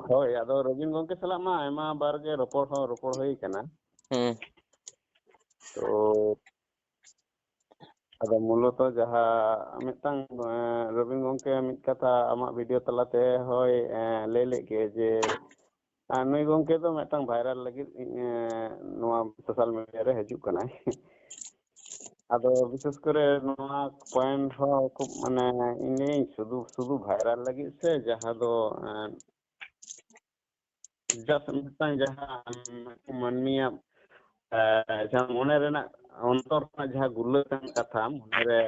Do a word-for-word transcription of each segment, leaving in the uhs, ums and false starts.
ᱦᱳᱭ, ᱟᱫᱚ ᱨᱚᱵᱤᱱ ᱜᱚᱢᱠᱮ ᱥᱟᱞᱟᱜ ᱢᱟ ᱟᱭᱢᱟ ᱵᱟᱨ ᱜᱮ ᱨᱚᱯᱚᱲ ᱦᱚᱸ ᱨᱚᱯᱚᱲ ᱦᱩᱭ ᱠᱟᱱᱟ᱾ ᱦᱩᱸ᱾ ᱛᱚ ᱟᱫᱚ ᱢᱩᱞᱚᱛᱚ ᱡᱟᱦᱟᱸ ᱢᱤᱫᱴᱟᱝ, ᱮᱸ, ᱨᱚᱵᱤᱱ ᱜᱚᱢᱠᱮ ᱢᱤᱫ ᱠᱟᱛᱷᱟ ᱟᱢᱟᱜ ᱵᱷᱤᱰᱤᱭᱳ ᱛᱟᱞᱟᱛᱮ ᱦᱚᱭ, ᱮᱸ, ᱞᱟᱹᱭ ᱞᱮᱫ ᱜᱮ ᱡᱮ, ᱟᱨ ᱱᱩᱭ ᱜᱚᱢᱠᱮ ᱫᱚ ᱢᱤᱫᱴᱟᱝ ᱵᱷᱟᱭᱨᱟᱞ ᱞᱟᱹᱜᱤᱫ, ᱮᱸ, ᱱᱚᱣᱟ ᱥᱳᱥᱟᱞ ᱢᱤᱰᱤᱭᱟ ᱨᱮ ᱦᱤᱡᱩᱜ ᱠᱟᱱᱟᱭ᱾ ᱟᱫᱚ ᱵᱤᱥᱮᱥ ᱠᱚᱨᱮ ᱱᱚᱣᱟ ᱯᱚᱭᱮᱱᱴ ᱦᱚᱸ ᱠᱷᱩᱵ, ᱢᱟᱱᱮ, ᱤᱧ ᱞᱟᱹᱭᱟᱹᱧ ᱥᱩᱫᱷᱩ, ᱥᱩᱫᱷᱩ ᱵᱷᱟᱭᱨᱟᱞ ᱞᱟᱹᱜᱤᱫ ᱥᱮ ᱡᱟᱦᱟᱸ ᱫᱚ, ᱮᱸ, just ᱢᱤᱫᱴᱟᱝ ᱡᱟᱦᱟᱸ ᱢᱟᱹᱱᱢᱤᱭᱟᱜ, ᱮᱸ, ᱡᱟᱦᱟᱸ ᱢᱚᱱᱮ ᱨᱮᱱᱟᱜ, ᱚᱱᱛᱚᱨ ᱨᱮᱱᱟᱜ ᱡᱟᱦᱟᱸ ᱜᱩᱨᱞᱟᱹ ᱠᱟᱱ ᱠᱟᱛᱷᱟ ᱢᱚᱱᱮᱨᱮ,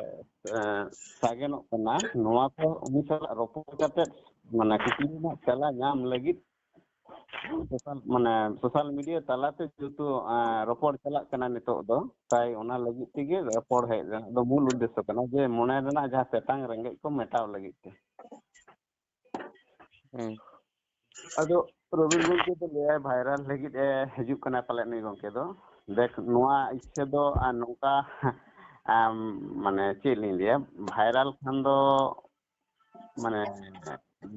ᱮᱸ, ᱥᱟᱜᱮᱱᱚᱜ ᱠᱟᱱᱟ, ᱱᱚᱣᱟ ᱠᱚ ᱩᱱᱤ ᱥᱟᱞᱟᱜ ᱨᱚᱯᱚᱲ ᱠᱟᱛᱮ, ᱢᱟᱱᱮ, ᱠᱩᱠᱞᱤ ᱨᱮᱱᱟᱜ ᱛᱮᱞᱟ ᱧᱟᱢ ᱞᱟᱹᱜᱤᱫ ᱥᱳᱥᱟᱞ, ᱢᱟᱱᱮ, ᱥᱳᱥᱟᱞ ᱢᱤᱰᱤᱭᱟ ᱛᱟᱞᱟᱛᱮ ᱡᱮᱦᱮᱛᱩ, ᱮᱸ, ᱨᱚᱯᱚᱲ ᱪᱟᱞᱟᱜ ᱠᱟᱱᱟ ᱱᱤᱛᱚᱜ ᱫᱚ, ᱛᱟᱭ ᱚᱱᱟ ᱞᱟᱹᱜᱤᱫ ᱛᱮᱜᱮ ᱨᱚᱯᱚᱲ ᱦᱮᱡ ᱨᱮᱱᱟᱜ ᱫᱚ ᱢᱩᱞ ᱩᱫᱽᱫᱮᱥᱥᱚ ᱠᱟᱱᱟ ᱡᱮ ᱢᱚᱱᱮ ᱨᱮᱱᱟᱜ ᱡᱟᱦᱟᱸ ᱛᱮᱛᱟᱝ ᱨᱮᱸᱜᱮᱡ ᱠᱚ ᱢᱮᱴᱟᱣ ᱞᱟᱹᱜᱤᱫ ᱛᱮ᱾ ᱦᱩᱸ᱾ ᱟᱫᱚ ᱨᱚᱵᱤᱱ ᱜᱚᱢᱠᱮ ᱫᱚ ᱞᱟᱹᱭᱟᱭ ᱵᱷᱟᱭᱨᱟᱞ ᱞᱟᱹᱜᱤᱫ ᱮ ᱦᱤᱡᱩᱜ ᱠᱟᱱᱟ ᱯᱟᱞᱮᱫ ᱱᱩᱭ ᱜᱚᱢᱠᱮ ᱫᱚ᱾ ᱫᱮᱠ, ᱱᱚᱣᱟ ᱤᱪᱪᱷᱟᱹ ᱫᱚ ᱟᱨ ᱱᱚᱝᱠᱟ, ᱟᱢ, ᱢᱟᱱᱮ, ᱪᱮᱫ ᱞᱤᱧ ᱞᱟᱹᱭᱟ, ᱵᱷᱟᱭᱨᱟᱞ ᱠᱷᱟᱱ ᱫᱚ, ᱢᱟᱱᱮ,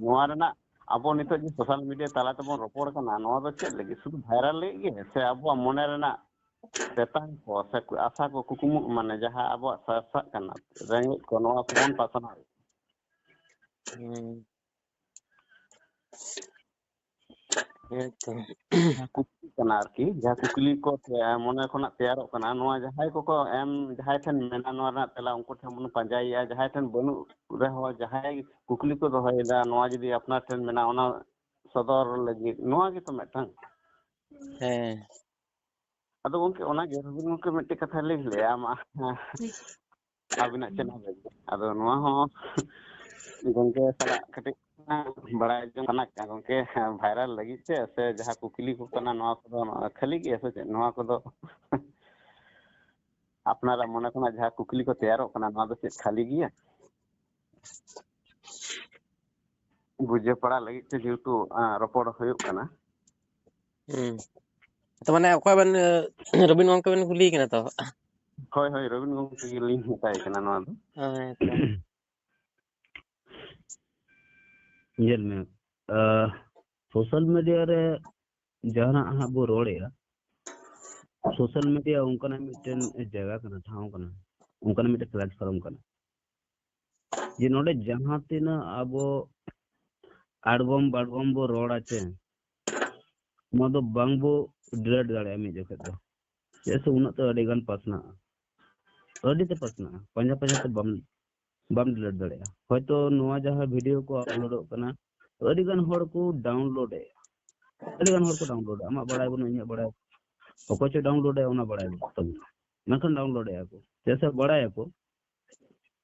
ᱱᱚᱣᱟ ᱨᱮᱱᱟᱜ ᱟᱵᱚ ᱱᱤᱛᱚᱜ ᱡᱮ ᱥᱳᱥᱟᱞ ᱢᱤᱰᱤᱭᱟ ᱛᱟᱞᱟ ᱛᱮᱵᱚᱱ ᱨᱚᱯᱚᱲ ᱠᱟᱱᱟ, ᱱᱚᱣᱟ ᱫᱚ ᱪᱮᱫ ᱞᱟᱹᱜᱤᱫ? ᱥᱩᱫᱷᱩ ᱵᱷᱟᱭᱨᱟᱞ ᱞᱟᱹᱜᱤᱫ ᱜᱮ ᱥᱮ ᱟᱵᱚᱣᱟᱜ ᱢᱚᱱᱮ ᱨᱮᱱᱟᱜ ᱛᱮᱛᱟᱝ ᱠᱚ ᱥᱮ ᱟᱥᱟ ᱠᱚ, ᱠᱩᱠᱢᱩ, ᱢᱟᱱᱮ, ᱡᱟᱦᱟᱸ ᱟᱵᱚᱣᱟᱜ ᱥᱟᱨᱥᱟᱜ ᱠᱟᱱᱟ, ᱨᱮᱸᱜᱮᱡ ᱠᱚ, ᱱᱚᱣᱟ ᱠᱚᱵᱚᱱ ᱯᱟᱥᱱᱟᱣ? ᱦᱩᱸ᱾ ᱦᱮᱸᱛᱚ᱾ ᱡᱟᱦᱟᱸ ᱠᱩᱠᱞᱤ ᱠᱟᱱᱟ ᱟᱨᱠᱤ, ᱡᱟᱦᱟᱸ ᱠᱩᱠᱞᱤ ᱠᱚ ᱛᱮ-, ᱢᱚᱱᱮ ᱠᱷᱚᱱᱟᱜ ᱛᱮᱭᱟᱨᱚᱜ ᱠᱟᱱᱟ, ᱱᱚᱣᱟ ᱡᱟᱦᱟᱸᱭ ᱠᱚᱠᱚ ᱮᱢ, ᱡᱟᱦᱟᱸᱭ ᱴᱷᱮᱱ ᱢᱮᱱᱟᱜᱼᱟ ᱱᱚᱣᱟ ᱨᱮᱱᱟᱜ ᱛᱮᱞᱟ, ᱩᱱᱠᱩ ᱴᱷᱮᱱ ᱵᱚᱱ ᱯᱟᱸᱡᱟᱭᱮᱭᱟ, ᱡᱟᱦᱟᱸᱭ ᱴᱷᱮᱱ ᱵᱟᱹᱱᱩᱜ ᱨᱮᱦᱚᱸ, ᱡᱟᱦᱟᱸᱭ ᱠᱩᱠᱞᱤ ᱠᱚ ᱫᱚᱦᱚᱭᱮᱫᱟ, ᱱᱚᱣᱟ ᱡᱩᱫᱤ ᱟᱯᱱᱟᱨ ᱴᱷᱮᱱ ᱢᱮᱱᱟᱜᱼᱟ, ᱚᱱᱟ ᱥᱚᱫᱚᱨ ᱞᱟᱹᱜᱤᱫ, ᱱᱚᱣᱟ ᱜᱮᱛᱚ ᱢᱤᱫᱴᱟᱝ᱾ ᱦᱮᱸ᱾ ᱟᱫᱚ ᱜᱚᱢᱠᱮ, ᱚᱱᱟᱜᱮ ᱨᱚᱵᱤᱱ ᱜᱚᱢᱠᱮ ᱢᱤᱫᱴᱮᱡ ᱠᱟᱛᱷᱟ ᱞᱤᱧ ᱞᱟᱹᱭᱟ, ᱢᱟ, ᱟᱹᱵᱤᱱᱟᱜ ᱪᱮᱱᱮᱞ ᱨᱮ᱾ ᱟᱫᱚ ᱱᱚᱣᱟ ᱦᱚᱸ ᱜᱚᱢᱠᱮ ᱥᱟᱞᱟᱜ ᱠᱟᱹᱴᱤᱡ ᱵᱟᱲᱟᱭ ᱡᱚᱝ ᱥᱟᱱᱟ ᱠᱟᱱᱟ ᱜᱚᱢᱠᱮ, ᱵᱷᱟᱭᱨᱟᱞ ᱞᱟᱹᱜᱤᱫ ᱛᱮ ᱥᱮ ᱡᱟᱦᱟᱸ ᱠᱩᱠᱞᱤ ᱠᱚ ᱠᱟᱱᱟ, ᱱᱚᱣᱟ ᱠᱚᱫᱚ ᱠᱷᱟᱹᱞᱤ ᱜᱮᱭᱟ ᱥᱮ ᱪᱮᱫ? ᱱᱚᱣᱟ ᱠᱚᱫᱚ ᱟᱯᱱᱟᱨᱟᱜ ᱢᱚᱱᱮ ᱠᱷᱚᱱᱟᱜ ᱡᱟᱦᱟᱸ ᱠᱩᱠᱞᱤ ᱠᱚ ᱛᱮᱭᱟᱨᱚᱜ ᱠᱟᱱᱟ, ᱱᱚᱣᱟ ᱫᱚ ᱪᱮᱫ ᱠᱷᱟᱹᱞᱤ ᱜᱮᱭᱟ? ᱵᱩᱡᱷᱟᱹᱣ ᱯᱟᱲᱟᱜ ᱞᱟᱹᱜᱤᱫ ᱛᱮ ᱡᱮᱦᱮᱛᱩ, ᱟᱸ, ᱨᱚᱯᱚᱲ ᱦᱩᱭᱩᱜ ᱠᱟᱱᱟ᱾ ᱦᱩᱸ᱾ ᱛᱚ ᱢᱟᱱᱮ ᱚᱠᱚᱭ ᱵᱮᱱ, ᱮ, ᱨᱚᱵᱤᱱ ᱜᱚᱢᱠᱮ ᱵᱮᱱ ᱠᱩᱞᱤᱭᱮ ᱠᱟᱱᱟ ᱛᱚ? ᱦᱳᱭ, ᱦᱳᱭ, ᱨᱚᱵᱤᱱ ᱜᱚᱢᱠᱮ ᱜᱮᱞᱤᱧ ᱢᱮᱛᱟᱭ ᱠᱟᱱᱟ ᱱᱚᱣᱟ ᱫᱚ᱾ ᱦᱳᱭ ᱛᱚ᱾ ᱧᱮᱞ ᱢᱮ, ᱟᱸ, ᱥᱳᱥᱟᱞ ᱢᱤᱰᱤᱭᱟ ᱨᱮ ᱡᱟᱦᱟᱱᱟᱜ ᱦᱟᱸᱜ ᱵᱚ ᱨᱚᱲᱮᱜᱼᱟ, ᱥᱳᱥᱟᱞ ᱢᱤᱰᱤᱭᱟ ᱚᱱᱠᱟᱱᱟᱜ ᱢᱤᱫᱴᱮᱱ ᱡᱟᱭᱜᱟ ᱠᱟᱱᱟ, ᱴᱷᱟᱶ ᱠᱟᱱᱟ, ᱚᱱᱠᱟᱱᱟᱜ ᱢᱤᱫᱴᱮᱱ ᱯᱞᱟᱴᱯᱷᱚᱨᱢ ᱠᱟᱱᱟ, ᱡᱮ ᱱᱚᱰᱮ ᱡᱟᱦᱟᱸ ᱛᱤᱱᱟᱹᱜ ᱟᱵᱚ ᱟᱲᱜᱚᱢ ᱵᱟᱲᱜᱚᱢ ᱵᱚ ᱨᱚᱲᱟ ᱪᱮ, ᱱᱚᱣᱟ ᱫᱚ ᱵᱟᱝ ᱵᱚ ᱰᱤᱞᱤᱴ ᱫᱟᱲᱮᱭᱟᱜᱼᱟ ᱢᱤᱫ ᱡᱚᱠᱷᱮᱡ ᱫᱚ᱾ ᱪᱮᱫᱟᱜ ᱥᱮ ᱩᱱᱟᱹᱜ ᱛᱮ ᱟᱹᱰᱤ ᱜᱟᱱ ᱯᱟᱥᱱᱟᱜᱼᱟ, ᱟᱹᱰᱤ ᱛᱮ ᱯᱟᱥᱱᱟᱜᱼᱟ, ᱯᱟᱸᱡᱟ ᱯᱟᱸᱡᱟ ᱛᱮ ᱵᱟᱢ, ᱵᱟᱢ ᱰᱤᱞᱤᱴ ᱫᱟᱲᱮᱭᱟᱜᱼᱟ᱾ ᱦᱚᱭᱛᱚ ᱱᱚᱣᱟ ᱡᱟᱦᱟᱸ ᱵᱷᱤᱰᱤᱭᱳ ᱠᱚ ᱟᱯᱞᱳᱰᱚᱜ ᱠᱟᱱᱟ, ᱟᱹᱰᱤ ᱜᱟᱱ ᱦᱚᱲ ᱠᱚ ᱰᱟᱣᱩᱱᱞᱳᱰ ᱮᱫᱼᱟ, ᱟᱹᱰᱤ ᱜᱟᱱ ᱦᱚᱲ ᱠᱚ ᱰᱟᱣᱩᱱᱞᱳᱰ ᱮᱫᱼᱟ᱾ ᱟᱢᱟᱜ ᱵᱟᱲᱟᱭ ᱵᱟᱹᱱᱩᱜᱼᱟ, ᱤᱧᱟᱹᱜ ᱵᱟᱲᱟᱭ, ᱚᱠᱚᱭ ᱪᱚ ᱰᱟᱣᱩᱱᱞᱳᱰ ᱮᱫᱼᱟ ᱚᱱᱟ ᱵᱟᱲᱟᱭ ᱵᱟᱹᱱᱩᱜ ᱛᱟᱵᱚᱱᱟ, ᱢᱮᱱᱠᱷᱟᱱ ᱰᱟᱣᱩᱱᱞᱳᱰ ᱮᱫᱼᱟ ᱠᱚ᱾ ᱪᱮᱫᱟᱜ ᱥᱮ ᱵᱟᱲᱟᱭᱟᱠᱚ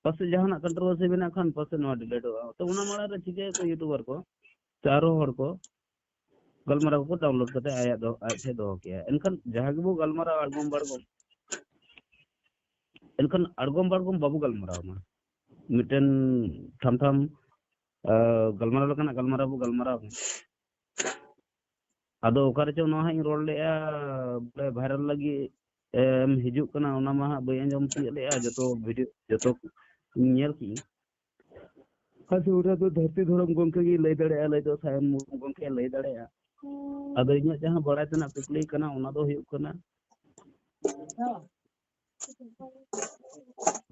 ᱯᱟᱥᱮᱡ ᱡᱟᱦᱟᱱᱟᱜ ᱠᱚᱱᱴᱨᱳᱵᱷᱟᱨᱥᱤ ᱢᱮᱱᱟᱜ ᱠᱷᱟᱱ ᱯᱟᱥᱮᱡ ᱱᱚᱣᱟ ᱰᱤᱞᱤᱴᱚᱜᱼᱟ᱾ ᱛᱚ ᱚᱱᱟ ᱢᱟᱲᱟᱝ ᱨᱮ ᱪᱤᱠᱟᱹᱭᱟᱠᱚ ᱤᱭᱩᱴᱩᱵᱟᱨ ᱠᱚ ᱥᱮ ᱟᱨᱦᱚᱸ ᱦᱚᱲ ᱠᱚ ᱜᱟᱞᱢᱟᱨᱟᱣ ᱠᱚ ᱰᱟᱣᱩᱱᱞᱳᱰ ᱠᱟᱛᱮ ᱟᱭᱟᱜ ᱫᱚ ᱟᱡ ᱴᱷᱮᱱ ᱫᱚᱦᱚ ᱠᱮᱜᱼᱟ᱾ ᱮᱱᱠᱷᱟᱱ ᱡᱟᱦᱟᱸ ᱜᱮᱵᱚ ᱜᱟᱞᱢᱟᱨᱟᱣ ᱟᱬᱜᱚᱢ ᱵᱟᱲᱜᱚᱢ, ᱮᱱᱠᱷᱟᱱ ᱟᱬᱜᱚᱢ ᱵᱟᱲᱜᱚᱢ ᱵᱟᱵᱚ ᱜᱟᱞᱢᱟᱨᱟᱣ ᱢᱟ᱾ ᱢᱤᱫᱴᱮᱱ ᱴᱷᱟᱢ ᱴᱷᱟᱢ, ᱟᱸ, ᱜᱟᱞᱢᱟᱨᱟᱣ ᱞᱮᱠᱟᱱᱟᱜ ᱜᱟᱞᱢᱟᱨᱟᱣ ᱵᱚ ᱜᱟᱞᱢᱟᱨᱟᱣ ᱢᱟ᱾ ᱟᱫᱚ ᱚᱠᱟ ᱨᱮᱪᱚ ᱱᱚᱣᱟ ᱦᱟᱸᱜ ᱤᱧ ᱨᱚᱲ ᱞᱮᱜᱼᱟ, ᱵᱚᱞᱮ ᱵᱷᱟᱭᱨᱟᱞ ᱞᱟᱹᱜᱤᱫ ᱮᱢ ᱦᱤᱡᱩᱜ ᱠᱟᱱᱟ, ᱚᱱᱟ ᱢᱟ ᱦᱟᱸᱜ ᱵᱟᱹᱧ ᱟᱸᱡᱚᱢ ᱛᱤᱭᱳᱜ ᱞᱮᱜᱼᱟ᱾ ᱡᱚᱛᱚ ᱵᱷᱤᱰᱤᱭᱳ, ᱡᱚᱛᱚ ᱤᱧ ᱧᱮᱞ ᱠᱮᱜᱼᱟ᱾ ᱟᱪᱪᱷᱟ, ᱚᱱᱟ ᱫᱚ ᱫᱷᱟᱹᱨᱛᱤ ᱫᱷᱚᱨᱚᱢ ᱜᱚᱢᱠᱮ ᱜᱮ ᱞᱟᱹᱭ ᱫᱟᱲᱮᱭᱟᱜᱼᱟ, ᱞᱟᱹᱭ ᱫᱚ ᱥᱟᱭᱚᱱ ᱢᱩᱨᱢᱩ ᱜᱚᱢᱠᱮ ᱞᱟᱹᱭ ᱫᱟᱲᱮᱭᱟᱜᱼᱟ᱾ ᱟᱫᱚ ᱤᱧᱟᱹᱜ ᱡᱟᱦᱟᱸ ᱵᱟᱲᱟᱭ ᱛᱮᱱᱟᱜ ᱠᱩᱠᱞᱤ ᱠᱟᱱᱟ, ᱚᱱᱟ ᱫᱚ ᱦᱩᱭᱩᱜ ᱠᱟᱱᱟ,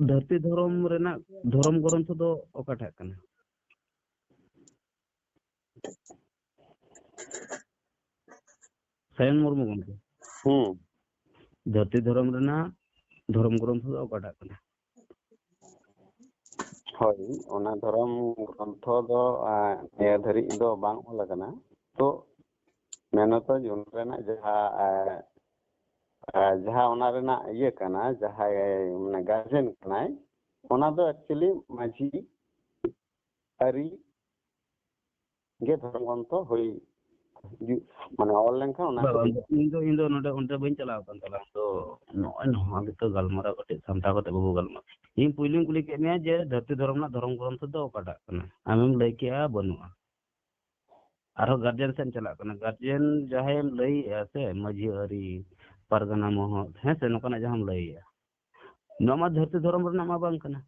ᱫᱷᱟᱹᱨᱛᱤ ᱫᱷᱚᱨᱚᱢ ᱨᱮᱱᱟᱜ ᱫᱷᱚᱨᱚᱢ ᱜᱨᱚᱱᱛᱷᱚ ᱫᱚ ᱚᱠᱟᱴᱟᱜ ᱠᱟᱱᱟ? ᱥᱟᱭᱚᱱ ᱢᱩᱨᱢᱩ ᱜᱚᱢᱠᱮ, ᱦᱩᱸ᱾ ᱫᱷᱟᱹᱨᱛᱤ ᱫᱷᱚᱨᱚᱢ ᱨᱮᱱᱟᱜ ᱫᱷᱚᱨᱚᱢ ᱜᱨᱚᱱᱛᱷᱚ ᱫᱚ ᱚᱠᱟᱴᱟᱜ ᱠᱟᱱᱟ? ᱦᱳᱭ, ᱚᱱᱟ ᱫᱷᱚᱨᱚᱢ ᱜᱨᱚᱱᱛᱷᱚ ᱫᱚ, ᱟᱸ, ᱱᱤᱭᱟᱹ ᱫᱷᱟᱹᱨᱤᱡ ᱫᱚ ᱵᱟᱝ ᱚᱞ ᱟᱠᱟᱱᱟ᱾ ᱛᱚ, ᱢᱮᱱᱚᱛᱚ ᱡᱩᱱ ᱨᱮᱱᱟᱜ ᱡᱟᱦᱟᱸ, ᱟᱸ, ᱟᱸ, ᱡᱟᱦᱟᱸ ᱚᱱᱟ ᱨᱮᱱᱟᱜ ᱤᱭᱟᱹ ᱠᱟᱱᱟ, ᱡᱟᱦᱟᱸᱭ ᱢᱟᱱᱮ ᱜᱟᱨᱡᱮᱱ ᱠᱟᱱᱟᱭ, ᱚᱱᱟ ᱫᱚ actually ᱢᱟᱹᱡᱷᱤ ᱟᱹᱨᱤ ᱜᱮ ᱫᱷᱚᱨᱚᱢ ᱜᱨᱚᱱᱛᱷᱚ ᱦᱩᱭ, ᱢᱟᱱᱮ ᱚᱞ ᱞᱮᱱᱠᱷᱟᱱ ᱚᱱᱟ ᱵᱟᱵᱟ, ᱠᱷᱟᱹᱛᱤᱨ᱾ ᱤᱧ ᱫᱚ, ᱤᱧ ᱫᱚ ᱱᱚᱰᱮ, ᱚᱸᱰᱮ ᱵᱟᱹᱧ ᱪᱟᱞᱟᱣ ᱟᱠᱟᱱ ᱛᱟᱞᱟᱝ᱾ ᱛᱚ ᱱᱚᱜᱼᱚᱭ ᱱᱚᱣᱟ ᱜᱮᱛᱚ ᱜᱟᱞᱢᱟᱨᱟᱣ ᱠᱟᱹᱴᱤᱡ ᱥᱟᱢᱴᱟᱣ ᱠᱟᱛᱮ ᱵᱟᱵᱚ ᱜᱟᱞᱢᱟᱨᱟᱣ᱾ ᱤᱧ ᱯᱩᱭᱞᱩᱧ ᱠᱩᱞᱤ ᱠᱮᱫ ᱢᱮᱭᱟ ᱡᱮ ᱫᱷᱟᱹᱨᱛᱤ ᱫᱷᱚᱨᱚᱢ ᱨᱮᱱᱟᱜ ᱫᱷᱚᱨᱚᱢ ᱜᱨᱚᱱᱛᱷᱚ ᱫᱚ ᱚᱠᱟᱴᱟᱜ ᱠᱟᱱᱟ? ᱟᱢᱮᱢ ᱞᱟᱹᱭ ᱠᱮᱜᱼᱟ ᱵᱟᱹᱱᱩᱜᱼᱟ᱾ ᱟᱨᱦᱚᱸ ᱜᱟᱨᱡᱮᱱ ᱥᱮᱫ ᱮᱢ ᱪᱟᱞᱟᱜ ᱠᱟᱱᱟ᱾ ᱜᱟᱨᱡᱮᱱ ᱡᱟᱦᱟᱸᱭᱮᱢ ᱞᱟᱹᱭᱮᱜᱼᱟ ᱥᱮ, ᱢᱟᱹᱡᱷᱤ ᱟᱹᱨᱤ, ᱯᱟᱨᱜᱟᱱᱟ ᱢᱚᱦᱚᱞ, ᱦᱮᱸ ᱥᱮ, ᱱᱚᱝᱠᱟᱱᱟᱜ ᱡᱟᱦᱟᱸᱢ ᱞᱟᱹᱭᱮᱜᱼᱟ, ᱱᱚᱣᱟ ᱢᱟ ᱫᱷᱟᱹᱨᱛᱤ ᱫᱷᱚᱨᱚᱢ ᱨᱮᱱᱟᱜ ᱢᱟ ᱵᱟᱝ ᱠᱟᱱᱟ᱾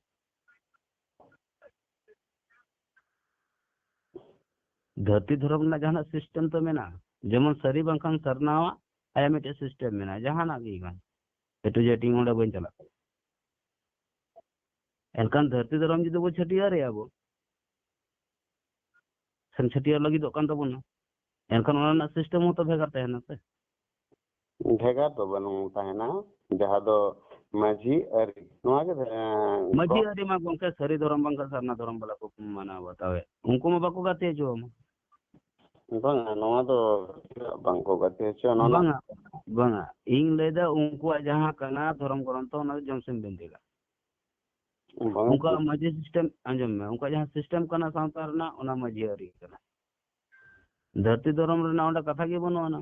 ᱫᱷᱟᱹᱨᱛᱤ ᱫᱷᱚᱨᱚᱢ ᱨᱮᱱᱟᱜ ᱡᱟᱦᱟᱱᱟᱜ system ᱛᱚ ᱢᱮᱱᱟᱜᱼᱟ, ᱡᱮᱢᱚᱱ ᱥᱟᱹᱨᱤ ᱵᱟᱝᱠᱷᱟᱱ ᱥᱟᱨᱱᱟᱣᱟᱜ ᱟᱭᱟᱜ ᱢᱤᱫᱴᱮᱡ system ᱢᱮᱱᱟᱜᱼᱟ, ᱡᱟᱦᱟᱱᱟᱜ ᱜᱮ ᱠᱟᱱ, A to Z ᱤᱧ ᱚᱸᱰᱮ ᱵᱟᱹᱧ ᱪᱟᱞᱟᱜ ᱠᱟᱱᱟ᱾ ᱮᱱᱠᱷᱟᱱ ᱫᱷᱟᱹᱨᱛᱤ ᱫᱷᱚᱨᱚᱢ ᱡᱩᱫᱤ ᱵᱚ ᱪᱷᱟᱹᱴᱭᱟᱹᱨᱮᱜᱼᱟ ᱵᱚ, ᱥᱮᱢ ᱪᱷᱟᱹᱴᱭᱟᱹᱨ ᱞᱟᱹᱜᱤᱫᱚᱜ ᱠᱟᱱ ᱛᱟᱵᱚᱱᱟ, ᱮᱱᱠᱷᱟᱱ ᱚᱱᱟ ᱨᱮᱱᱟᱜ system ᱦᱚᱸ ᱛᱚ ᱵᱷᱮᱜᱟᱨ ᱛᱟᱦᱮᱱᱟ ᱥᱮ᱾ ᱵᱷᱮᱜᱟᱨ ᱫᱚ ᱵᱟᱹᱱᱩᱜ ᱛᱟᱦᱮᱱᱟ, ᱡᱟᱦᱟᱸ ᱫᱚ ᱢᱟᱹᱡᱷᱤ ᱟᱹᱨᱤ, ᱱᱚᱣᱟ ᱜᱮ, ᱮᱸ, ᱢᱟᱹᱡᱷᱤ ᱠᱚ ᱟᱹᱨᱤ ᱢᱟ ᱜᱚᱝᱠᱮ ᱥᱟᱹᱨᱤ ᱫᱷᱚᱨᱚᱢ ᱵᱟᱝᱠᱷᱟᱱ ᱥᱟᱨᱱᱟ ᱫᱷᱚᱨᱚᱢ ᱵᱟᱞᱟ ᱠᱚ ᱢᱟᱱᱟᱣ ᱵᱟᱛᱟᱣᱮᱫ, ᱩᱱᱠᱩ ᱢᱟ ᱵᱟᱠᱚ ᱜᱟᱛᱮ ᱦᱚᱪᱚᱣᱟᱢᱟ᱾ ᱵᱟᱝᱟ, ᱱᱚᱣᱟ ᱫᱚ ᱪᱮᱫᱟᱜ ᱵᱟᱝᱠᱚ ᱜᱟᱛᱮ ᱦᱚᱪᱚ, ᱱᱚᱣᱟ ᱨᱮᱱᱟᱜ ᱵᱟᱝᱟ, ᱵᱟᱝᱟ, ᱤᱧ ᱞᱟᱹᱭᱫᱟ ᱩᱱᱠᱩᱣᱟᱜ ᱡᱟᱦᱟᱸ ᱠᱟᱱᱟ ᱫᱷᱚᱨᱚᱢ ᱜᱨᱚᱱᱛᱷᱚ, ᱚᱱᱟ ᱫᱚ ᱡᱚᱢᱥᱤᱢ ᱵᱤᱱᱛᱤ ᱠᱟᱱᱟ᱾ ᱵᱟᱝᱟ᱾ ᱩᱱᱠᱩᱣᱟᱜ ᱢᱟᱹᱡᱷᱤ system, ᱟᱸᱡᱚᱢ ᱢᱮ, ᱩᱱᱠᱩᱣᱟᱜ ᱡᱟᱦᱟᱸ system ᱠᱟᱱᱟ ᱥᱟᱶᱛᱟ ᱨᱮᱱᱟᱜ, ᱚᱱᱟ ᱢᱟᱹᱡᱷᱤ ᱟᱹᱨᱤ ᱠᱟᱱᱟ᱾ ᱫᱷᱟᱹᱨᱛᱤ ᱫᱷᱚᱨᱚᱢ ᱨᱮᱱᱟᱜ ᱚᱸᱰᱮ ᱠᱟᱛᱷᱟ ᱜᱮ ᱵᱟᱹᱱᱩᱜ ᱟᱱᱟ᱾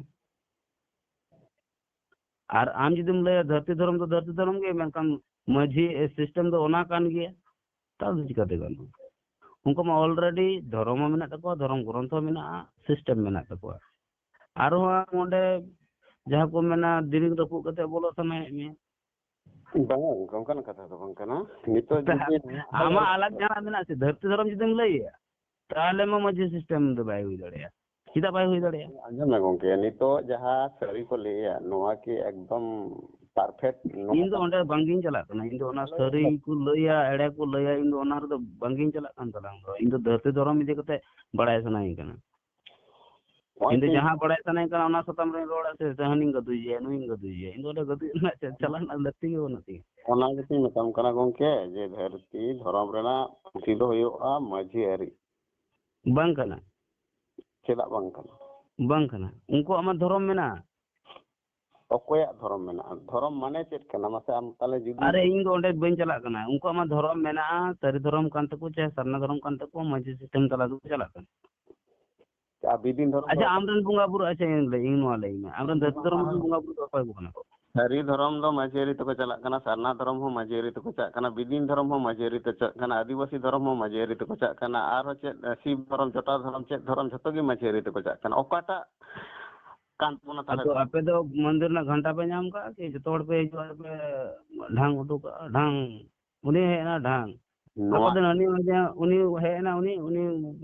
ᱟᱨ ᱟᱢ ᱡᱩᱫᱤᱢ ᱞᱟᱹᱭᱟ ᱫᱷᱟᱹᱨᱛᱤ ᱫᱷᱚᱨᱚᱢ ᱫᱚ ᱫᱷᱟᱹᱨᱛᱤ ᱫᱷᱚᱨᱚᱢ ᱜᱮ, ᱢᱮᱱᱠᱷᱟᱱ ᱢᱟᱹᱡᱷᱤ system ᱫᱚ ᱚᱱᱟ ᱠᱟᱱ ᱜᱮᱭᱟ, ᱛᱟᱦᱚᱞᱮ ᱪᱤᱠᱟᱹᱛᱮ ᱜᱟᱱᱚᱜᱼᱟ? ᱩᱱᱠᱩ ᱢᱟ already ᱫᱷᱚᱨᱚᱢ ᱦᱚᱸ ᱢᱮᱱᱟᱜ ᱛᱟᱠᱚᱣᱟ, ᱫᱷᱚᱨᱚᱢ ᱜᱨᱚᱱᱛᱷᱚ ᱢᱮᱱᱟᱜᱼᱟ, system ᱢᱮᱱᱟᱜ ᱛᱟᱠᱚᱣᱟ᱾ ᱟᱨᱦᱚᱸ ᱟᱢ ᱚᱸᱰᱮ ᱡᱟᱦᱟᱸ ᱠᱚ ᱢᱮᱱᱟ, ᱫᱮᱨᱮᱧ ᱨᱟᱹᱯᱩᱫ ᱠᱟᱛᱮ ᱵᱚᱞᱚ ᱥᱟᱱᱟᱭᱮᱫ ᱢᱮᱭᱟ᱾ ᱵᱟᱝᱟ ᱜᱚᱝᱠᱮ, ᱚᱱᱠᱟᱱᱟᱜ ᱠᱟᱛᱷᱟ ᱫᱚ ᱵᱟᱝ ᱠᱟᱱᱟ᱾ ᱱᱤᱛᱚᱜ ᱡᱩᱫᱤ ᱟᱢᱟᱜ ᱟᱞᱟᱜᱽ ᱡᱟᱦᱟᱱᱟᱜ ᱢᱮᱱᱟᱜᱼᱟ ᱥᱮ, ᱫᱷᱟᱹᱨᱛᱤ ᱫᱷᱚᱨᱚᱢ ᱡᱩᱫᱤᱢ ᱞᱟᱹᱭᱮᱜᱼᱟ, ᱛᱟᱦᱚᱞᱮ ᱢᱟ ᱢᱟᱹᱡᱷᱤ system ᱫᱚ ᱵᱟᱭ ᱦᱩᱭ ᱫᱟᱲᱮᱭᱟᱜᱼᱟ᱾ ᱪᱮᱫᱟᱜ ᱵᱟᱭ ᱦᱩᱭ ᱫᱟᱲᱮᱭᱟᱜᱼᱟ? ᱟᱸᱡᱚᱢ ᱢᱮ ᱜᱚᱝᱠᱮ, ᱱᱤᱛᱚᱜ ᱡᱟᱦᱟᱸ ᱥᱟᱹᱨᱤ ᱠᱚ ᱞᱟᱹᱭᱟ, ᱱᱚᱣᱟ ᱠᱤ ᱮᱠᱫᱚᱢ perfect? ᱱᱚᱣᱟ ᱤᱧ ᱫᱚ ᱚᱸᱰᱮ ᱵᱟᱝᱜᱤᱧ ᱪᱟᱞᱟᱜ ᱠᱟᱱᱟ᱾ ᱤᱧ ᱫᱚ ᱚᱱᱟ ᱥᱟᱹᱨᱤ ᱠᱚ ᱞᱟᱹᱭᱟ, ᱮᱲᱮ ᱠᱚ ᱞᱟᱹᱭᱟ, ᱤᱧ ᱫᱚ ᱚᱱᱟ ᱨᱮᱫᱚ ᱵᱟᱝᱜᱤᱧ ᱪᱟᱞᱟᱜ ᱠᱟᱱ ᱛᱟᱞᱟᱝ ᱫᱚ᱾ ᱤᱧ ᱫᱚ ᱫᱷᱟᱹᱨᱛᱤ ᱫᱷᱚᱨᱚᱢ ᱤᱫᱤ ᱠᱟᱛᱮ ᱵᱟᱲᱟᱭ ᱥᱟᱱᱟᱧ ᱠᱟᱱᱟ᱾ ᱱᱚᱜᱼᱚᱭ ᱤᱧ ᱫᱚ ᱛᱤᱧ ᱡᱟᱦᱟᱸ ᱵᱟᱲᱟᱭ ᱥᱟᱱᱟᱧ ᱠᱟᱱᱟ, ᱚᱱᱟ ᱥᱟᱛᱟᱢ ᱨᱮᱧ ᱨᱚᱲᱟ ᱥᱮ, ᱥᱮ ᱦᱟᱹᱱᱤᱧ ᱜᱟᱹᱫᱩᱭᱮᱭᱟ, ᱱᱩᱭᱤᱧ ᱜᱟᱹᱫᱩᱭᱮᱭᱟ᱾ ᱤᱧ ᱫᱚ ᱚᱸᱰᱮ ᱜᱟᱹᱫᱩᱭ ᱨᱮᱱᱟᱜ ᱪᱮᱫ ᱪᱟᱞᱟᱜ ᱨᱮᱱᱟᱜ ᱞᱟᱹᱠᱛᱤ ᱜᱮ ᱵᱟᱹᱱᱩᱜ ᱛᱤᱧᱟ᱾ ᱚᱱᱟ ᱜᱮᱛᱚᱧ ᱢᱮᱛᱟᱢ ᱠᱟᱱᱟ ᱜᱚᱝᱠᱮ, ᱡᱮ ᱫᱷᱟᱹᱨᱛᱤ ᱫᱷᱚᱨᱚᱢ ᱨᱮᱱᱟᱜ ᱯᱩᱛᱷᱤ ᱫᱚ ᱦᱩᱭᱩᱜᱼᱟ ᱢᱟᱹᱡᱷᱤ ᱟᱹᱨᱤ᱾ ᱵᱟᱝ ᱠᱟᱱᱟ᱾ ᱪᱮᱫᱟᱜ ᱵᱟᱝ ᱠᱟᱱᱟ? ᱵᱟᱝ ᱠᱟᱱᱟ᱾ ᱩᱱᱠᱩᱣᱟᱜ ᱢᱟ ᱫᱷᱚᱨᱚᱢ ᱢᱮᱱᱟᱜᱼᱟ᱾ ᱚᱠᱚᱭᱟᱜ ᱫᱷᱚᱨᱚᱢ ᱢᱮᱱᱟᱜᱼᱟ? ᱫᱷᱚᱨᱚᱢ ᱢᱟᱱᱮ ᱪᱮᱫ ᱠᱟᱱᱟ? ᱢᱟᱥᱮ ᱟᱢ ᱛᱟᱦᱞᱮ ᱡᱩᱫᱤ ᱟᱨᱮ, ᱤᱧ ᱫᱚ ᱚᱸᱰᱮ ᱵᱟᱹᱧ ᱪᱟᱞᱟᱜ ᱠᱟᱱᱟ᱾ ᱩᱱᱠᱩᱣᱟᱜ ᱢᱟ ᱫᱷᱚᱨᱚᱢ ᱢᱮᱱᱟᱜᱼᱟ, ᱥᱟᱹᱨᱤ ᱫᱷᱚᱨᱚᱢ ᱠᱟᱱ ᱛᱟᱠᱚ, ᱪᱟᱦᱮ ᱥᱟᱨᱱᱟ ᱫᱷᱚᱨᱚᱢ ᱠᱟᱱ ᱛᱟᱠᱚ, ᱢᱟᱹᱡᱷᱤ system ᱛᱟᱞᱟ ᱛᱮᱠᱚ ᱪᱟᱞᱟᱜ ᱠᱟᱱᱟ᱾ ᱟᱨ ᱵᱤᱫᱤᱱ ᱫᱷᱚᱨᱚᱢ ᱟᱪᱪᱷᱟ, ᱫᱚ? ᱟᱢᱨᱮᱱ ᱵᱚᱸᱜᱟ ᱵᱩᱨᱩ, ᱟᱪᱪᱷᱟ, ᱤᱧ ᱞᱟᱹᱭ, ᱤᱧ ᱱᱚᱣᱟ ᱞᱟᱹᱭ ᱢᱮ, ᱟᱢᱨᱮᱱ ᱫᱷᱟᱹᱨᱛᱤ ᱫᱷᱚᱨᱚᱢ ᱨᱮᱱ ᱵᱚᱸᱜᱟ ᱵᱩᱨᱩ ᱫᱚ ᱚᱠᱚᱭ ᱠᱚ ᱠᱟᱱᱟ ᱠᱚ? ᱥᱟᱹᱨᱤ ᱫᱷᱚᱨᱚᱢ ᱫᱚ ᱢᱟᱹᱡᱷᱤ ᱟᱹᱨᱤ ᱛᱮᱠᱚ ᱪᱟᱞᱟᱜ ᱠᱟᱱᱟ, ᱥᱟᱨᱱᱟ ᱫᱷᱚᱨᱚᱢ ᱦᱚᱸ ᱢᱟᱹᱡᱷᱤ ᱟᱹᱨᱤ ᱛᱮᱠᱚ ᱪᱟᱞᱟᱜ ᱠᱟᱱᱟ, ᱵᱤᱫᱤᱱ ᱫᱷᱚᱨᱚᱢ ᱦᱚᱸ ᱢᱟᱹᱡᱷᱤ ᱟᱹᱨᱤ ᱛᱮ ᱪᱟᱞᱟᱜ ᱠᱟᱱᱟ, ᱟᱹᱫᱤᱵᱟᱹᱥᱤ ᱫᱷᱚᱨᱚᱢ ᱦᱚᱸ ᱢᱟᱹᱡᱷᱤ ᱟᱹᱨᱤ ᱛᱮᱠᱚ ᱪᱟᱞᱟᱜ ᱠᱟᱱᱟ, ᱟᱨᱦᱚᱸ ᱪᱮᱫ, ᱥᱤᱵ ᱫᱷᱚᱨᱚᱢ, ᱡᱚᱴᱟ ᱫᱷᱚᱨᱚᱢ, ᱪᱮᱫ ᱫᱷᱚᱨᱚᱢ, ᱡᱷᱚᱛᱚ ᱜᱮ ᱢᱟᱹᱡᱷᱤ ᱟᱹᱨᱤ ᱛᱮᱠᱚ ᱪᱟᱞᱟᱜ ᱠᱟᱱᱟ᱾ ᱚᱠᱟᱴᱟᱜ ᱠᱟᱱ ᱛᱟᱵᱚᱱᱟ ᱛᱟᱦᱞᱮ? ᱟᱫᱚ ᱟᱯᱮ ᱫᱚ ᱢᱚᱱᱫᱤᱨ ᱨᱮᱱᱟᱜ ᱜᱷᱟᱱᱴᱟ ᱯᱮ ᱧᱟᱢ ᱠᱟᱜᱼᱟ ᱠᱤ? ᱡᱚᱛᱚ ᱦᱚᱲ ᱯᱮ ᱦᱤᱡᱩᱜᱼᱟ, ᱯᱮ ᱰᱷᱟᱝ ᱦᱚᱴᱚ ᱠᱟᱜᱼᱟ, ᱰᱷᱟᱝ᱾ ᱩᱱᱤ ᱦᱮᱡ ᱮᱱᱟ, ᱰᱷᱟᱝ᱾ ᱱᱚᱣᱟ ᱟᱠᱚ ᱫᱚ ᱦᱟᱹᱱᱤ ᱦᱮᱡ ᱮᱱᱟ, ᱩᱱᱤ ᱦᱮᱡ ᱮᱱᱟ, ᱩᱱᱤ, ᱩᱱᱤ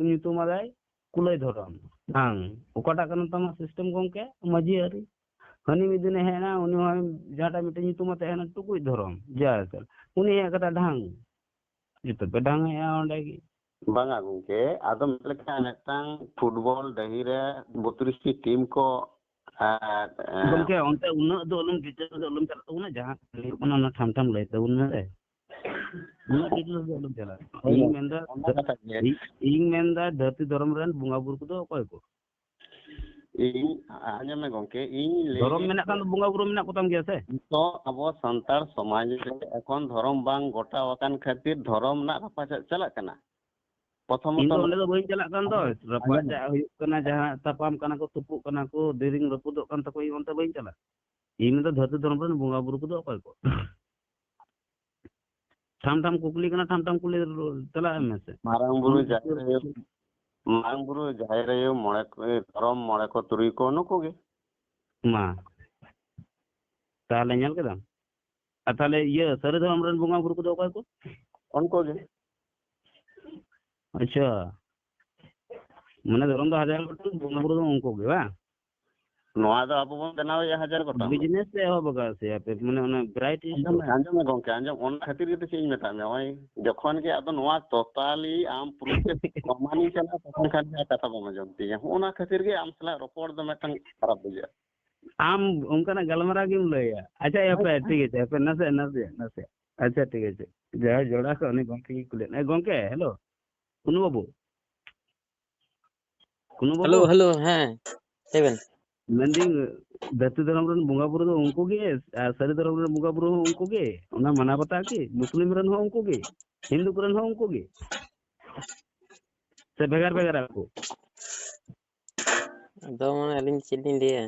ᱧᱩᱛᱩᱢ ᱟᱫᱟᱭ᱾ ᱠᱩᱞᱟᱹᱭ ᱫᱷᱚᱨᱚᱢ᱾ ᱵᱟᱝ, ᱚᱠᱟᱴᱟᱜ ᱠᱟᱱᱟ ᱛᱟᱢᱟ system ᱜᱚᱝᱠᱮ? ᱢᱟᱹᱡᱷᱤ ᱟᱹᱨᱤ᱾ ᱦᱟᱹᱱᱤ ᱢᱤᱫ ᱫᱤᱱᱮ ᱦᱮᱡ ᱮᱱᱟ, ᱩᱱᱤ ᱦᱚᱸ ᱡᱟᱦᱟᱸᱴᱟᱜ ᱢᱤᱫᱴᱮᱱ ᱧᱩᱛᱩᱢ ᱟᱛᱮ ᱦᱮᱡ ᱮᱱᱟ, ᱴᱩᱠᱩᱡ ᱫᱷᱚᱨᱚᱢ, ᱡᱟ ᱩᱛᱟᱹᱨ᱾ ᱩᱱᱤ ᱦᱮᱡ ᱠᱟᱛᱮ ᱰᱷᱟᱝ, ᱡᱚᱛᱚ ᱯᱮ ᱰᱷᱟᱝ ᱮᱜᱼᱟ ᱚᱸᱰᱮ ᱜᱮ᱾ ᱵᱟᱝᱟ ᱜᱚᱝᱠᱮ, ᱟᱫᱚ ᱢᱮᱱ ᱞᱮᱠᱷᱟᱱ ᱢᱤᱫᱴᱟᱝ ᱯᱷᱩᱴᱵᱚᱞ ᱰᱟᱹᱦᱤ ᱨᱮ ᱵᱚᱛᱨᱤᱥ ᱴᱤ ᱴᱤᱢ ᱠᱚ, ᱟᱨ, ᱮ, ᱜᱚᱝᱠᱮ, ᱚᱱᱛᱮ ᱩᱱᱟᱹᱜ ᱫᱚ ᱟᱞᱚᱢ detail ᱫᱚ ᱟᱞᱚᱢ ᱪᱟᱞᱟᱜ ᱛᱟᱵᱚᱱᱟ, ᱡᱟᱦᱟᱸ ᱦᱩᱭᱩᱜ ᱠᱟᱱᱟ ᱚᱱᱟ ᱴᱷᱟᱢ ᱴᱷᱟᱢ ᱞᱟᱹᱭ ᱛᱟᱵᱚᱱ ᱢᱮ ᱥᱮ᱾ ᱩᱱᱟᱹᱜ detail ᱫᱚ ᱟᱞᱚᱢ ᱪᱟᱞᱟᱜ᱾ ᱦᱳᱭ, ᱤᱧ ᱢᱮᱱᱫᱟ, ᱚᱱᱟ ᱠᱟᱛᱷᱟ ᱜᱮ᱾ ᱤᱧ, ᱤᱧ ᱢᱮᱱᱫᱟ ᱫᱷᱟᱹᱨᱛᱤ ᱫᱷᱚᱨᱚᱢ ᱨᱮᱱ ᱵᱚᱸᱜᱟ ᱵᱩᱨᱩ ᱠᱚᱫᱚ ᱚᱠᱚᱭ ᱠᱚ? ᱤᱧ, ᱟᱸᱡᱚᱢ ᱢᱮ ᱜᱚᱝᱠᱮ, ᱤᱧ ᱞᱟᱹᱭ ᱫᱷᱚᱨᱚᱢ ᱢᱮᱱᱟᱜ ᱠᱷᱟᱱ ᱫᱚ ᱵᱚᱸᱜᱟ ᱵᱩᱨᱩ ᱢᱮᱱᱟᱜ ᱠᱚᱛᱟᱢ ᱜᱮᱭᱟ ᱥᱮ? ᱱᱤᱛᱚᱜ ᱟᱵᱚ ᱥᱟᱱᱛᱟᱲ ᱥᱚᱢᱟᱡᱽ ᱨᱮ ᱮᱠᱷᱚᱱ ᱫᱷᱚᱨᱚᱢ ᱵᱟᱝ ᱜᱚᱴᱟᱣ ᱟᱠᱟᱱ ᱠᱷᱟᱹᱛᱤᱨ ᱫᱷᱚᱨᱚᱢ ᱨᱮᱱᱟᱜ ᱨᱟᱯᱟᱪᱟᱜ ᱪᱟᱞᱟᱜ ᱠᱟᱱᱟ᱾ ᱯᱨᱚᱛᱷᱚᱢᱚᱛᱚ ᱤᱧ ᱫᱚ ᱚᱸᱰᱮ ᱫᱚ ᱵᱟᱹᱧ ᱪᱟᱞᱟᱜ ᱠᱟᱱ ᱫᱚ᱾ ᱟᱸᱡᱚᱢ ᱢᱮ᱾ ᱨᱟᱯᱟᱪᱟᱜ ᱦᱩᱭᱩᱜ ᱠᱟᱱᱟ, ᱡᱟᱦᱟᱸ ᱛᱟᱯᱟᱢ ᱠᱟᱱᱟ ᱠᱚ, ᱛᱩᱯᱩᱜ ᱠᱟᱱᱟ ᱠᱚ, ᱫᱮᱨᱤᱧ ᱨᱟᱹᱯᱩᱫᱚᱜ ᱠᱟᱱ ᱛᱟᱠᱚ, ᱤᱧ ᱚᱱᱛᱮ ᱵᱟᱹᱧ ᱪᱟᱞᱟᱜ᱾ ᱤᱧ ᱢᱮᱱᱫᱟ ᱫᱷᱟᱹᱨᱛᱤ ᱫᱷᱚᱨᱚᱢ ᱨᱮᱱ ᱵᱚᱸᱜᱟ ᱵᱩᱨᱩ ᱠᱚᱫᱚ ᱚᱠᱚᱭ ᱠᱚ? ᱴᱷᱟᱢ ᱴᱷᱟᱢ ᱠᱩᱠᱞᱤ ᱠᱟᱱᱟ, ᱴᱷᱟᱢ ᱴᱷᱟᱢ ᱠᱩᱞᱤ ᱨᱩ-, ᱪᱟᱞᱟᱜ ᱢᱮ ᱥᱮ᱾ ᱢᱟᱨᱟᱝ ᱵᱩᱨᱩ, ᱩᱱᱠᱩ ᱡᱟᱦᱮᱨ ᱟᱭᱳ, ᱢᱟᱨᱟᱝ ᱵᱩᱨᱩ, ᱡᱟᱦᱮᱨ ᱟᱭᱳ, ᱢᱚᱬᱮ ᱠᱚ, ᱫᱷᱚᱨᱚᱢ ᱢᱚᱬᱮ ᱠᱚ, ᱛᱩᱨᱩᱭ ᱠᱚ, ᱱᱩᱠᱩ ᱜᱮ᱾ ᱢᱟ, ᱛᱟᱦᱞᱮ ᱧᱮᱞ ᱠᱮᱫᱟᱢ? ᱟᱨ ᱛᱟᱦᱞᱮ ᱤᱭᱟᱹ ᱥᱟᱹᱨᱤ ᱫᱷᱚᱨᱚᱢ ᱨᱮᱱ ᱵᱚᱸᱜᱟ ᱵᱩᱨᱩ ᱠᱚᱫᱚ ᱚᱠᱚᱭ ᱠᱚ? ᱩᱱᱠᱩ ᱜᱮ᱾ ᱟᱪᱪᱷᱟ, ᱢᱟᱱᱮ ᱫᱷᱚᱨᱚᱢ ᱫᱚ ᱦᱟᱡᱟᱨ ᱜᱚᱴᱟᱝ, ᱵᱚᱸᱜᱟ ᱵᱩᱨᱩ ᱫᱚ ᱩᱱᱠᱩ ᱜᱮ ᱵᱟᱝ? ᱱᱚᱣᱟ ᱫᱚ ᱟᱵᱚ ᱵᱚᱱ ᱵᱮᱱᱟᱣᱮᱫᱼᱟ ᱦᱟᱡᱟᱨ ᱜᱚᱴᱟᱝ᱾ Business ᱯᱮ ᱮᱦᱚᱵ ᱟᱠᱟᱫ ᱥᱮ ᱟᱯᱮ? ᱢᱟᱱᱮ ᱚᱱᱟ variety ᱟᱸᱡᱚᱢ store? ᱢᱮ, ᱟᱸᱡᱚᱢ ᱢᱮ ᱜᱚᱝᱠᱮ, ᱟᱸᱡᱚᱢ, ᱚᱱᱟ ᱠᱷᱟᱹᱛᱤᱨ ᱜᱮᱛᱚ ᱪᱮᱫ ᱤᱧ ᱢᱮᱛᱟᱫ ᱢᱮᱭᱟ, ᱱᱚᱜᱼᱚᱭ ᱡᱚᱠᱷᱚᱱ ᱜᱮ ᱟᱫᱚ ᱱᱚᱣᱟ totally ᱟᱢ proof ᱛᱮ ᱯᱨᱚᱢᱟᱱᱤᱧ ᱪᱟᱞᱟᱜᱼᱟ, ᱛᱚᱠᱷᱚᱱ ᱠᱷᱟᱱ ᱜᱮ ᱠᱟᱛᱷᱟ ᱵᱟᱢ ᱟᱸᱡᱚᱢ ᱛᱤᱧᱟ᱾ ᱦᱚᱸᱜᱼᱚ ᱱᱟ ᱠᱷᱟᱹᱛᱤᱨ ᱜᱮ ᱟᱢ ᱥᱟᱞᱟᱜ ᱨᱚᱯᱚᱲ ᱫᱚ ᱢᱤᱫᱴᱟᱝ ᱠᱷᱟᱨᱟᱯ ᱵᱩᱡᱷᱟᱹᱜᱼᱟ᱾ ᱟᱢ ᱚᱱᱠᱟᱱᱟᱜ ᱜᱟᱞᱢᱟᱨᱟᱣ ᱜᱮᱢ ᱞᱟᱹᱭᱟ᱾ ᱟᱪᱪᱷᱟ, ᱦᱟᱯᱮ, ᱦᱮᱸ᱾ ᱴᱷᱤᱠ ᱟᱪᱷᱮ, ᱦᱟᱯᱮ, ᱱᱟᱥᱮ, ᱱᱟᱥᱮ, ᱱᱟᱥᱮ᱾ ᱟᱪᱪᱷᱟ, ᱴᱷᱤᱠ ᱟᱪᱷᱮ, ᱡᱟᱦᱟᱸᱭ ᱡᱚᱲᱟ ᱠᱚ, ᱩᱱᱤ ᱜᱚᱝᱠᱮ ᱜᱮ ᱠᱩᱞᱤᱭᱮᱫ ᱢᱮ᱾ ᱜᱚᱝᱠᱮ, hello, ᱠᱩᱱᱩ ᱵᱟᱹᱵᱩ᱾ ᱠᱩᱱᱩ ᱵᱟᱹᱵᱩ? Hello, hello, ᱦᱮᱸ, ᱞᱟᱹᱭ ᱵᱮᱱ᱾ ᱢᱮᱱᱫᱟᱹᱧ, ᱫᱷᱟᱹᱨᱛᱤ ᱫᱷᱚᱨᱚᱢ ᱨᱮᱱ ᱵᱚᱸᱜᱟ ᱵᱩᱨᱩ ᱫᱚ ᱩᱱᱠᱩ ᱜᱮ, ᱟᱨ ᱥᱟᱹᱨᱤ ᱫᱷᱚᱨᱚᱢ ᱨᱮᱱ ᱵᱚᱸᱜᱟ ᱵᱩᱨᱩ ᱦᱚᱸ ᱩᱱᱠᱩ ᱜᱮ? ᱚᱱᱟ ᱢᱟᱱᱟᱣ ᱵᱟᱛᱟᱣ ᱠᱤ? ᱢᱩᱥᱞᱤᱢ ᱨᱮᱱ ᱦᱚᱸ ᱩᱱᱠᱩ ᱜᱮ? ᱦᱤᱱᱫᱩ ᱠᱚᱨᱮᱱ ᱦᱚᱸ ᱩᱱᱠᱩ ᱜᱮ? ᱥᱮ ᱵᱷᱮᱜᱟᱨ ᱵᱷᱮᱜᱟᱨ ᱟᱠᱚ? ᱟᱫᱚ ᱢᱟᱱᱮ ᱟᱹᱞᱤᱧ ᱪᱮᱫ ᱞᱤᱧ ᱞᱟᱹᱭᱟ?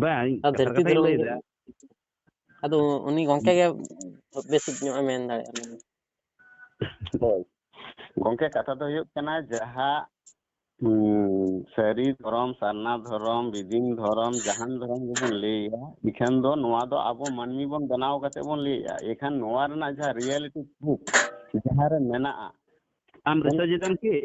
ᱵᱟᱝ, ᱟᱨ ᱠᱟᱛᱷᱟ ᱫᱷᱟᱹᱨᱛᱤ ᱠᱟᱛᱷᱟᱧ ᱫᱷᱚᱨᱚᱢ ᱞᱟᱹᱭ ᱫᱚ, ᱮᱫᱟ᱾ ᱟᱫᱚ ᱩᱱᱤ ᱜᱚᱝᱠᱮ ᱜᱮ ᱵᱮᱥᱤᱠ ᱧᱚᱜ ᱮ ᱢᱮᱱ ᱫᱟᱲᱮᱭᱟᱜᱼᱟ᱾ ᱦᱳᱭ᱾ ᱜᱚᱝᱠᱮ, ᱠᱟᱛᱷᱟ ᱫᱚ ᱦᱩᱭᱩᱜ ᱠᱟᱱᱟ, ᱡᱟᱦᱟᱸ, ᱩᱸ, ᱥᱟᱹᱨᱤ ᱫᱷᱚᱨᱚᱢ, ᱥᱟᱨᱱᱟ ᱫᱷᱚᱨᱚᱢ, ᱵᱤᱫᱤᱱ ᱫᱷᱚᱨᱚᱢ, ᱡᱟᱦᱟᱱ ᱫᱷᱚᱨᱚᱢ ᱜᱮᱵᱚᱱ ᱞᱟᱹᱭᱟ, ᱤᱠᱷᱟᱹᱱ ᱫᱚ ᱱᱚᱣᱟ ᱫᱚ ᱟᱵᱚ ᱢᱟᱹᱱᱢᱤ ᱵᱚᱱ ᱵᱮᱱᱟᱣ ᱠᱟᱛᱮ ᱵᱚᱱ ᱞᱟᱹᱭᱮᱜᱼᱟ᱾ ᱤᱠᱷᱟᱹᱱ ᱱᱚᱣᱟ ᱨᱮᱱᱟᱜ ᱡᱟᱦᱟᱸ reality proof ᱡᱟᱦᱟᱸ ᱨᱮ ᱢᱮᱱᱟᱜᱼᱟ, ᱟᱢ research ᱮᱫᱟᱢ ᱠᱤ?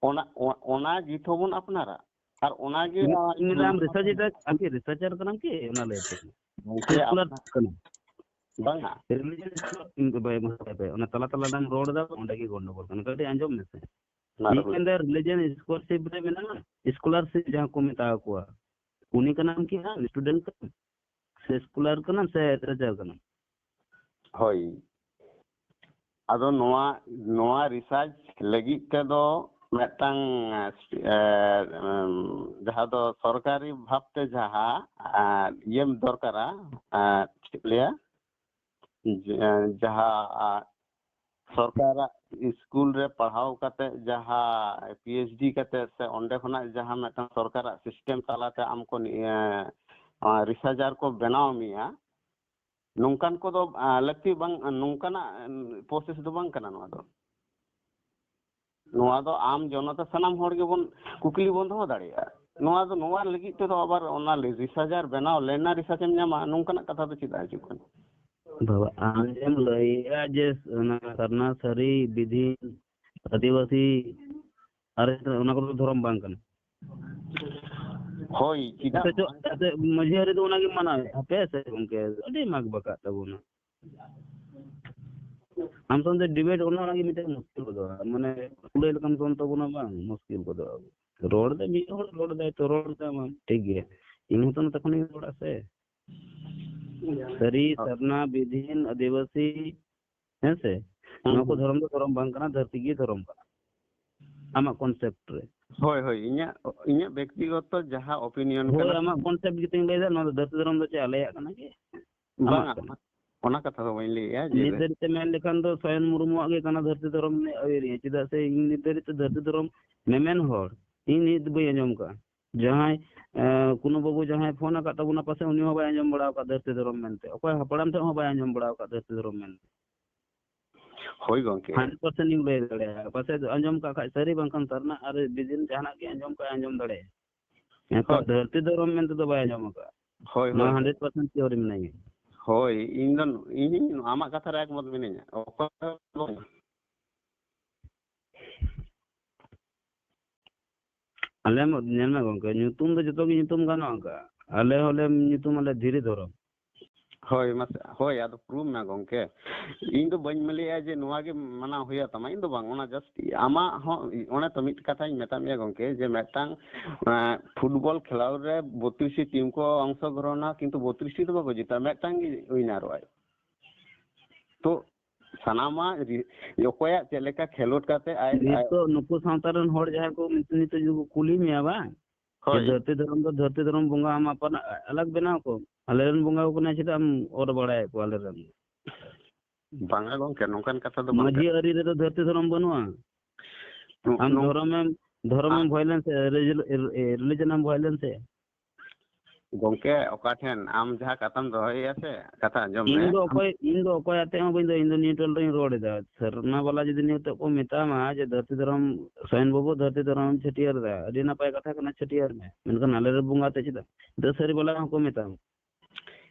ᱚᱱᱟ, ᱚ-, ᱚᱱᱟ ᱡᱤᱛ ᱦᱚᱸᱵᱚᱱ ᱟᱯᱱᱟᱨᱟ᱾ ᱟᱨ ᱚᱱᱟᱜᱮ ᱤᱧ, ᱟᱨ ᱤᱧ ᱞᱟᱹᱭᱫᱟ, ᱟᱢ ᱱᱚᱣᱟ research ᱮᱫᱟ, ᱟᱢ ᱠᱤ researcher ᱠᱟᱱᱟᱢ ᱠᱤ? ᱚᱱᱟ ᱞᱟᱹᱭ ᱛᱮ᱾ ᱜᱚᱝᱠᱮ, ᱥᱠᱚᱞᱟᱨ ᱟᱯᱱᱟᱨ ᱠᱟᱱᱟᱢ᱾ ᱵᱟᱝᱟ᱾ Religion scholar ᱤᱧ ᱫᱚ ᱵᱟᱭ, ᱵᱟᱭ, ᱵᱟᱭ, ᱚᱱᱟ ᱛᱟᱞᱟ ᱛᱟᱞᱟ ᱨᱮᱢ ᱨᱚᱲ ᱮᱫᱟ, ᱚᱸᱰᱮ ᱜᱮ ᱜᱚᱱᱰᱚᱜᱳᱞ ᱠᱟᱱᱟ᱾ ᱠᱟᱹᱴᱤᱡ ᱟᱸᱡᱚᱢ ᱢᱮᱥᱮ᱾ ᱢᱟ ᱤᱧ ᱨᱚᱲ ᱢᱮ᱾ ᱢᱮᱱᱫᱟ religion scholarship ᱨᱮ ᱢᱮᱱᱟᱜᱼᱟ, scholarship ᱡᱟᱦᱟᱸ ᱠᱚ ᱢᱮᱛᱟ ᱠᱚᱣᱟ, ᱩᱱᱤ ᱠᱟᱱᱟᱢ ᱠᱤ ᱦᱟᱸᱜ student ᱠᱟᱱᱟᱢ? ᱥᱮ scholar ᱠᱟᱱᱟᱢ ᱥᱮ researcher ᱠᱟᱱᱟᱢ? ᱦᱳᱭ᱾ ᱟᱫᱚ ᱱᱚᱣᱟ, ᱱᱚᱣᱟ research ᱞᱟᱹᱜᱤᱫ ᱛᱮᱫᱚ ᱢᱤᱫᱴᱟᱝ, ᱮ, ᱮᱢ, ᱡᱟᱦᱟᱸ ᱫᱚ ᱥᱚᱨᱠᱟᱨᱤ ᱵᱷᱟᱵᱽᱛᱮ ᱡᱟᱦᱟᱸ, ᱮ, ᱤᱭᱟᱹᱢ ᱫᱚᱨᱠᱟᱨᱟ, ᱮ, ᱪᱮᱫ ᱠᱚ ᱞᱟᱹᱭᱟ? ᱡᱮ-, ᱡᱟᱦᱟᱸ, ᱟ, ᱥᱚᱨᱠᱟᱨᱟᱜ ᱥᱠᱩᱞ ᱨᱮ ᱯᱟᱲᱦᱟᱣ ᱠᱟᱛᱮ ᱡᱟᱦᱟᱸ PhD ᱠᱟᱛᱮ ᱥᱮ ᱚᱸᱰᱮ ᱠᱷᱚᱱᱟᱜ ᱡᱟᱦᱟᱸ ᱢᱤᱫᱴᱟᱝ ᱥᱚᱨᱠᱟᱨᱟᱜ system ᱛᱟᱞᱟᱛᱮ ᱟᱢ ᱠᱚ ᱱᱤᱭᱟᱹ, ᱟ, researcher ᱠᱚ ᱵᱮᱱᱟᱣ ᱢᱮᱭᱟ, ᱱᱚᱝᱠᱟᱱ ᱠᱚᱫᱚ, ᱟ, ᱞᱟᱹᱠᱛᱤ ᱵᱟᱝ, ᱱᱚᱝᱠᱟᱱᱟᱜ, ᱩᱢ, process ᱫᱚ ᱵᱟᱝ ᱠᱟᱱᱟ ᱱᱚᱣᱟ ᱫᱚ᱾ ᱱᱚᱣᱟ ᱫᱚ ᱟᱢ ᱡᱚᱱᱚᱛᱟ ᱥᱟᱱᱟᱢ ᱦᱚᱲ ᱜᱮᱵᱚᱱ ᱠᱩᱠᱞᱤ ᱵᱚᱱ ᱫᱚᱦᱚ ᱫᱟᱲᱮᱭᱟᱜᱼᱟ᱾ ᱱᱚᱣᱟ ᱫᱚ, ᱱᱚᱣᱟ ᱞᱟᱹᱜᱤᱫ ᱛᱮᱫᱚ ᱟᱵᱟᱨ ᱚᱱᱟ researcher ᱵᱮᱱᱟᱣ ᱞᱮᱱᱟ, research ᱮᱢ ᱧᱟᱢᱟ, ᱱᱚᱝᱠᱟᱱᱟᱜ ᱠᱟᱛᱷᱟ ᱫᱚ ᱪᱮᱫᱟᱜ ᱦᱤᱡᱩᱜ ᱠᱟᱱᱟ? ᱵᱟᱵᱟ, ᱟᱢ ᱡᱮᱢ ᱞᱟᱹᱭᱮᱜᱼᱟ ᱡᱮ ᱚᱱᱟ ᱥᱟᱨᱱᱟ, ᱥᱟᱹᱨᱤ, ᱵᱤᱫᱷᱤ, ᱟᱹᱫᱤᱵᱟᱹᱥᱤ, ᱟᱨ ᱚᱱᱟ ᱠᱚᱫᱚ ᱫᱷᱚᱨᱚᱢ ᱵᱟᱝ ᱠᱟᱱᱟ᱾ ᱦᱳᱭ, ᱪᱮᱫᱟᱜ ᱟᱪᱪᱷᱟ, ᱪᱚ, ᱵᱟᱝ? ᱟᱪᱪᱷᱟ, ᱢᱟᱹᱡᱷᱤ ᱟᱹᱨᱤ ᱫᱚ ᱚᱱᱟᱜᱮ ᱢᱟᱱᱟᱣᱮᱫ, ᱦᱟᱯᱮ ᱥᱮ ᱜᱚᱝᱠᱮ, ᱟᱹᱰᱤ ᱢᱟᱜᱽ ᱵᱟᱠᱟᱜ ᱛᱟᱵᱚᱱᱟ᱾ ᱟᱢ ᱥᱟᱶᱛᱮ debate ᱚᱱᱟ ᱞᱟᱹᱜᱤᱫ ᱢᱤᱫᱴᱮᱱ ᱢᱩᱥᱠᱤᱞ ᱜᱚᱫᱚᱜᱼᱟ, ᱢᱟᱱᱮ ᱠᱩᱲᱟᱹᱭ ᱞᱮᱠᱟᱢ ᱥᱚᱱ ᱛᱟᱵᱚᱱᱟ, ᱵᱟᱝ ᱢᱩᱥᱠᱤᱞ ᱜᱚᱫᱚᱜᱼᱟ᱾ ᱨᱚᱲ ᱫᱚ ᱢᱤᱫ ᱦᱚᱲ ᱨᱚᱲ ᱫᱟᱭ ᱛᱚ, ᱨᱚᱲ ᱫᱟᱭ ᱢᱟ ᱴᱷᱤᱠ ᱜᱮ, ᱤᱧ ᱦᱚᱸᱛᱚ ᱱᱚᱛᱮ ᱠᱷᱚᱱᱤᱧ ᱨᱚᱲᱟ ᱥᱮ᱾ ᱥᱟᱹᱨᱤ, ᱥᱟᱨᱱᱟ, ᱵᱤᱫᱷᱤᱱ, ᱟᱹᱫᱤᱵᱟᱹᱥᱤ, ᱦᱮᱸ ᱥᱮ? ᱦᱩᱸ, ᱱᱚᱣᱟ ᱠᱚ ᱦᱩᱸ᱾ ᱫᱷᱚᱨᱚᱢ ᱫᱚ ᱫᱷᱚᱨᱚᱢ ᱵᱟᱝ ᱠᱟᱱᱟ, ᱫᱷᱟᱹᱨᱛᱤ ᱜᱮ ᱫᱷᱚᱨᱚᱢ ᱠᱟᱱᱟ ᱟᱢᱟᱜ concept ᱨᱮ᱾ ᱦᱳᱭ, ᱦᱳᱭ, ᱤᱧᱟᱹᱜ, ᱤᱧᱟᱹᱜ ᱵᱮᱠᱛᱤᱜᱚᱛᱚ ᱡᱟᱦᱟᱸ opinion ᱦᱳᱭ, ᱠᱟᱱᱟ᱾ ᱟᱢᱟᱜ concept ᱜᱮᱛᱚᱧ ᱞᱟᱹᱭᱫᱟ, ᱱᱚᱣᱟ ᱫᱚ ᱫᱷᱟᱹᱨᱛᱤ ᱫᱷᱚᱨᱚᱢ ᱫᱚ ᱪᱮᱫ ᱟᱞᱮᱭᱟᱜ ᱠᱟᱱᱟ ᱠᱤ? ᱟᱢᱟᱜ ᱵᱟᱝᱟ, ᱠᱟᱱᱟ᱾ ᱚᱱᱟ ᱠᱟᱛᱷᱟ ᱫᱚ ᱵᱟᱹᱧ ᱞᱟᱹᱭᱮᱜᱼᱟ ᱡᱮ ᱱᱤᱛ ᱫᱷᱟᱹᱨᱤᱡ ᱛᱮ ᱢᱮᱱ ᱞᱮᱠᱷᱟᱱ ᱫᱚ ᱥᱚᱭᱚᱱ ᱢᱩᱨᱢᱩᱣᱟᱜ ᱜᱮ ᱠᱟᱱᱟ ᱫᱷᱟᱹᱨᱛᱤ ᱫᱷᱚᱨᱚᱢ ᱨᱤᱱᱤᱡ ᱟᱹᱭᱩᱨᱤᱭᱟᱹ, ᱪᱮᱫᱟᱜ ᱥᱮ ᱤᱧ ᱱᱤᱛ ᱫᱷᱟᱹᱨᱤᱡ ᱛᱮ ᱫᱷᱟᱹᱨᱛᱤ ᱫᱷᱚᱨᱚᱢ ᱢᱮᱢᱮᱱ ᱦᱚᱲ ᱤᱧ ᱱᱤᱛ ᱵᱟᱹᱧ ᱟᱸᱡᱚᱢ ᱠᱟᱜᱼᱟ᱾ ᱡᱟᱦᱟᱸᱭ, ᱮ, ᱠᱩᱱᱩ ᱵᱟᱹᱵᱩ ᱡᱟᱦᱟᱸᱭ ᱯᱷᱳᱱ ᱟᱠᱟᱫ ᱛᱟᱵᱚᱱᱟ, ᱯᱟᱥᱮ ᱩᱱᱤ ᱦᱚᱸ ᱵᱟᱭ ᱟᱸᱡᱚᱢ ᱵᱟᱲᱟ ᱟᱠᱟᱫ ᱫᱷᱟᱹᱨᱛᱤ ᱫᱷᱚᱨᱚᱢ ᱢᱮᱱᱛᱮ, ᱚᱠᱚᱭ ᱦᱟᱯᱲᱟᱢ ᱴᱷᱮᱱ ᱦᱚᱸ ᱵᱟᱭ ᱟᱸᱡᱚᱢ ᱵᱟᱲᱟ ᱟᱠᱟᱫ ᱫᱷᱟᱹᱨᱛᱤ ᱫᱷᱚᱨᱚᱢ ᱢᱮᱱᱛᱮ᱾ ᱦᱳᱭ ᱜᱚᱝᱠᱮ᱾ Hundred percent ᱤᱧ ᱞᱟᱹᱭ ᱫᱟᱲᱮᱭᱟᱜᱼᱟ, ᱯᱟᱥᱮ ᱟᱸᱡᱚᱢ ᱠᱟᱜ ᱠᱷᱟᱡ ᱥᱟᱹᱨᱤ, ᱵᱟᱝᱠᱷᱟᱱ ᱥᱟᱨᱱᱟ ᱟᱨ ᱵᱤᱫᱤᱱ ᱡᱟᱦᱟᱱᱟᱜ ᱜᱮ ᱟᱸᱡᱚᱢ ᱠᱟᱜ ᱟᱸᱡᱚᱢ ᱫᱟᱲᱮᱭᱟᱜᱼᱟ᱾ ᱮᱱᱠᱷᱟᱱ ᱦᱳᱭ᱾ ᱫᱷᱟᱹᱨᱛᱤ ᱫᱷᱚᱨᱚᱢ ᱢᱮᱱᱛᱮ ᱫᱚ ᱵᱟᱭ ᱟᱸᱡᱚᱢ ᱟᱠᱟᱫᱼᱟ᱾ ᱦᱳᱭ, ᱱᱚᱣᱟ ᱦᱳᱭ᱾ Hundred percent sure ᱢᱤᱱᱟᱹᱧᱟ᱾ ᱦᱳᱭ, ᱤᱧ ᱫᱚ, ᱤᱧ ᱟᱢᱟᱜ ᱠᱟᱛᱷᱟ ᱨᱮ ᱮᱠᱢᱚᱛ ᱢᱤᱱᱟᱹᱧᱟ᱾ ᱚᱠᱚᱭ ᱦᱚᱸ ᱵᱟᱝ᱾ ᱟᱞᱮ ᱢᱟ, ᱧᱮᱞ ᱢᱮ ᱜᱚᱝᱠᱮ, ᱧᱩᱛᱩᱢ ᱫᱚ ᱡᱚᱛᱚ ᱜᱮ ᱧᱩᱛᱩᱢ ᱜᱟᱱᱚᱜᱼᱟ᱾ ᱚᱱᱠᱟ ᱟᱞᱮ ᱦᱚᱸᱞᱮ ᱧᱩᱛᱩᱢ ᱟᱞᱮ ᱫᱷᱤᱨᱤ ᱫᱷᱚᱨᱚᱢ᱾ ᱦᱳᱭ, ᱢᱟᱥᱮ, ᱦᱳᱭ, ᱟᱫᱚ ᱯᱨᱩᱯᱷ ᱢᱮ ᱜᱚᱝᱠᱮ᱾ ᱤᱧ ᱫᱚ ᱵᱟᱹᱧ ᱢᱮᱱᱮᱫᱼᱟ ᱡᱮ ᱱᱚᱣᱟ ᱜᱮ ᱢᱟᱱᱟᱣ ᱦᱩᱭᱩᱜ ᱛᱟᱢᱟ, ᱤᱧ ᱫᱚ ᱵᱟᱝ, ᱚᱱᱟ ᱡᱟᱥᱴ ᱟᱢᱟᱜ ᱦᱚᱸ, ᱚᱱᱮ ᱛᱚ ᱢᱤᱫ ᱠᱟᱛᱷᱟᱧ ᱢᱮᱛᱟᱫ ᱢᱮᱭᱟ ᱜᱚᱝᱠᱮ, ᱡᱮ ᱢᱤᱫᱴᱟᱝ, ᱮᱸ, ᱯᱷᱩᱴᱵᱚᱞ ᱠᱷᱮᱞᱳᱰ ᱨᱮ ᱵᱚᱛᱨᱤᱥ ᱴᱤ ᱴᱤᱢ ᱠᱚ ᱚᱝᱥᱚᱜᱨᱚᱦᱚᱱᱟ, ᱠᱤᱱᱛᱩ ᱵᱚᱛᱨᱤᱥ ᱴᱤ ᱫᱚ ᱵᱟᱠᱚ ᱡᱤᱛᱟ, ᱢᱤᱫᱴᱟᱝ ᱜᱮ ᱩᱭᱱᱟᱨᱚᱜᱼᱟᱭ᱾ ᱛᱚ ᱥᱟᱱᱟᱢᱟᱜ ᱨᱤ-, ᱚᱠᱚᱭᱟᱜ ᱪᱮᱫ ᱞᱮᱠᱟ ᱠᱷᱮᱞᱳᱰ ᱠᱟᱛᱮ ᱟᱡ, ᱟᱡ ᱱᱤᱛᱚᱜ ᱱᱩᱠᱩ ᱥᱟᱶᱛᱟ ᱨᱮᱱ ᱦᱚᱲ ᱡᱟᱦᱟᱸᱭ ᱠᱚ ᱱᱤᱛᱚᱜ ᱡᱩᱫᱤ ᱠᱚ ᱠᱩᱞᱤ ᱢᱮᱭᱟ ᱵᱟᱝ, ᱦᱳᱭ᱾ ᱡᱮ ᱫᱷᱟᱹᱨᱛᱤ ᱫᱷᱚᱨᱚᱢ ᱫᱚ ᱫᱷᱟᱹᱨᱛᱤ ᱫᱷᱚᱨᱚᱢ ᱵᱚᱸᱜᱟ ᱟᱢ ᱟᱯᱟᱱ ᱟᱞᱟᱜᱽ ᱵᱮᱱᱟᱣ ᱠᱚ, ᱟᱞᱮ ᱨᱮᱱ ᱵᱚᱸᱜᱟ ᱠᱚ ᱠᱟᱱᱟ, ᱪᱮᱫᱟᱜ ᱮᱢ ᱚᱨ ᱵᱟᱲᱟᱭᱮᱫ ᱠᱚᱣᱟ ᱟᱞᱮ ᱨᱮᱱ? ᱵᱟᱝᱟ ᱜᱚᱝᱠᱮ, ᱱᱚᱝᱠᱟᱱ ᱠᱟᱛᱷᱟ ᱫᱚ ᱵᱟᱝ ᱢᱟᱹᱡᱷᱤ ᱠᱟᱱᱟ᱾ ᱟᱹᱨᱤ ᱨᱮᱫᱚ ᱫᱷᱟᱹᱨᱛᱤ ᱫᱷᱚᱨᱚᱢ ᱵᱟᱹᱱᱩᱜᱼᱟ᱾ ᱱᱚ-, ᱟᱢ ᱱᱚ-, ᱫᱷᱚᱨᱚᱢᱮᱢ, ᱫᱷᱚᱨᱚᱢᱮᱢ ᱟ- ᱵᱷᱚᱭᱞᱮᱱᱥ, ᱨᱤᱞᱤᱡᱚᱱ ᱮᱢ ᱵᱷᱚᱭᱞᱮᱱᱥ᱾ ᱜᱚᱝᱠᱮ, ᱚᱠᱟ ᱴᱷᱮᱱ ᱟᱢ ᱡᱟᱦᱟᱸ ᱠᱟᱛᱷᱟᱢ ᱫᱚᱦᱚᱭᱮᱫᱼᱟ ᱥᱮ, ᱠᱟᱛᱷᱟ ᱟᱸᱡᱚᱢ ᱢᱮ᱾ ᱤᱧ ᱫᱚ ᱟᱢ ᱚᱠᱚᱭ, ᱤᱧ ᱫᱚ ᱚᱠᱚᱭ ᱟᱛᱮ ᱦᱚᱸ ᱵᱟᱹᱧ ᱫᱚ, ᱤᱧ ᱫᱚ neutral ᱨᱤᱧ ᱨᱚᱲ ᱮᱫᱟ᱾ ᱥᱟᱨᱱᱟ ᱵᱟᱞᱟ ᱡᱩᱫᱤ ᱱᱤᱛᱚᱜ ᱠᱚ ᱢᱮᱛᱟᱢᱟ ᱡᱮ ᱫᱷᱟᱹᱨᱛᱤ ᱫᱷᱚᱨᱚᱢ, ᱥᱚᱭᱚᱱ ᱵᱟᱹᱵᱩ ᱫᱷᱟᱹᱨᱛᱤ ᱫᱷᱚᱨᱚᱢ ᱪᱷᱟᱹᱴᱭᱟᱹᱨ ᱮᱫᱟ, ᱟᱹᱰᱤ ᱱᱟᱯᱟᱭ ᱠᱟᱛᱷᱟ ᱠᱟᱱᱟ, ᱪᱷᱟᱹᱴᱭᱟᱹᱨ ᱢᱮ, ᱢᱮᱱᱠᱷᱟᱱ ᱟᱞᱮ ᱨᱮᱱ ᱵᱚᱸᱜᱟ ᱛᱮ ᱪᱮᱫᱟᱜ? ᱱᱤᱛᱚᱜ ᱥᱟᱹᱨᱤ ᱵᱟᱞᱟ ᱦᱚᱸᱠᱚ ᱢᱮᱛᱟᱢᱟ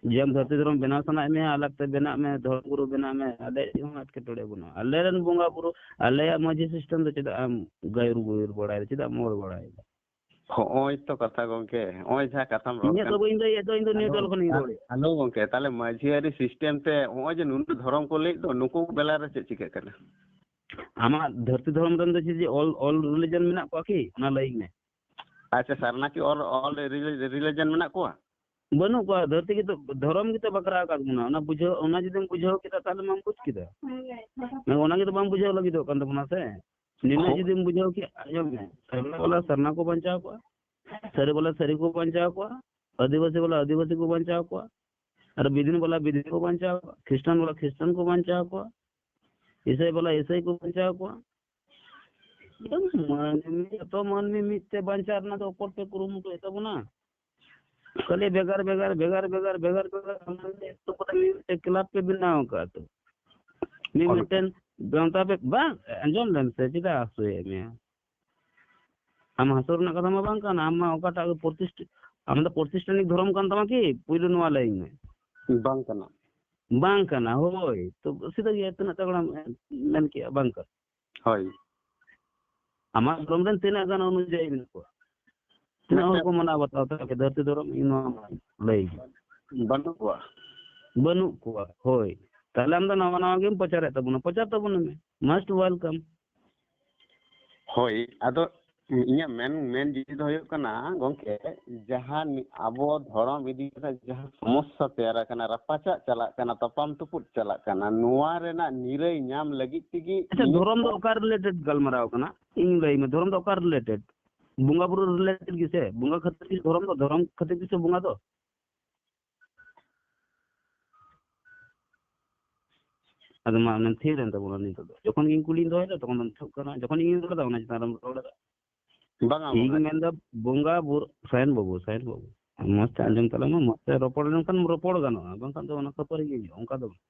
ᱡᱮ ᱟᱢ ᱫᱷᱟᱹᱨᱛᱤ ᱫᱷᱚᱨᱚᱢ ᱵᱮᱱᱟᱣ ᱥᱟᱱᱟᱭᱮᱫ ᱢᱮᱭᱟ, ᱟᱞᱟᱜᱽ ᱛᱮ ᱵᱮᱱᱟᱜ ᱢᱮ, ᱫᱷᱚᱨᱚᱢ ᱜᱩᱨᱩ ᱵᱮᱱᱟᱜ ᱢᱮ, ᱟᱞᱮᱭᱟᱜ ᱪᱮᱫ ᱦᱚᱸ ᱮᱴᱠᱮᱴᱚᱬᱮ ᱵᱟᱹᱱᱩᱜᱼᱟ᱾ ᱟᱞᱮ ᱨᱮᱱ ᱵᱚᱸᱜᱟ ᱵᱩᱨᱩ, ᱟᱞᱮᱭᱟᱜ ᱢᱟᱹᱡᱷᱤ system ᱫᱚ ᱪᱮᱫᱟᱜ ᱮᱢ ᱜᱟᱹᱭᱩᱨ ᱜᱩᱭᱩᱨ ᱵᱟᱲᱟᱭᱮᱫᱟ, ᱪᱮᱫᱟᱜ ᱮᱢ ᱚᱨ ᱵᱟᱲᱟᱭᱮᱫᱟ? ᱦᱚᱸᱜᱼᱚᱭ ᱛᱚ ᱠᱟᱛᱷᱟ ᱜᱚᱝᱠᱮ, ᱦᱚᱸᱜᱼᱚᱭ ᱡᱟᱦᱟᱸ ᱠᱟᱛᱷᱟᱢ ᱨᱚᱲ ᱤᱧᱟᱹᱜ ᱠᱟᱱ᱾ ᱫᱚ ᱵᱟᱹᱧ ᱞᱟᱹᱭᱮᱫ ᱫᱚ, ᱤᱧ ᱫᱚ neutral ᱦᱮᱞᱳ, ᱠᱷᱚᱱᱤᱧ ᱨᱚᱲᱮᱫ᱾ ᱦᱮᱞᱳ ᱜᱚᱝᱠᱮ, ᱛᱟᱦᱞᱮ ᱢᱟᱹᱡᱷᱤ ᱟᱹᱨᱤ system ᱛᱮ ᱦᱚᱸᱜᱼᱚᱭ ᱡᱮ ᱱᱩᱱᱟᱹᱜ ᱫᱷᱚᱨᱚᱢ ᱠᱚ ᱞᱟᱹᱭᱮᱫ ᱫᱚ, ᱱᱩᱠᱩ ᱵᱮᱞᱟ ᱨᱮ ᱪᱮᱫ ᱪᱤᱠᱟᱹᱜ ᱠᱟᱱᱟ? ᱟᱢᱟᱜ ᱫᱷᱟᱹᱨᱛᱤ ᱫᱷᱚᱨᱚᱢ ᱨᱮᱱ ᱫᱚ ᱪᱮᱫ ᱡᱮ all, all religion ᱢᱮᱱᱟᱜ ᱠᱚᱣᱟ ᱠᱤ? ᱚᱱᱟ ᱞᱟᱹᱭᱟᱹᱧ ᱢᱮ᱾ ᱟᱪᱪᱷᱟ, ᱥᱟᱨᱱᱟ ᱠᱤ all, all religion ᱢᱮᱱᱟᱜ ᱠᱚᱣᱟ? ᱵᱟᱹᱱᱩᱜ ᱠᱚᱣᱟ, ᱫᱷᱟᱹᱨᱛᱤ ᱜᱮᱛᱚ, ᱫᱷᱚᱨᱚᱢ ᱜᱮᱛᱚ ᱵᱟᱠᱷᱨᱟ ᱟᱠᱟᱫ ᱵᱚᱱᱟ᱾ ᱚᱱᱟ ᱵᱩᱡᱷᱟᱹᱣ, ᱚᱱᱟ ᱡᱩᱫᱤᱢ ᱵᱩᱡᱷᱟᱹᱣ ᱠᱮᱫᱟ, ᱛᱟᱦᱞᱮ ᱢᱟᱢ ᱵᱩᱡᱽ ᱠᱮᱫᱟ᱾ ᱚᱱᱟ ᱜᱮᱛᱚ ᱵᱟᱢ ᱵᱩᱡᱷᱟᱹᱣ ᱞᱟᱹᱜᱤᱫᱚᱜ ᱠᱟᱱ ᱛᱟᱵᱚᱱᱟ ᱥᱮ᱾ ᱱᱤᱱᱟᱹᱜ ᱦᱳ᱾ ᱡᱩᱫᱤᱢ ᱵᱩᱡᱷᱟᱹᱣ ᱠᱮᱭᱟ, ᱟᱸᱡᱚᱢ ᱢᱮ, ᱥᱟᱨᱱᱟ ᱵᱟᱞᱟ ᱥᱟᱨᱱᱟ ᱠᱚ ᱵᱟᱧᱪᱟᱣ ᱠᱚᱣᱟ, ᱥᱟᱹᱨᱤ ᱵᱟᱞᱟ ᱥᱟᱹᱨᱤ ᱠᱚ ᱵᱟᱧᱪᱟᱣ ᱠᱚᱣᱟ, ᱟᱹᱫᱤᱵᱟᱹᱥᱤ ᱵᱟᱞᱟ ᱟᱹᱫᱤᱵᱟᱹᱥᱤ ᱠᱚ ᱵᱟᱧᱪᱟᱣ ᱠᱚᱣᱟ, ᱟᱨ ᱵᱤᱫᱤᱱ ᱵᱟᱞᱟ ᱵᱤᱫᱤᱱ ᱠᱚ ᱵᱟᱧᱪᱟᱣ ᱠᱚᱣᱟ, ᱠᱷᱨᱤᱥᱴᱟᱱ ᱵᱟᱞᱟ ᱠᱷᱨᱤᱥᱴᱟᱱ ᱠᱚ ᱵᱟᱧᱪᱟᱣ ᱠᱚᱣᱟ, ᱤᱥᱟᱹᱭ ᱵᱟᱞᱟ ᱤᱥᱟᱹᱭ ᱠᱚ ᱵᱟᱧᱪᱟᱣ ᱠᱚᱣᱟ᱾ ᱢᱟᱹᱱᱢᱤ, ᱡᱚᱛᱚ ᱢᱟᱹᱱᱢᱤ ᱢᱤᱫ ᱛᱮ ᱵᱟᱧᱪᱟᱣ ᱨᱮᱱᱟᱜ ᱫᱚ ᱚᱠᱚᱭ ᱯᱮ ᱠᱩᱨᱩᱢᱩᱴᱩᱭᱮᱫ ᱛᱟᱵᱚᱱᱟ? ᱠᱷᱟᱹᱞᱤ ᱵᱷᱮᱜᱟᱨ, ᱵᱷᱮᱜᱟᱨ, ᱵᱷᱮᱜᱟᱨ, ᱵᱷᱮᱜᱟᱨ, ᱵᱷᱮᱜᱟᱨ, ᱵᱷᱮᱜᱟᱨ ᱢᱤᱫᱴᱮᱱ club ᱯᱮ ᱵᱮᱱᱟᱣ ᱟᱠᱟᱫ ᱛᱚ᱾ ᱢᱤᱫ ᱚᱱᱠᱟ᱾ ᱢᱤᱫᱴᱮᱱ ᱜᱟᱶᱛᱟ ᱯᱮ, ᱵᱟᱝ, ᱟᱸᱡᱚᱢ ᱞᱮᱢ ᱥᱮ, ᱪᱮᱫᱟᱜ ᱦᱟᱹᱥᱩᱭᱮᱫ ᱢᱮᱭᱟ? ᱟᱢ ᱦᱟᱹᱥᱩ ᱨᱮᱱᱟᱜ ᱠᱟᱛᱷᱟ ᱢᱟ ᱵᱟᱝ ᱠᱟᱱᱟ, ᱟᱢ ᱢᱟ ᱚᱠᱟᱴᱟᱜ ᱜᱮ ᱯᱨᱚᱛᱤᱥᱴᱷᱤ-, ᱟᱢ ᱫᱚ ᱯᱨᱚᱛᱤᱥᱴᱷᱟᱱᱤᱠ ᱫᱷᱚᱨᱚᱢ ᱠᱟᱱ ᱛᱟᱢᱟ ᱠᱤ? ᱯᱩᱭᱞᱩ ᱱᱚᱣᱟ ᱞᱟᱹᱭᱟᱹᱧ ᱢᱮ᱾ ᱵᱟᱝ ᱠᱟᱱᱟ᱾ ᱵᱟᱝ ᱠᱟᱱᱟ, ᱦᱳᱭ᱾ ᱛᱚ, ᱥᱤᱫᱷᱟᱹ ᱜᱮ ᱛᱤᱱᱟᱹᱜ ᱛᱟᱜᱲᱟᱢ ᱢᱮᱱ ᱠᱮᱜᱼᱟ, ᱵᱟᱝ ᱠᱟᱱᱟ᱾ ᱦᱳᱭ᱾ ᱟᱢᱟᱜ ᱫᱷᱚᱨᱚᱢ ᱨᱮᱱ ᱛᱤᱱᱟᱹᱜ ᱜᱟᱱ ᱚᱱᱩᱡᱟᱭᱤ ᱢᱮᱱᱟᱜ ᱠᱚᱣᱟ? ᱛᱤᱱᱟᱹᱜ ᱦᱚᱲ ᱠᱚ ᱢᱟᱱᱟᱣ ᱵᱟᱛᱟᱣ ᱛᱮ ᱫᱷᱟᱹᱨᱛᱤ ᱫᱷᱚᱨᱚᱢ? ᱤᱧ ᱱᱚᱣᱟ ᱞᱟᱹᱭ ᱜᱮ᱾ ᱵᱟᱹᱱᱩᱜ ᱠᱚᱣᱟ᱾ ᱵᱟᱹᱱᱩᱜ ᱠᱚᱣᱟ, ᱦᱳᱭ᱾ ᱛᱟᱦᱞᱮ ᱟᱢ ᱫᱚ ᱱᱟᱣᱟ ᱱᱟᱣᱟ ᱜᱮᱢ ᱯᱨᱚᱪᱟᱨᱮᱫ ᱛᱟᱵᱚᱱᱟ, ᱯᱨᱚᱪᱟᱨ ᱛᱟᱵᱚᱱ ᱢᱮ, most welcome᱾ ᱦᱳᱭ, ᱟᱫᱚ ᱤᱧᱟᱹᱜ ᱢᱮᱱ, ᱢᱮᱱ ᱡᱤᱱᱤᱥ ᱫᱚ ᱦᱩᱭᱩᱜ ᱠᱟᱱᱟ, ᱜᱚᱝᱠᱮ, ᱡᱟᱦᱟᱸ ᱱᱤ-, ᱟᱵᱚ ᱫᱷᱚᱨᱚᱢ ᱤᱫᱤ ᱠᱟᱛᱮ ᱡᱟᱦᱟᱸ ᱥᱚᱢᱚᱥᱥᱟ ᱛᱮᱭᱟᱨ ᱟᱠᱟᱱᱟ, ᱨᱟᱯᱟᱪᱟᱜ ᱪᱟᱞᱟᱜ ᱠᱟᱱᱟ, ᱛᱟᱯᱟᱢ ᱛᱩᱯᱩᱫ ᱪᱟᱞᱟᱜ ᱠᱟᱱᱟ, ᱱᱚᱣᱟ ᱨᱮᱱᱟᱜ ᱱᱤᱨᱟᱹᱭ ᱧᱟᱢ ᱞᱟᱹᱜᱤᱫ ᱛᱮᱜᱮ ᱟᱪᱪᱷᱟ, ᱤᱧᱟᱹᱜ ᱫᱷᱚᱨᱚᱢ ᱫᱚ ᱚᱠᱟ related ᱜᱟᱞᱢᱟᱨᱟᱣ ᱠᱟᱱᱟ? ᱤᱧ ᱞᱟᱹᱭ ᱢᱮ, ᱫᱷᱚᱨᱚᱢ ᱫᱚ ᱚᱠᱟ related? ᱵᱚᱸᱜᱟ ᱵᱩᱨᱩ related ᱜᱮᱥᱮ? ᱵᱚᱸᱜᱟ ᱠᱷᱟᱹᱛᱤᱨ ᱜᱮ ᱫᱷᱚᱨᱚᱢ ᱫᱚ, ᱫᱷᱚᱨᱚᱢ ᱠᱷᱟᱹᱛᱤᱨ ᱜᱮᱥᱮ ᱵᱚᱸᱜᱟ ᱫᱚ? ᱟᱫᱚ ᱢᱟ ᱚᱱᱮᱢ ᱛᱷᱤᱨ ᱮᱱ ᱛᱟᱵᱚᱱᱟ ᱱᱤᱛᱚᱜ ᱫᱚ᱾ ᱡᱚᱠᱷᱚᱱ ᱜᱤᱧ ᱠᱩᱞᱤᱧ ᱫᱚᱦᱚᱭᱮᱫᱟ, ᱛᱚᱠᱷᱚᱱ ᱫᱚᱢ ᱛᱷᱩᱜ ᱠᱟᱱᱟ᱾ ᱡᱚᱠᱷᱚᱱ ᱤᱧᱤᱧ ᱨᱚᱲ ᱮᱫᱟ, ᱚᱱᱟ ᱪᱮᱛᱟᱱ ᱨᱮᱢ ᱨᱚᱲ ᱮᱫᱟ᱾ ᱵᱟᱝᱟ, ᱤᱧ ᱵᱟᱝᱟ᱾ ᱢᱮᱱᱫᱟ, ᱵᱚᱸᱜᱟ ᱵᱩᱨᱩ, ᱥᱟᱭᱮᱱ ᱵᱟᱹᱵᱩ, ᱥᱟᱭᱮᱱ ᱵᱟᱹᱵᱩ, ᱢᱚᱡᱽ ᱛᱮ ᱟᱸᱡᱚᱢ ᱛᱟᱞᱟᱝ ᱢᱮ, ᱢᱚᱡᱽ ᱛᱮ ᱨᱚᱯᱚᱲ ᱞᱮᱱᱠᱷᱟᱱ ᱨᱚᱯᱚᱲ ᱜᱟᱱᱚᱜᱼᱟ, ᱵᱟᱝᱠᱷᱟᱱ ᱫᱚ ᱚᱱᱟ ᱠᱷᱟᱹᱯᱟᱹᱨᱤ ᱜᱮ ᱦᱩᱭᱩᱜᱼᱟ᱾ ᱚᱱᱠᱟ ᱫᱚ ᱵᱟᱝ᱾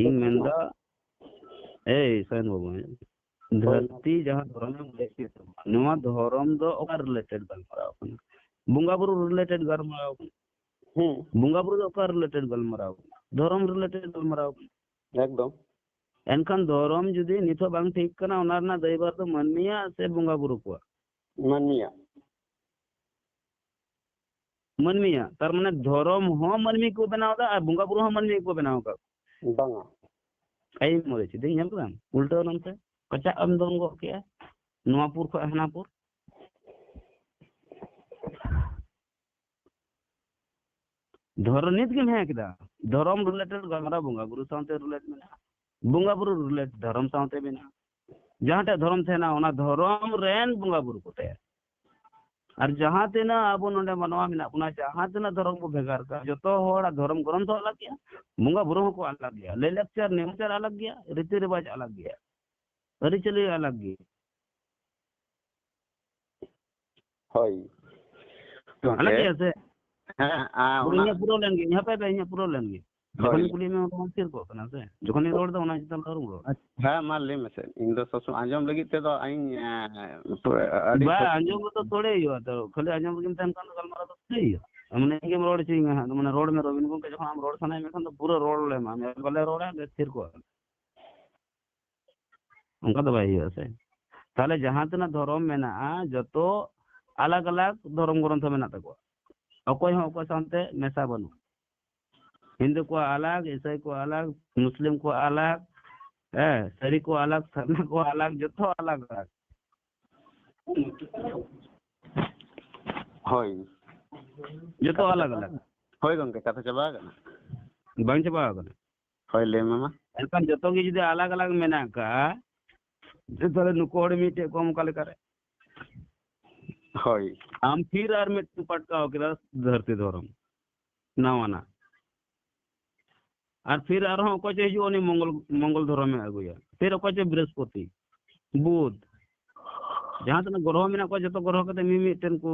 ᱤᱧ ᱢᱮᱱᱫᱟ, ᱮᱭ ᱥᱟᱭᱮᱱ ᱵᱟᱹᱵᱩ, ᱦᱳᱭ᱾ ᱫᱷᱟᱹᱨᱛᱤ ᱡᱟᱦᱟᱸ ᱫᱷᱚᱨᱚᱢᱮᱢ ᱞᱟᱹᱭ ᱠᱮᱫ ᱛᱟᱵᱚᱱᱟ, ᱱᱚᱣᱟ ᱫᱷᱚᱨᱚᱢ ᱫᱚ ᱚᱠᱟ related ᱜᱟᱞᱢᱟᱨᱟᱣ ᱠᱟᱱᱟ? ᱵᱚᱸᱜᱟ ᱵᱩᱨᱩ related ᱜᱟᱞᱢᱟᱨᱟᱣ ᱠᱟᱱᱟ᱾ ᱦᱩᱸ᱾ ᱵᱚᱸᱜᱟ ᱵᱩᱨᱩ ᱫᱚ ᱚᱠᱟ related ᱜᱟᱞᱢᱟᱨᱟᱣ ᱠᱟᱱᱟ? ᱫᱷᱚᱨᱚᱢ related ᱜᱟᱞᱢᱟᱨᱟᱣ ᱠᱟᱱᱟ᱾ ᱮᱠᱫᱚᱢ᱾ ᱮᱱᱠᱷᱟᱱ ᱫᱷᱚᱨᱚᱢ ᱡᱩᱫᱤ ᱱᱤᱛᱚᱜ ᱵᱟᱝ ᱴᱷᱤᱠ ᱠᱟᱱᱟ, ᱚᱱᱟ ᱨᱮᱱᱟᱜ ᱫᱟᱭᱵᱷᱟᱨ ᱫᱚ ᱢᱟᱹᱱᱢᱤᱭᱟᱜ ᱥᱮ ᱵᱚᱸᱜᱟ ᱵᱩᱨᱩ ᱠᱚᱣᱟᱜ? ᱢᱟᱹᱱᱢᱤᱭᱟᱜ᱾ ᱢᱟᱹᱱᱢᱤᱭᱟᱜ᱾ ᱛᱟᱨ ᱢᱟᱱᱮ ᱫᱷᱚᱨᱚᱢ ᱦᱚᱸ ᱢᱟᱹᱱᱢᱤ ᱠᱚ ᱵᱮᱱᱟᱣ ᱮᱫᱟ ᱟᱨ ᱵᱚᱸᱜᱟ ᱵᱩᱨᱩ ᱦᱚᱸ ᱢᱟᱹᱱᱢᱤ ᱠᱚ ᱵᱮᱱᱟᱣ ᱟᱠᱟᱫ ᱠᱚᱣᱟ᱾ ᱵᱟᱝᱟ᱾ ᱟᱭ ᱢᱚᱨᱮ ᱪᱮᱫ ᱤᱧ ᱧᱮᱞ ᱠᱮᱫᱟ? ᱩᱞᱴᱟᱹᱣ ᱮᱱᱟᱢ ᱥᱮ? ᱠᱟᱪᱟᱜ ᱮᱢ ᱫᱚᱱ ᱜᱚᱫ ᱠᱮᱜᱼᱟ, ᱱᱚᱣᱟ ᱯᱩᱨ ᱠᱷᱚᱱ ᱦᱟᱱᱟ ᱯᱩᱨ᱾ ᱫᱷᱚᱨᱚᱢ ᱱᱤᱛ ᱜᱮᱢ ᱦᱮᱸ ᱠᱮᱫᱟ, ᱫᱷᱚᱨᱚᱢ related ᱜᱟᱞᱢᱟᱨᱟᱣ ᱵᱚᱸᱜᱟ ᱵᱩᱨᱩ ᱥᱟᱶᱛᱮ relate ᱢᱮᱱᱟᱜᱼᱟ, ᱵᱚᱸᱜᱟ ᱵᱩᱨᱩ relate ᱫᱷᱚᱨᱚᱢ ᱥᱟᱶᱛᱮ ᱢᱮᱱᱟᱜᱼᱟ᱾ ᱡᱟᱦᱟᱸᱴᱟᱜ ᱫᱷᱚᱨᱚᱢ ᱛᱟᱦᱮᱱᱟ, ᱚᱱᱟ ᱫᱷᱚᱨᱚᱢ ᱨᱮᱱ ᱵᱚᱸᱜᱟ ᱵᱩᱨᱩ ᱠᱚ ᱛᱟᱦᱮᱱᱟ᱾ ᱟᱨ ᱡᱟᱦᱟᱸ ᱛᱤᱱᱟᱹᱜ ᱟᱵᱚ ᱱᱚᱰᱮ ᱢᱟᱱᱣᱟ ᱢᱮᱱᱟᱜ ᱵᱚᱱᱟ, ᱡᱟᱦᱟᱸ ᱛᱤᱱᱟᱹᱜ ᱫᱷᱚᱨᱚᱢ ᱵᱚ ᱵᱷᱮᱜᱟᱨ ᱠᱟᱜᱼᱟ, ᱡᱚᱛᱚ ᱦᱚᱲᱟᱜ ᱫᱷᱚᱨᱚᱢ ᱜᱨᱚᱱᱛᱷᱚ ᱟᱞᱟᱜᱽ ᱜᱮᱭᱟ, ᱵᱚᱸᱜᱟ ᱵᱩᱨᱩ ᱦᱚᱸᱠᱚ ᱟᱞᱟᱜᱽ ᱜᱮᱭᱟ, ᱞᱟᱹᱭ ᱞᱟᱠᱪᱟᱨ ᱱᱮᱢᱟᱪᱟᱨ ᱟᱞᱟᱜᱽ ᱜᱮᱭᱟ, ᱨᱤᱛᱤ ᱨᱮᱣᱟᱡᱽ ᱟᱞᱟᱜᱽ ᱜᱮᱭᱟ, ᱟᱹᱨᱤᱪᱟᱹᱞᱤ ᱟᱞᱟᱜᱽ ᱜᱮᱭᱟ᱾ ᱦᱳᱭ᱾ ᱟᱞᱟᱜᱽ ᱜᱚᱝᱠᱮ᱾ ᱜᱮᱭᱟ ᱥᱮ? ᱦᱮᱸ, ᱟ, ᱯᱩᱨᱟᱹ ᱚᱱᱟ ᱤᱧᱟᱹᱜ ᱯᱩᱨᱟᱹᱣ ᱞᱮᱱ ᱜᱮ, ᱦᱟᱯᱮ, ᱦᱟᱯᱮ, ᱤᱧᱟᱹᱜ ᱯᱩᱨᱟᱹᱣ ᱞᱮᱱ ᱜᱮ᱾ ᱦᱳᱭ᱾ ᱡᱚᱠᱷᱚᱱᱤᱧ ᱠᱩᱞᱤᱭᱮᱫ ᱢᱮᱭᱟ, ᱚᱱᱟ ᱵᱟᱢ ᱛᱷᱤᱨ ᱠᱚᱜ ᱠᱟᱱᱟ ᱥᱮ? ᱡᱚᱠᱷᱚᱱᱤᱧ ᱨᱚᱲ ᱮᱫᱟ, ᱚᱱᱟ ᱪᱮᱛᱟᱱ ᱨᱮ ᱟᱞᱚᱢ ᱨᱚᱲ᱾ ᱟᱪᱪᱷᱟ, ᱦᱮᱸ, ᱢᱟ ᱞᱟᱹᱭ ᱢᱮᱥᱮ᱾ ᱤᱧ ᱫᱚ ᱥᱚᱵ ᱥᱚᱢᱚᱭ ᱟᱸᱡᱚᱢ ᱞᱟᱹᱜᱤᱫ ᱛᱮᱫᱚ ᱤᱧ, ᱮᱸ, ᱟᱹᱰᱤ ᱵᱟ, ᱥᱚᱠᱛᱚ᱾ ᱟᱸᱡᱚᱢ ᱫᱚ ᱛᱷᱚᱲᱮ ᱦᱩᱭᱩᱜᱼᱟ ᱛᱚ, ᱠᱷᱟᱹᱞᱤ ᱟᱸᱡᱚᱢ ᱨᱮᱜᱮᱢ ᱛᱟᱦᱮᱱ ᱠᱷᱟᱱ ᱫᱚ ᱜᱟᱞᱢᱟᱨᱟᱣ ᱫᱚ ᱛᱷᱚᱲᱮ ᱦᱩᱭᱩᱜᱼᱟ᱾ ᱢᱟᱱᱮ ᱤᱧ ᱜᱮᱢ ᱨᱚᱲ ᱦᱚᱪᱚᱧᱟ ᱦᱟᱸᱜ, ᱢᱟᱱᱮ ᱨᱚᱲ ᱢᱮ ᱨᱚᱵᱤᱱ ᱜᱚᱢᱠᱮ, ᱡᱚᱠᱷᱚᱱ ᱟᱢ ᱨᱚᱲ ᱥᱟᱱᱟᱭᱮᱫ ᱢᱮᱠᱷᱟᱱ ᱫᱚ ᱯᱩᱨᱟᱹ ᱨᱚᱲ ᱞᱮᱢ, ᱟᱢ ᱵᱟᱞᱮ ᱨᱚᱲᱟ, ᱵᱮᱥ ᱛᱷᱤᱨ ᱠᱚᱜ ᱟᱢ᱾ ᱚᱱᱠᱟ ᱫᱚ ᱵᱟᱭ ᱦᱩᱭᱩᱜᱼᱟ ᱥᱮ᱾ ᱛᱟᱦᱞᱮ ᱡᱟᱦᱟᱸ ᱛᱤᱱᱟᱹᱜ ᱫᱷᱚᱨᱚᱢ ᱢᱮᱱᱟᱜᱼᱟ, ᱡᱚᱛᱚ ᱟᱞᱟᱜᱽ ᱟᱞᱟᱜᱽ ᱫᱷᱚᱨᱚᱢ ᱜᱨᱚᱱᱛᱷᱚ ᱢᱮᱱᱟᱜ ᱛᱟᱠᱚᱣᱟ᱾ ᱚᱠᱚᱭ ᱦᱚᱸ ᱚᱠᱚᱭ ᱥᱟᱶᱛᱮ ᱢᱮᱥᱟ ᱵᱟᱹᱱᱩᱜ᱾ ᱦᱤᱱᱫᱩ ᱠᱚᱣᱟᱜ ᱟᱞᱟᱜᱽ, ᱤᱥᱟᱹᱭ ᱠᱚᱣᱟᱜ ᱟᱞᱟᱜᱽ, ᱢᱩᱥᱞᱤᱢ ᱠᱚᱣᱟᱜ ᱟᱞᱟᱜᱽ, ᱦᱮᱸ, ᱥᱟᱹᱨᱤ ᱠᱚᱣᱟᱜ ᱟᱞᱟᱜᱽ, ᱥᱟᱨᱱᱟ ᱠᱚᱣᱟᱜ ᱟᱞᱟᱜᱽ, ᱡᱚᱛᱚ ᱟᱞᱟᱜᱽ ᱟᱞᱟᱜᱽ᱾ ᱦᱳᱭ᱾ ᱡᱚᱛᱚ ᱟᱞᱟᱜᱽ ᱟᱞᱟᱜᱽ᱾ ᱦᱳᱭ ᱜᱚᱝᱠᱮ, ᱠᱟᱛᱷᱟ ᱪᱟᱵᱟ ᱟᱠᱟᱱᱟ? ᱵᱟᱝ ᱪᱟᱵᱟ ᱟᱠᱟᱱᱟ᱾ ᱦᱳᱭ, ᱞᱟᱹᱭ ᱢᱮ ᱢᱟ᱾ ᱮᱱᱠᱷᱟᱱ ᱡᱚᱛᱚ ᱜᱮ ᱡᱩᱫᱤ ᱟᱞᱟᱜᱽ ᱟᱞᱟᱜᱽ ᱢᱮᱱᱟᱜ ᱟᱠᱟᱫᱼᱟ, ᱛᱟᱦᱞᱮ ᱱᱩᱠᱩ ᱦᱚᱲ ᱢᱤᱫᱴᱮᱡ ᱠᱚ ᱚᱱᱠᱟ ᱞᱮᱠᱟᱨᱮ᱾ ᱦᱳᱭ᱾ ᱟᱢ ᱯᱷᱤᱨ ᱟᱨ ᱢᱤᱫᱴᱮᱱ ᱯᱟᱴᱠᱟᱣ ᱠᱮᱫᱟ ᱫᱷᱟᱹᱨᱛᱤ ᱫᱷᱚᱨᱚᱢ, ᱱᱟᱣᱟᱱᱟᱜ᱾ ᱟᱨ ᱯᱷᱤᱨ ᱟᱨᱦᱚᱸ ᱚᱠᱚᱭ ᱪᱚ ᱦᱤᱡᱩᱜᱼᱟ, ᱩᱱᱤ ᱢᱚᱝᱜᱚᱞ, ᱢᱚᱝᱜᱚᱞ ᱫᱷᱚᱨᱚᱢᱮ ᱟᱹᱜᱩᱭᱟ᱾ ᱯᱷᱤᱨ ᱚᱠᱚᱭ ᱪᱚ ᱵᱨᱤᱦᱚᱥᱯᱚᱛᱤ, ᱵᱩᱫᱷ, ᱡᱟᱦᱟᱸ ᱛᱤᱱᱟᱹᱜ ᱜᱨᱚᱦᱚ ᱢᱮᱱᱟᱜ ᱠᱚᱣᱟ, ᱡᱚᱛᱚ ᱜᱨᱚᱦᱚ ᱠᱟᱛᱮ ᱢᱤᱢᱤᱫᱴᱮᱱ ᱠᱚ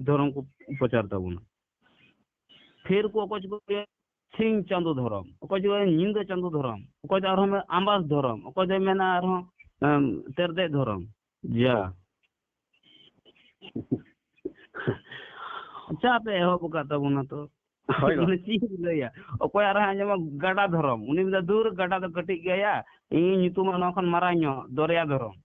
ᱫᱷᱚᱨᱚᱢ ᱠᱚ ᱯᱨᱚᱪᱟᱨ ᱛᱟᱵᱚᱱᱟ᱾ ᱯᱷᱤᱨ ᱠᱚ ᱚᱠᱚᱭ ᱪᱚ ᱠᱚ ᱞᱟᱹᱭᱟ ᱥᱤᱧ ᱪᱟᱸᱫᱚ ᱫᱷᱚᱨᱚᱢ, ᱚᱠᱚᱭ ᱪᱚ ᱧᱤᱫᱟᱹ ᱪᱟᱸᱫᱚ ᱫᱷᱚᱨᱚᱢ, ᱚᱠᱚᱭ ᱫᱚ ᱟᱨᱦᱚᱸ ᱢᱮᱱᱟ ᱟᱢᱵᱟᱥ ᱫᱷᱚᱨᱚᱢ, ᱚᱠᱚᱭ ᱫᱚᱭ ᱢᱮᱱᱟ ᱟᱨᱦᱚᱸ, ᱮᱢ, ᱛᱮᱨᱫᱮᱡ ᱫᱷᱚᱨᱚᱢ᱾ ᱡᱟ᱾ ᱟᱪᱪᱷᱟ, ᱟᱯᱮ ᱮᱦᱚᱵ ᱟᱠᱟᱫ ᱛᱟᱵᱚᱱᱟ ᱛᱚ᱾ ᱦᱳᱭ ᱜᱚᱝᱠᱮ᱾ ᱢᱟᱱᱮ ᱪᱮᱫ ᱤᱧ ᱞᱟᱹᱭᱟ? ᱚᱠᱚᱭ ᱟᱨᱦᱚᱸ ᱟᱸᱡᱚᱢᱟ ᱜᱟᱰᱟ ᱫᱷᱚᱨᱚᱢ, ᱩᱱᱤ ᱢᱮᱱᱫᱟ, "ᱫᱩᱨ, ᱜᱟᱰᱟ ᱫᱚ ᱠᱟᱹᱴᱤᱡ ᱜᱮᱭᱟ, ᱤᱧ ᱧᱩᱛᱩᱢᱟ ᱱᱚᱣᱟ ᱠᱷᱚᱱ ᱢᱟᱨᱟᱝ ᱧᱚᱜ, ᱫᱚᱨᱭᱟ ᱫᱷᱚᱨᱚᱢ᱾"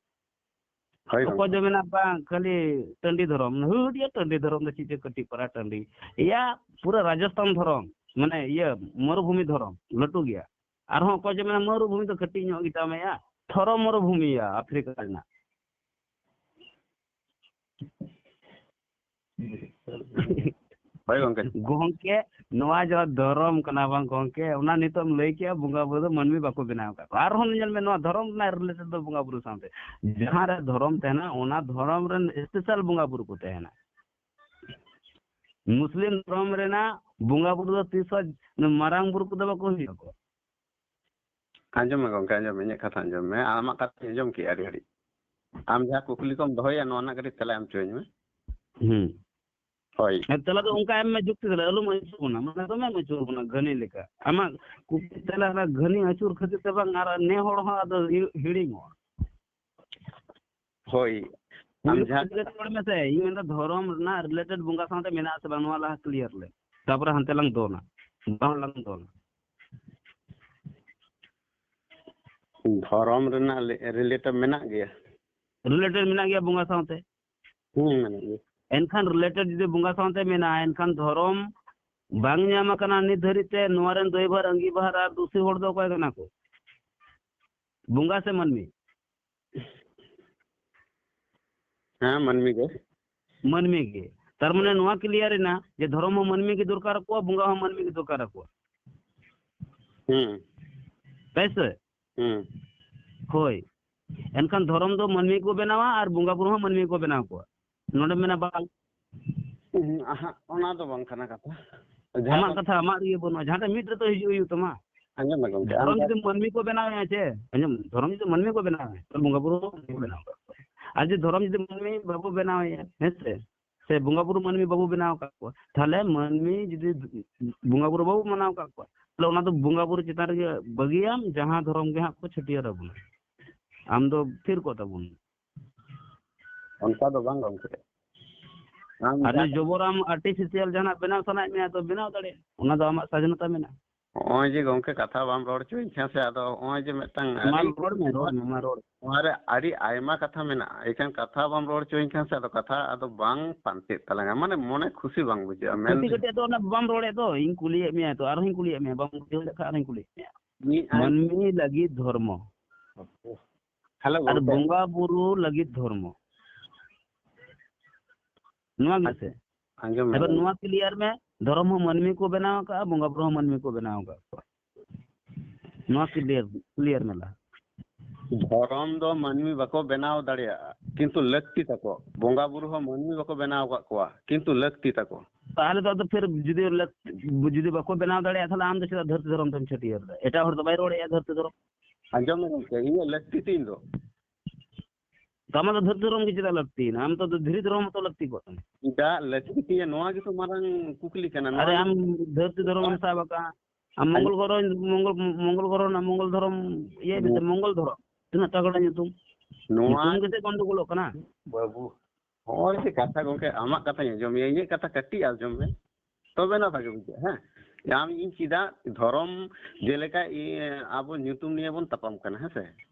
ᱦᱳᱭ ᱚᱠᱚᱭ ᱜᱚᱝᱠᱮ᱾ ᱫᱚ ᱢᱮᱱᱟ, "ᱵᱟᱝ, ᱠᱷᱟᱹᱞᱤ ᱴᱟᱺᱰᱤ ᱫᱷᱚᱨᱚᱢ, ᱦᱩᱰᱤᱭᱟᱹ ᱴᱟᱺᱰᱤ ᱫᱷᱚᱨᱚᱢ ᱫᱚ ᱪᱮᱫ ᱪᱚ ᱠᱟᱹᱴᱤᱡ ᱯᱟᱨᱟ ᱴᱟᱺᱰᱤ, ᱮᱭᱟ, ᱯᱩᱨᱟᱹ ᱨᱟᱡᱚᱥᱛᱷᱟᱱ ᱫᱷᱚᱨᱚᱢ, ᱢᱟᱱᱮ ᱤᱭᱟᱹ ᱢᱚᱨᱩᱵᱷᱩᱢᱤ ᱫᱷᱚᱨᱚᱢ, ᱞᱟᱹᱴᱩ ᱜᱮᱭᱟ᱾" ᱟᱨᱦᱚᱸ ᱚᱠᱚᱭ ᱪᱚ ᱢᱮᱱᱟ, "ᱢᱚᱨᱩᱵᱷᱩᱢᱤ ᱫᱚ ᱠᱟᱹᱴᱤᱡ ᱧᱚᱜ ᱜᱮᱛᱟ ᱢᱮᱭᱟ, ᱛᱷᱚᱨᱚ ᱢᱚᱨᱩᱵᱷᱩᱢᱤᱭᱟ ᱟᱯᱷᱨᱤᱠᱟ ᱨᱮᱱᱟᱜ᱾" ᱦᱳᱭ ᱜᱚᱝᱠᱮ᱾ ᱜᱚᱝᱠᱮ, ᱱᱚᱣᱟ ᱡᱟᱦᱟᱸ ᱫᱷᱚᱨᱚᱢ ᱠᱟᱱᱟ ᱵᱟᱝ ᱜᱚᱝᱠᱮ, ᱚᱱᱟ ᱱᱤᱛᱚᱜ ᱮᱢ ᱞᱟᱹᱭ ᱠᱮᱜᱼᱟ, ᱵᱚᱸᱜᱟ ᱵᱩᱨᱩ ᱫᱚ ᱢᱟᱹᱱᱢᱤ ᱵᱟᱠᱚ ᱵᱮᱱᱟᱣ ᱟᱠᱟᱫ ᱠᱚᱣᱟ᱾ ᱟᱨᱦᱚᱸ ᱧᱮᱞ ᱢᱮ, ᱱᱚᱣᱟ ᱫᱷᱚᱨᱚᱢ ᱨᱮᱱᱟᱜ ᱨᱤᱞᱮᱴᱮᱰ ᱫᱚ ᱵᱚᱸᱜᱟ ᱵᱩᱨᱩ ᱥᱟᱶᱛᱮ, ᱡᱟᱦᱟᱸ ᱨᱮ ᱫᱷᱚᱨᱚᱢ ᱛᱟᱦᱮᱱᱟ, ᱚᱱᱟ ᱫᱷᱚᱨᱚᱢ ᱨᱮᱱ ᱥᱯᱮᱥᱟᱞ ᱵᱚᱸᱜᱟ ᱵᱩᱨᱩ ᱠᱚ ᱛᱟᱦᱮᱱᱟ᱾ ᱢᱩᱥᱞᱤᱢ ᱫᱷᱚᱨᱚᱢ ᱨᱮᱱᱟᱜ ᱵᱚᱸᱜᱟ ᱵᱩᱨᱩ ᱫᱚ ᱛᱤᱥ ᱦᱚᱸ ᱢᱟᱨᱟᱝ ᱵᱩᱨᱩ ᱠᱚᱫᱚ ᱵᱟᱠᱚ ᱦᱩᱭᱩᱜ ᱟᱠᱚ᱾ ᱟᱸᱡᱚᱢ ᱢᱮ ᱜᱚᱝᱠᱮ, ᱟᱸᱡᱚᱢ ᱢᱮ, ᱤᱧᱟᱹᱜ ᱠᱟᱛᱷᱟ ᱟᱸᱡᱚᱢ ᱢᱮ᱾ ᱟᱢᱟᱜ ᱠᱟᱛᱷᱟᱧ ᱟᱸᱡᱚᱢ ᱠᱮᱜᱼᱟ ᱟᱹᱰᱤ ᱜᱷᱟᱹᱲᱤᱡ᱾ ᱟᱢ ᱡᱟᱦᱟᱸ ᱠᱩᱠᱞᱤ ᱠᱚᱢ ᱫᱚᱦᱚᱭᱟ, ᱱᱚᱣᱟ ᱨᱮᱱᱟᱜ ᱠᱟᱹᱴᱤᱡ ᱛᱮᱞᱟ ᱮᱢ ᱦᱚᱪᱚᱧ ᱢᱮ᱾ ᱦᱩᱸ᱾ ᱦᱳᱭ᱾ ᱦᱮᱸ, ᱛᱮᱞᱟ ᱫᱚ ᱚᱱᱠᱟ ᱮᱢ ᱢᱮ, ᱡᱩᱠᱛᱤ ᱛᱮᱞᱟ, ᱟᱞᱚᱢ ᱟᱹᱪᱩᱨ ᱵᱚᱱᱟ, ᱢᱟᱱᱮ ᱫᱚᱢᱮᱢ ᱟᱹᱪᱩᱨ ᱵᱚᱱᱟ ᱜᱷᱟᱹᱱᱤ ᱞᱮᱠᱟ᱾ ᱟᱢᱟᱜ ᱠᱩᱠᱞᱤ ᱛᱮᱞᱟ ᱨᱮ ᱜᱷᱟᱹᱱᱤ ᱟᱹᱪᱩᱨ ᱠᱷᱟᱹᱛᱤᱨ ᱛᱮ ᱵᱟᱝ, ᱟᱨ ᱱᱮ ᱦᱚᱲ ᱦᱚᱸ ᱟᱫᱚ ᱦᱤ-, ᱦᱤᱲᱤᱧᱚᱜᱼᱟ᱾ ᱦᱳᱭ᱾ ᱟᱢ ᱯᱩᱭᱞᱩ ᱡᱟᱦᱟᱸ ᱠᱩᱠᱞᱤ ᱨᱚᱲ ᱢᱮᱥᱮ, ᱤᱧ ᱢᱮᱱᱫᱟ ᱫᱷᱚᱨᱚᱢ ᱨᱮᱱᱟᱜ ᱨᱤᱞᱮᱴᱮᱰ ᱵᱚᱸᱜᱟ ᱥᱟᱶᱛᱮ ᱢᱮᱱᱟᱜ ᱟᱥᱮ ᱵᱟᱝ, ᱱᱚᱣᱟ ᱞᱟᱦᱟ ᱠᱞᱤᱭᱟᱨ ᱞᱮ, ᱛᱟᱯᱚᱨᱮ ᱦᱟᱱᱛᱮ ᱞᱟᱝ ᱫᱚᱱᱟ, ᱵᱟᱝ ᱞᱟᱝ ᱫᱚᱱᱟ᱾ ᱫᱷᱚᱨᱚᱢ ᱨᱮᱱᱟᱜ ᱞᱮ-, ᱨᱤᱞᱮᱴᱮᱰ ᱢᱮᱱᱟᱜ ᱜᱮᱭᱟ᱾ ᱨᱤᱞᱮᱴᱮᱰ ᱢᱮᱱᱟᱜ ᱜᱮᱭᱟ ᱵᱚᱸᱜᱟ ᱥᱟᱶᱛᱮ᱾ ᱦᱩᱸ, ᱢᱮᱱᱟᱜ ᱜᱮᱭᱟ᱾ ᱮᱱᱠᱷᱟᱱ ᱨᱤᱞᱮᱴᱮᱰ ᱡᱩᱫᱤ ᱵᱚᱸᱜᱟ ᱥᱟᱶᱛᱮ ᱢᱮᱱᱟᱜᱼᱟ, ᱮᱱᱠᱷᱟᱱ ᱫᱷᱚᱨᱚᱢ ᱵᱟᱝ ᱧᱟᱢ ᱟᱠᱟᱱᱟ ᱱᱤᱛ ᱫᱷᱟᱹᱨᱤᱡ ᱛᱮ᱾ ᱱᱚᱣᱟ ᱨᱮᱱ ᱫᱟᱹᱭᱵᱷᱟᱨ, ᱟᱺᱜᱤᱵᱷᱟᱨ ᱟᱨ ᱫᱩᱥᱤ ᱦᱚᱲ ᱫᱚ ᱚᱠᱚᱭ ᱠᱟᱱᱟ ᱠᱚ? ᱵᱚᱸᱜᱟ ᱥᱮ ᱢᱟᱹᱱᱢᱤ? ᱦᱮᱸ, ᱢᱟᱹᱱᱢᱤ ᱜᱮ᱾ ᱢᱟᱹᱱᱢᱤ ᱜᱮ᱾ ᱛᱟᱨ ᱢᱟᱱᱮ ᱱᱚᱣᱟ ᱠᱞᱤᱭᱟᱨ ᱮᱱᱟ ᱡᱮ ᱫᱷᱚᱨᱚᱢ ᱦᱚᱸ ᱢᱟᱹᱱᱢᱤ ᱜᱮ ᱫᱚᱨᱠᱟᱨ ᱟᱠᱚᱣᱟ, ᱵᱚᱸᱜᱟ ᱦᱚᱸ ᱢᱟᱹᱱᱢᱤ ᱜᱮ ᱫᱚᱨᱠᱟᱨ ᱟᱠᱚᱣᱟ᱾ ᱦᱩᱸ᱾ ᱛᱟᱭ ᱥᱮ? ᱦᱩᱸ᱾ ᱦᱳᱭ᱾ ᱮᱱᱠᱷᱟᱱ ᱫᱷᱚᱨᱚᱢ ᱫᱚ ᱢᱟᱹᱱᱢᱤ ᱠᱚ ᱵᱮᱱᱟᱣᱟ ᱟᱨ ᱵᱚᱸᱜᱟ ᱵᱩᱨᱩ ᱦᱚᱸ ᱢᱟᱹᱱᱢᱤ ᱠᱚ ᱵᱮᱱᱟᱣ ᱠᱚᱣᱟ᱾ ᱱᱚᱰᱮ ᱢᱮᱱᱟ ᱵᱟᱝ᱾ ᱦᱩᱸ, ᱟᱦᱟᱜ, ᱚᱱᱟ ᱫᱚ ᱵᱟᱝ ᱠᱟᱱᱟ ᱠᱟᱛᱷᱟ᱾ ᱟᱢᱟᱜ ᱠᱟᱛᱷᱟ, ᱟᱢᱟᱜ ᱤᱭᱟᱹ ᱵᱟᱹᱱᱩᱜᱼᱟ, ᱡᱟᱦᱟᱸᱴᱟᱜ ᱢᱤᱫ ᱨᱮᱛᱚ ᱦᱤᱡᱩᱜ ᱦᱩᱭᱩᱜ ᱛᱟᱢᱟ᱾ ᱟᱸᱡᱚᱢ ᱢᱮ ᱜᱚᱢᱠᱮ, ᱫᱷᱚᱨᱚᱢ ᱟᱢ ᱡᱩᱫᱤ ᱢᱟᱹᱱᱢᱤ ᱠᱚ ᱵᱮᱱᱟᱣᱮᱭᱟ ᱪᱮ, ᱟᱸᱡᱚᱢ, ᱫᱷᱚᱨᱚᱢ ᱡᱩᱫᱤ ᱢᱟᱹᱱᱢᱤ ᱠᱚ ᱵᱮᱱᱟᱣᱮᱭᱟ, ᱛᱟᱦᱞᱮ ᱵᱚᱸᱜᱟ ᱵᱩᱨᱩ ᱦᱚᱸ ᱢᱟᱹᱱᱢᱤ ᱠᱚ ᱵᱮᱱᱟᱣ ᱠᱟᱜ ᱠᱚᱣᱟ᱾ ᱟᱨ ᱡᱩᱫᱤ ᱫᱷᱚᱨᱚᱢ ᱡᱩᱫᱤ ᱢᱟᱹᱱᱢᱤ ᱵᱟᱵᱚ ᱵᱮᱱᱟᱣᱮᱭᱟ, ᱦᱮᱸ ᱥᱮ, ᱥᱮ ᱵᱚᱸᱜᱟ ᱵᱩᱨᱩ ᱢᱟᱹᱱᱢᱤ ᱵᱟᱵᱚ ᱵᱮᱱᱟᱣ ᱟᱠᱟᱫ ᱠᱚᱣᱟ, ᱛᱟᱦᱞᱮ ᱢᱟᱹᱱᱢᱤ ᱡᱩᱫᱤ ᱵᱚᱸᱜᱟ ᱵᱩᱨᱩ ᱵᱟᱵᱚ ᱢᱟᱱᱟᱣ ᱟᱠᱟᱫ ᱠᱚᱣᱟ, ᱛᱟᱦᱞᱮ ᱚᱱᱟ ᱫᱚ ᱵᱚᱸᱜᱟ ᱵᱩᱨᱩ ᱪᱮᱛᱟᱱ ᱨᱮᱜᱮ ᱵᱟᱹᱜᱤᱭᱟᱢ, ᱡᱟᱦᱟᱸ ᱫᱷᱚᱨᱚᱢ ᱜᱮ ᱦᱟᱸᱜ ᱠᱚ ᱪᱷᱟᱹᱴᱭᱟᱹᱨ ᱟᱵᱚᱱᱟ, ᱟᱢ ᱫᱚ ᱛᱷᱤᱨ ᱠᱚᱜ ᱛᱟᱵᱚᱱ᱾ ᱚᱱᱠᱟ ᱫᱚ ᱵᱟᱝ ᱜᱚᱢᱠᱮ᱾ ᱟᱢ ᱟᱨ ᱡᱟᱦᱟᱸ ᱡᱩᱫᱤ ᱡᱚᱵᱚᱨ ᱟᱢ ᱟᱨᱴᱤᱯᱷᱤᱥᱤᱭᱟᱞ ᱡᱟᱦᱟᱱᱟᱜ ᱵᱮᱱᱟᱣ ᱥᱟᱱᱟᱭᱮᱫ ᱢᱮᱭᱟ, ᱛᱚ ᱵᱮᱱᱟᱣ ᱫᱟᱲᱮᱭᱟᱜᱼᱟ, ᱚᱱᱟ ᱫᱚ ᱟᱢᱟᱜ ᱥᱟᱫᱷᱤᱱᱚᱛᱟ ᱢᱮᱱᱟᱜᱼᱟ᱾ ᱱᱚᱜᱼᱚᱭ ᱡᱮ ᱜᱚᱢᱠᱮ ᱠᱟᱛᱷᱟ ᱵᱟᱢ ᱨᱚᱲ ᱦᱚᱪᱚᱧ ᱠᱷᱟᱱ ᱥᱮ, ᱟᱫᱚ ᱱᱚᱜᱼᱚᱭ ᱡᱮ ᱢᱤᱫᱴᱟᱝ ᱢᱟ ᱟᱹᱰᱤ ᱨᱚᱲ ᱢᱮ, ᱨᱚᱲ ᱢᱮ, ᱢᱟ ᱨᱚᱲ ᱢᱮ᱾ ᱱᱚᱣᱟ ᱨᱮ ᱟᱹᱰᱤ ᱟᱭᱢᱟ ᱠᱟᱛᱷᱟ ᱢᱮᱱᱟᱜᱼᱟ, ᱮᱱᱠᱷᱟᱱ ᱠᱟᱛᱷᱟ ᱵᱟᱢ ᱨᱚᱲ ᱦᱚᱪᱚᱧ ᱠᱷᱟᱱ ᱥᱮ, ᱟᱫᱚ ᱠᱟᱛᱷᱟ ᱟᱫᱚ ᱵᱟᱝ ᱯᱟᱱᱛᱮᱜ ᱛᱟᱞᱟᱝᱟ, ᱢᱟᱱᱮ ᱢᱚᱱᱮ ᱠᱷᱩᱥᱤ ᱵᱟᱝ ᱵᱩᱡᱷᱟᱹᱜᱼᱟ᱾ ᱢᱮᱱ ᱠᱟᱹᱴᱤᱡ ᱠᱟᱹᱴᱤᱡ ᱫᱚ ᱚᱱᱟ ᱵᱟᱢ ᱨᱚᱲᱮᱫ ᱫᱚ, ᱤᱧ ᱠᱩᱞᱤᱭᱮᱫ ᱢᱮᱭᱟ ᱛᱚ, ᱟᱨᱦᱚᱸᱧ ᱠᱩᱞᱤᱭᱮᱫ ᱢᱮᱭᱟ, ᱵᱟᱢ ᱵᱩᱡᱷᱟᱹᱣ ᱞᱮᱠᱷᱟᱱ ᱟᱨᱦᱚᱸᱧ ᱠᱩᱞᱤᱭᱮᱫ ᱢᱮᱭᱟ᱾ ᱢᱤᱫ ᱟᱭ- ᱢᱟᱹᱱᱢᱤ ᱞᱟᱹᱜᱤᱫ ᱫᱷᱚᱨᱢᱚ ᱦᱮᱞᱳ ᱟᱨ ᱜᱚᱢᱠᱮ᱾ ᱵᱚᱸᱜᱟ ᱵᱩᱨᱩ ᱞᱟᱹᱜᱤᱫ ᱫᱷᱚᱨᱢᱚ, ᱱᱚᱣᱟ ᱜᱮ ᱥᱮ? ᱟᱸᱡᱚᱢ ᱢᱮ ᱮᱵᱟᱨ ᱜᱚᱢᱠᱮ᱾ ᱱᱚᱣᱟ ᱠᱞᱤᱭᱟᱨ ᱢᱮ, ᱫᱷᱚᱨᱚᱢ ᱦᱚᱸ ᱢᱟᱹᱱᱢᱤ ᱠᱚ ᱵᱮᱱᱟᱣ ᱟᱠᱟᱫᱼᱟ, ᱵᱚᱸᱜᱟ ᱵᱩᱨᱩ ᱦᱚᱸ ᱢᱟᱹᱱᱢᱤ ᱠᱚ ᱵᱮᱱᱟᱣ ᱟᱠᱟᱫ ᱠᱚᱣᱟ᱾ ᱱᱚᱣᱟ ᱠᱞᱤᱭᱟᱨ, ᱠᱞᱤᱭᱟᱨ ᱢᱮ ᱞᱟᱦᱟ᱾ ᱫᱷᱚᱨᱚᱢ ᱫᱚ ᱢᱟᱹᱱᱢᱤ ᱵᱟᱠᱚ ᱵᱮᱱᱟᱣ ᱫᱟᱲᱮᱭᱟᱜᱼᱟ, ᱠᱤᱱᱛᱩ ᱞᱟᱹᱠᱛᱤ ᱛᱟᱠᱚ᱾ ᱵᱚᱸᱜᱟ ᱵᱩᱨᱩ ᱦᱚᱸ ᱢᱟᱹᱱᱢᱤ ᱵᱟᱠᱚ ᱵᱮᱱᱟᱣ ᱟᱠᱟᱫ ᱠᱚᱣᱟ, ᱠᱤᱱᱛᱩ ᱞᱟᱹᱠᱛᱤ ᱛᱟᱠᱚ᱾ ᱛᱟᱦᱚᱞᱮ ᱫᱚ ᱟᱫᱚ ᱯᱷᱤᱨ ᱡᱩᱫᱤ ᱞᱟᱹᱠ-, ᱡᱩᱫᱤ ᱵᱟᱠᱚ ᱵᱮᱱᱟᱣ ᱫᱟᱲᱮᱭᱟᱜᱼᱟ, ᱛᱟᱦᱚᱞᱮ ᱟᱢ ᱫᱚ ᱪᱮᱫᱟᱜ ᱫᱷᱟᱹᱨᱛᱤ ᱫᱷᱚᱨᱚᱢ ᱫᱚᱢ ᱪᱷᱟᱹᱴᱭᱟᱹᱨ ᱫᱟ? ᱮᱴᱟᱜ ᱦᱚᱲ ᱫᱚ ᱵᱟᱭ ᱨᱚᱲᱮᱫᱼᱟ ᱫᱷᱟᱹᱨᱛᱤ ᱫᱷᱚᱨᱚᱢ᱾ ᱟᱸᱡᱚᱢ ᱢᱮ ᱜᱚᱢᱠᱮ, ᱤᱧᱟᱹᱜ ᱞᱟᱹᱠᱛᱤ ᱛᱤᱧ ᱫᱚ᱾ ᱛᱚ ᱟᱢᱟᱜ ᱫᱚ ᱫᱷᱟᱹᱨᱛᱤ ᱫᱷᱚᱨᱚᱢ ᱜᱮ ᱪᱮᱫᱟᱜ ᱞᱟᱹᱠᱛᱤᱭᱮᱱᱟ? ᱟᱢ ᱫᱚ ᱫᱷᱤᱨᱤ ᱫᱷᱚᱨᱚᱢ ᱦᱚᱸᱛᱚ ᱞᱟᱹᱠᱛᱤ ᱠᱚᱜ ᱛᱟᱢᱟ᱾ ᱪᱮᱫᱟᱜ ᱞᱟᱹᱠᱛᱤ ᱛᱤᱧᱟ, ᱱᱚᱣᱟ ᱜᱮᱛᱚ ᱢᱟᱨᱟᱝ ᱠᱩᱠᱞᱤ ᱠᱟᱱᱟ᱾ ᱱᱚᱣᱟ ᱟᱨᱮ ᱜᱮ- ᱟᱢ ᱫᱷᱟᱹᱨᱛᱤ ᱫᱷᱚᱨᱚᱢ ᱮᱢ ᱥᱟᱵ ᱟᱠᱟᱫᱼᱟ, ᱟᱢ ᱢᱚᱝᱜᱚᱞ ᱜᱨᱚᱦᱚ, ᱢᱚᱝᱜᱚᱞ, ᱢᱚᱝᱜᱚᱞ ᱜᱨᱚᱦᱚ ᱨᱮᱱᱟᱜ ᱢᱚᱝᱜᱚᱞ ᱫᱷᱚᱨᱚᱢ ᱤᱭᱟᱹᱭ ᱢᱮᱥᱮ, ᱢᱚᱝᱜᱚᱞ ᱫᱷᱚᱨᱚᱢ ᱛᱤᱱᱟᱹᱜ ᱛᱟᱜᱲᱟ ᱧᱩᱛᱩᱢ, ᱱᱚᱣᱟ ᱧᱩᱛᱩᱢ ᱜᱮᱥᱮ ᱜᱚᱱᱰᱚᱜᱳᱞᱚᱜ ᱠᱟᱱᱟ᱾ ᱵᱟᱹᱵᱩ, ᱦᱚᱸᱜᱼᱚᱭ ᱡᱮ ᱠᱟᱛᱷᱟ ᱜᱚᱢᱠᱮ, ᱟᱢᱟᱜ ᱠᱟᱛᱷᱟᱧ ᱟᱸᱡᱚᱢ ᱢᱮᱭᱟ, ᱤᱧᱟᱹᱜ ᱠᱟᱛᱷᱟ ᱠᱟᱹᱴᱤᱡ ᱟᱸᱡᱚᱢ ᱢᱮ, ᱛᱚᱵᱮ ᱱᱟ ᱵᱷᱟᱜᱮ ᱵᱩᱡᱷᱟᱹᱜᱼᱟ᱾ ᱦᱮᱸ, ᱟᱢ ᱤᱧ ᱪᱮᱫᱟᱜ ᱫᱷᱚᱨᱚᱢ, ᱡᱮᱞᱮᱠᱟ ᱤ-, ᱟᱵᱚ ᱧᱩᱛᱩᱢ ᱱᱤᱭᱮ ᱵᱚᱱ ᱛᱟᱯᱟᱢ ᱠᱟᱱᱟ, ᱦᱮᱸ ᱥᱮ?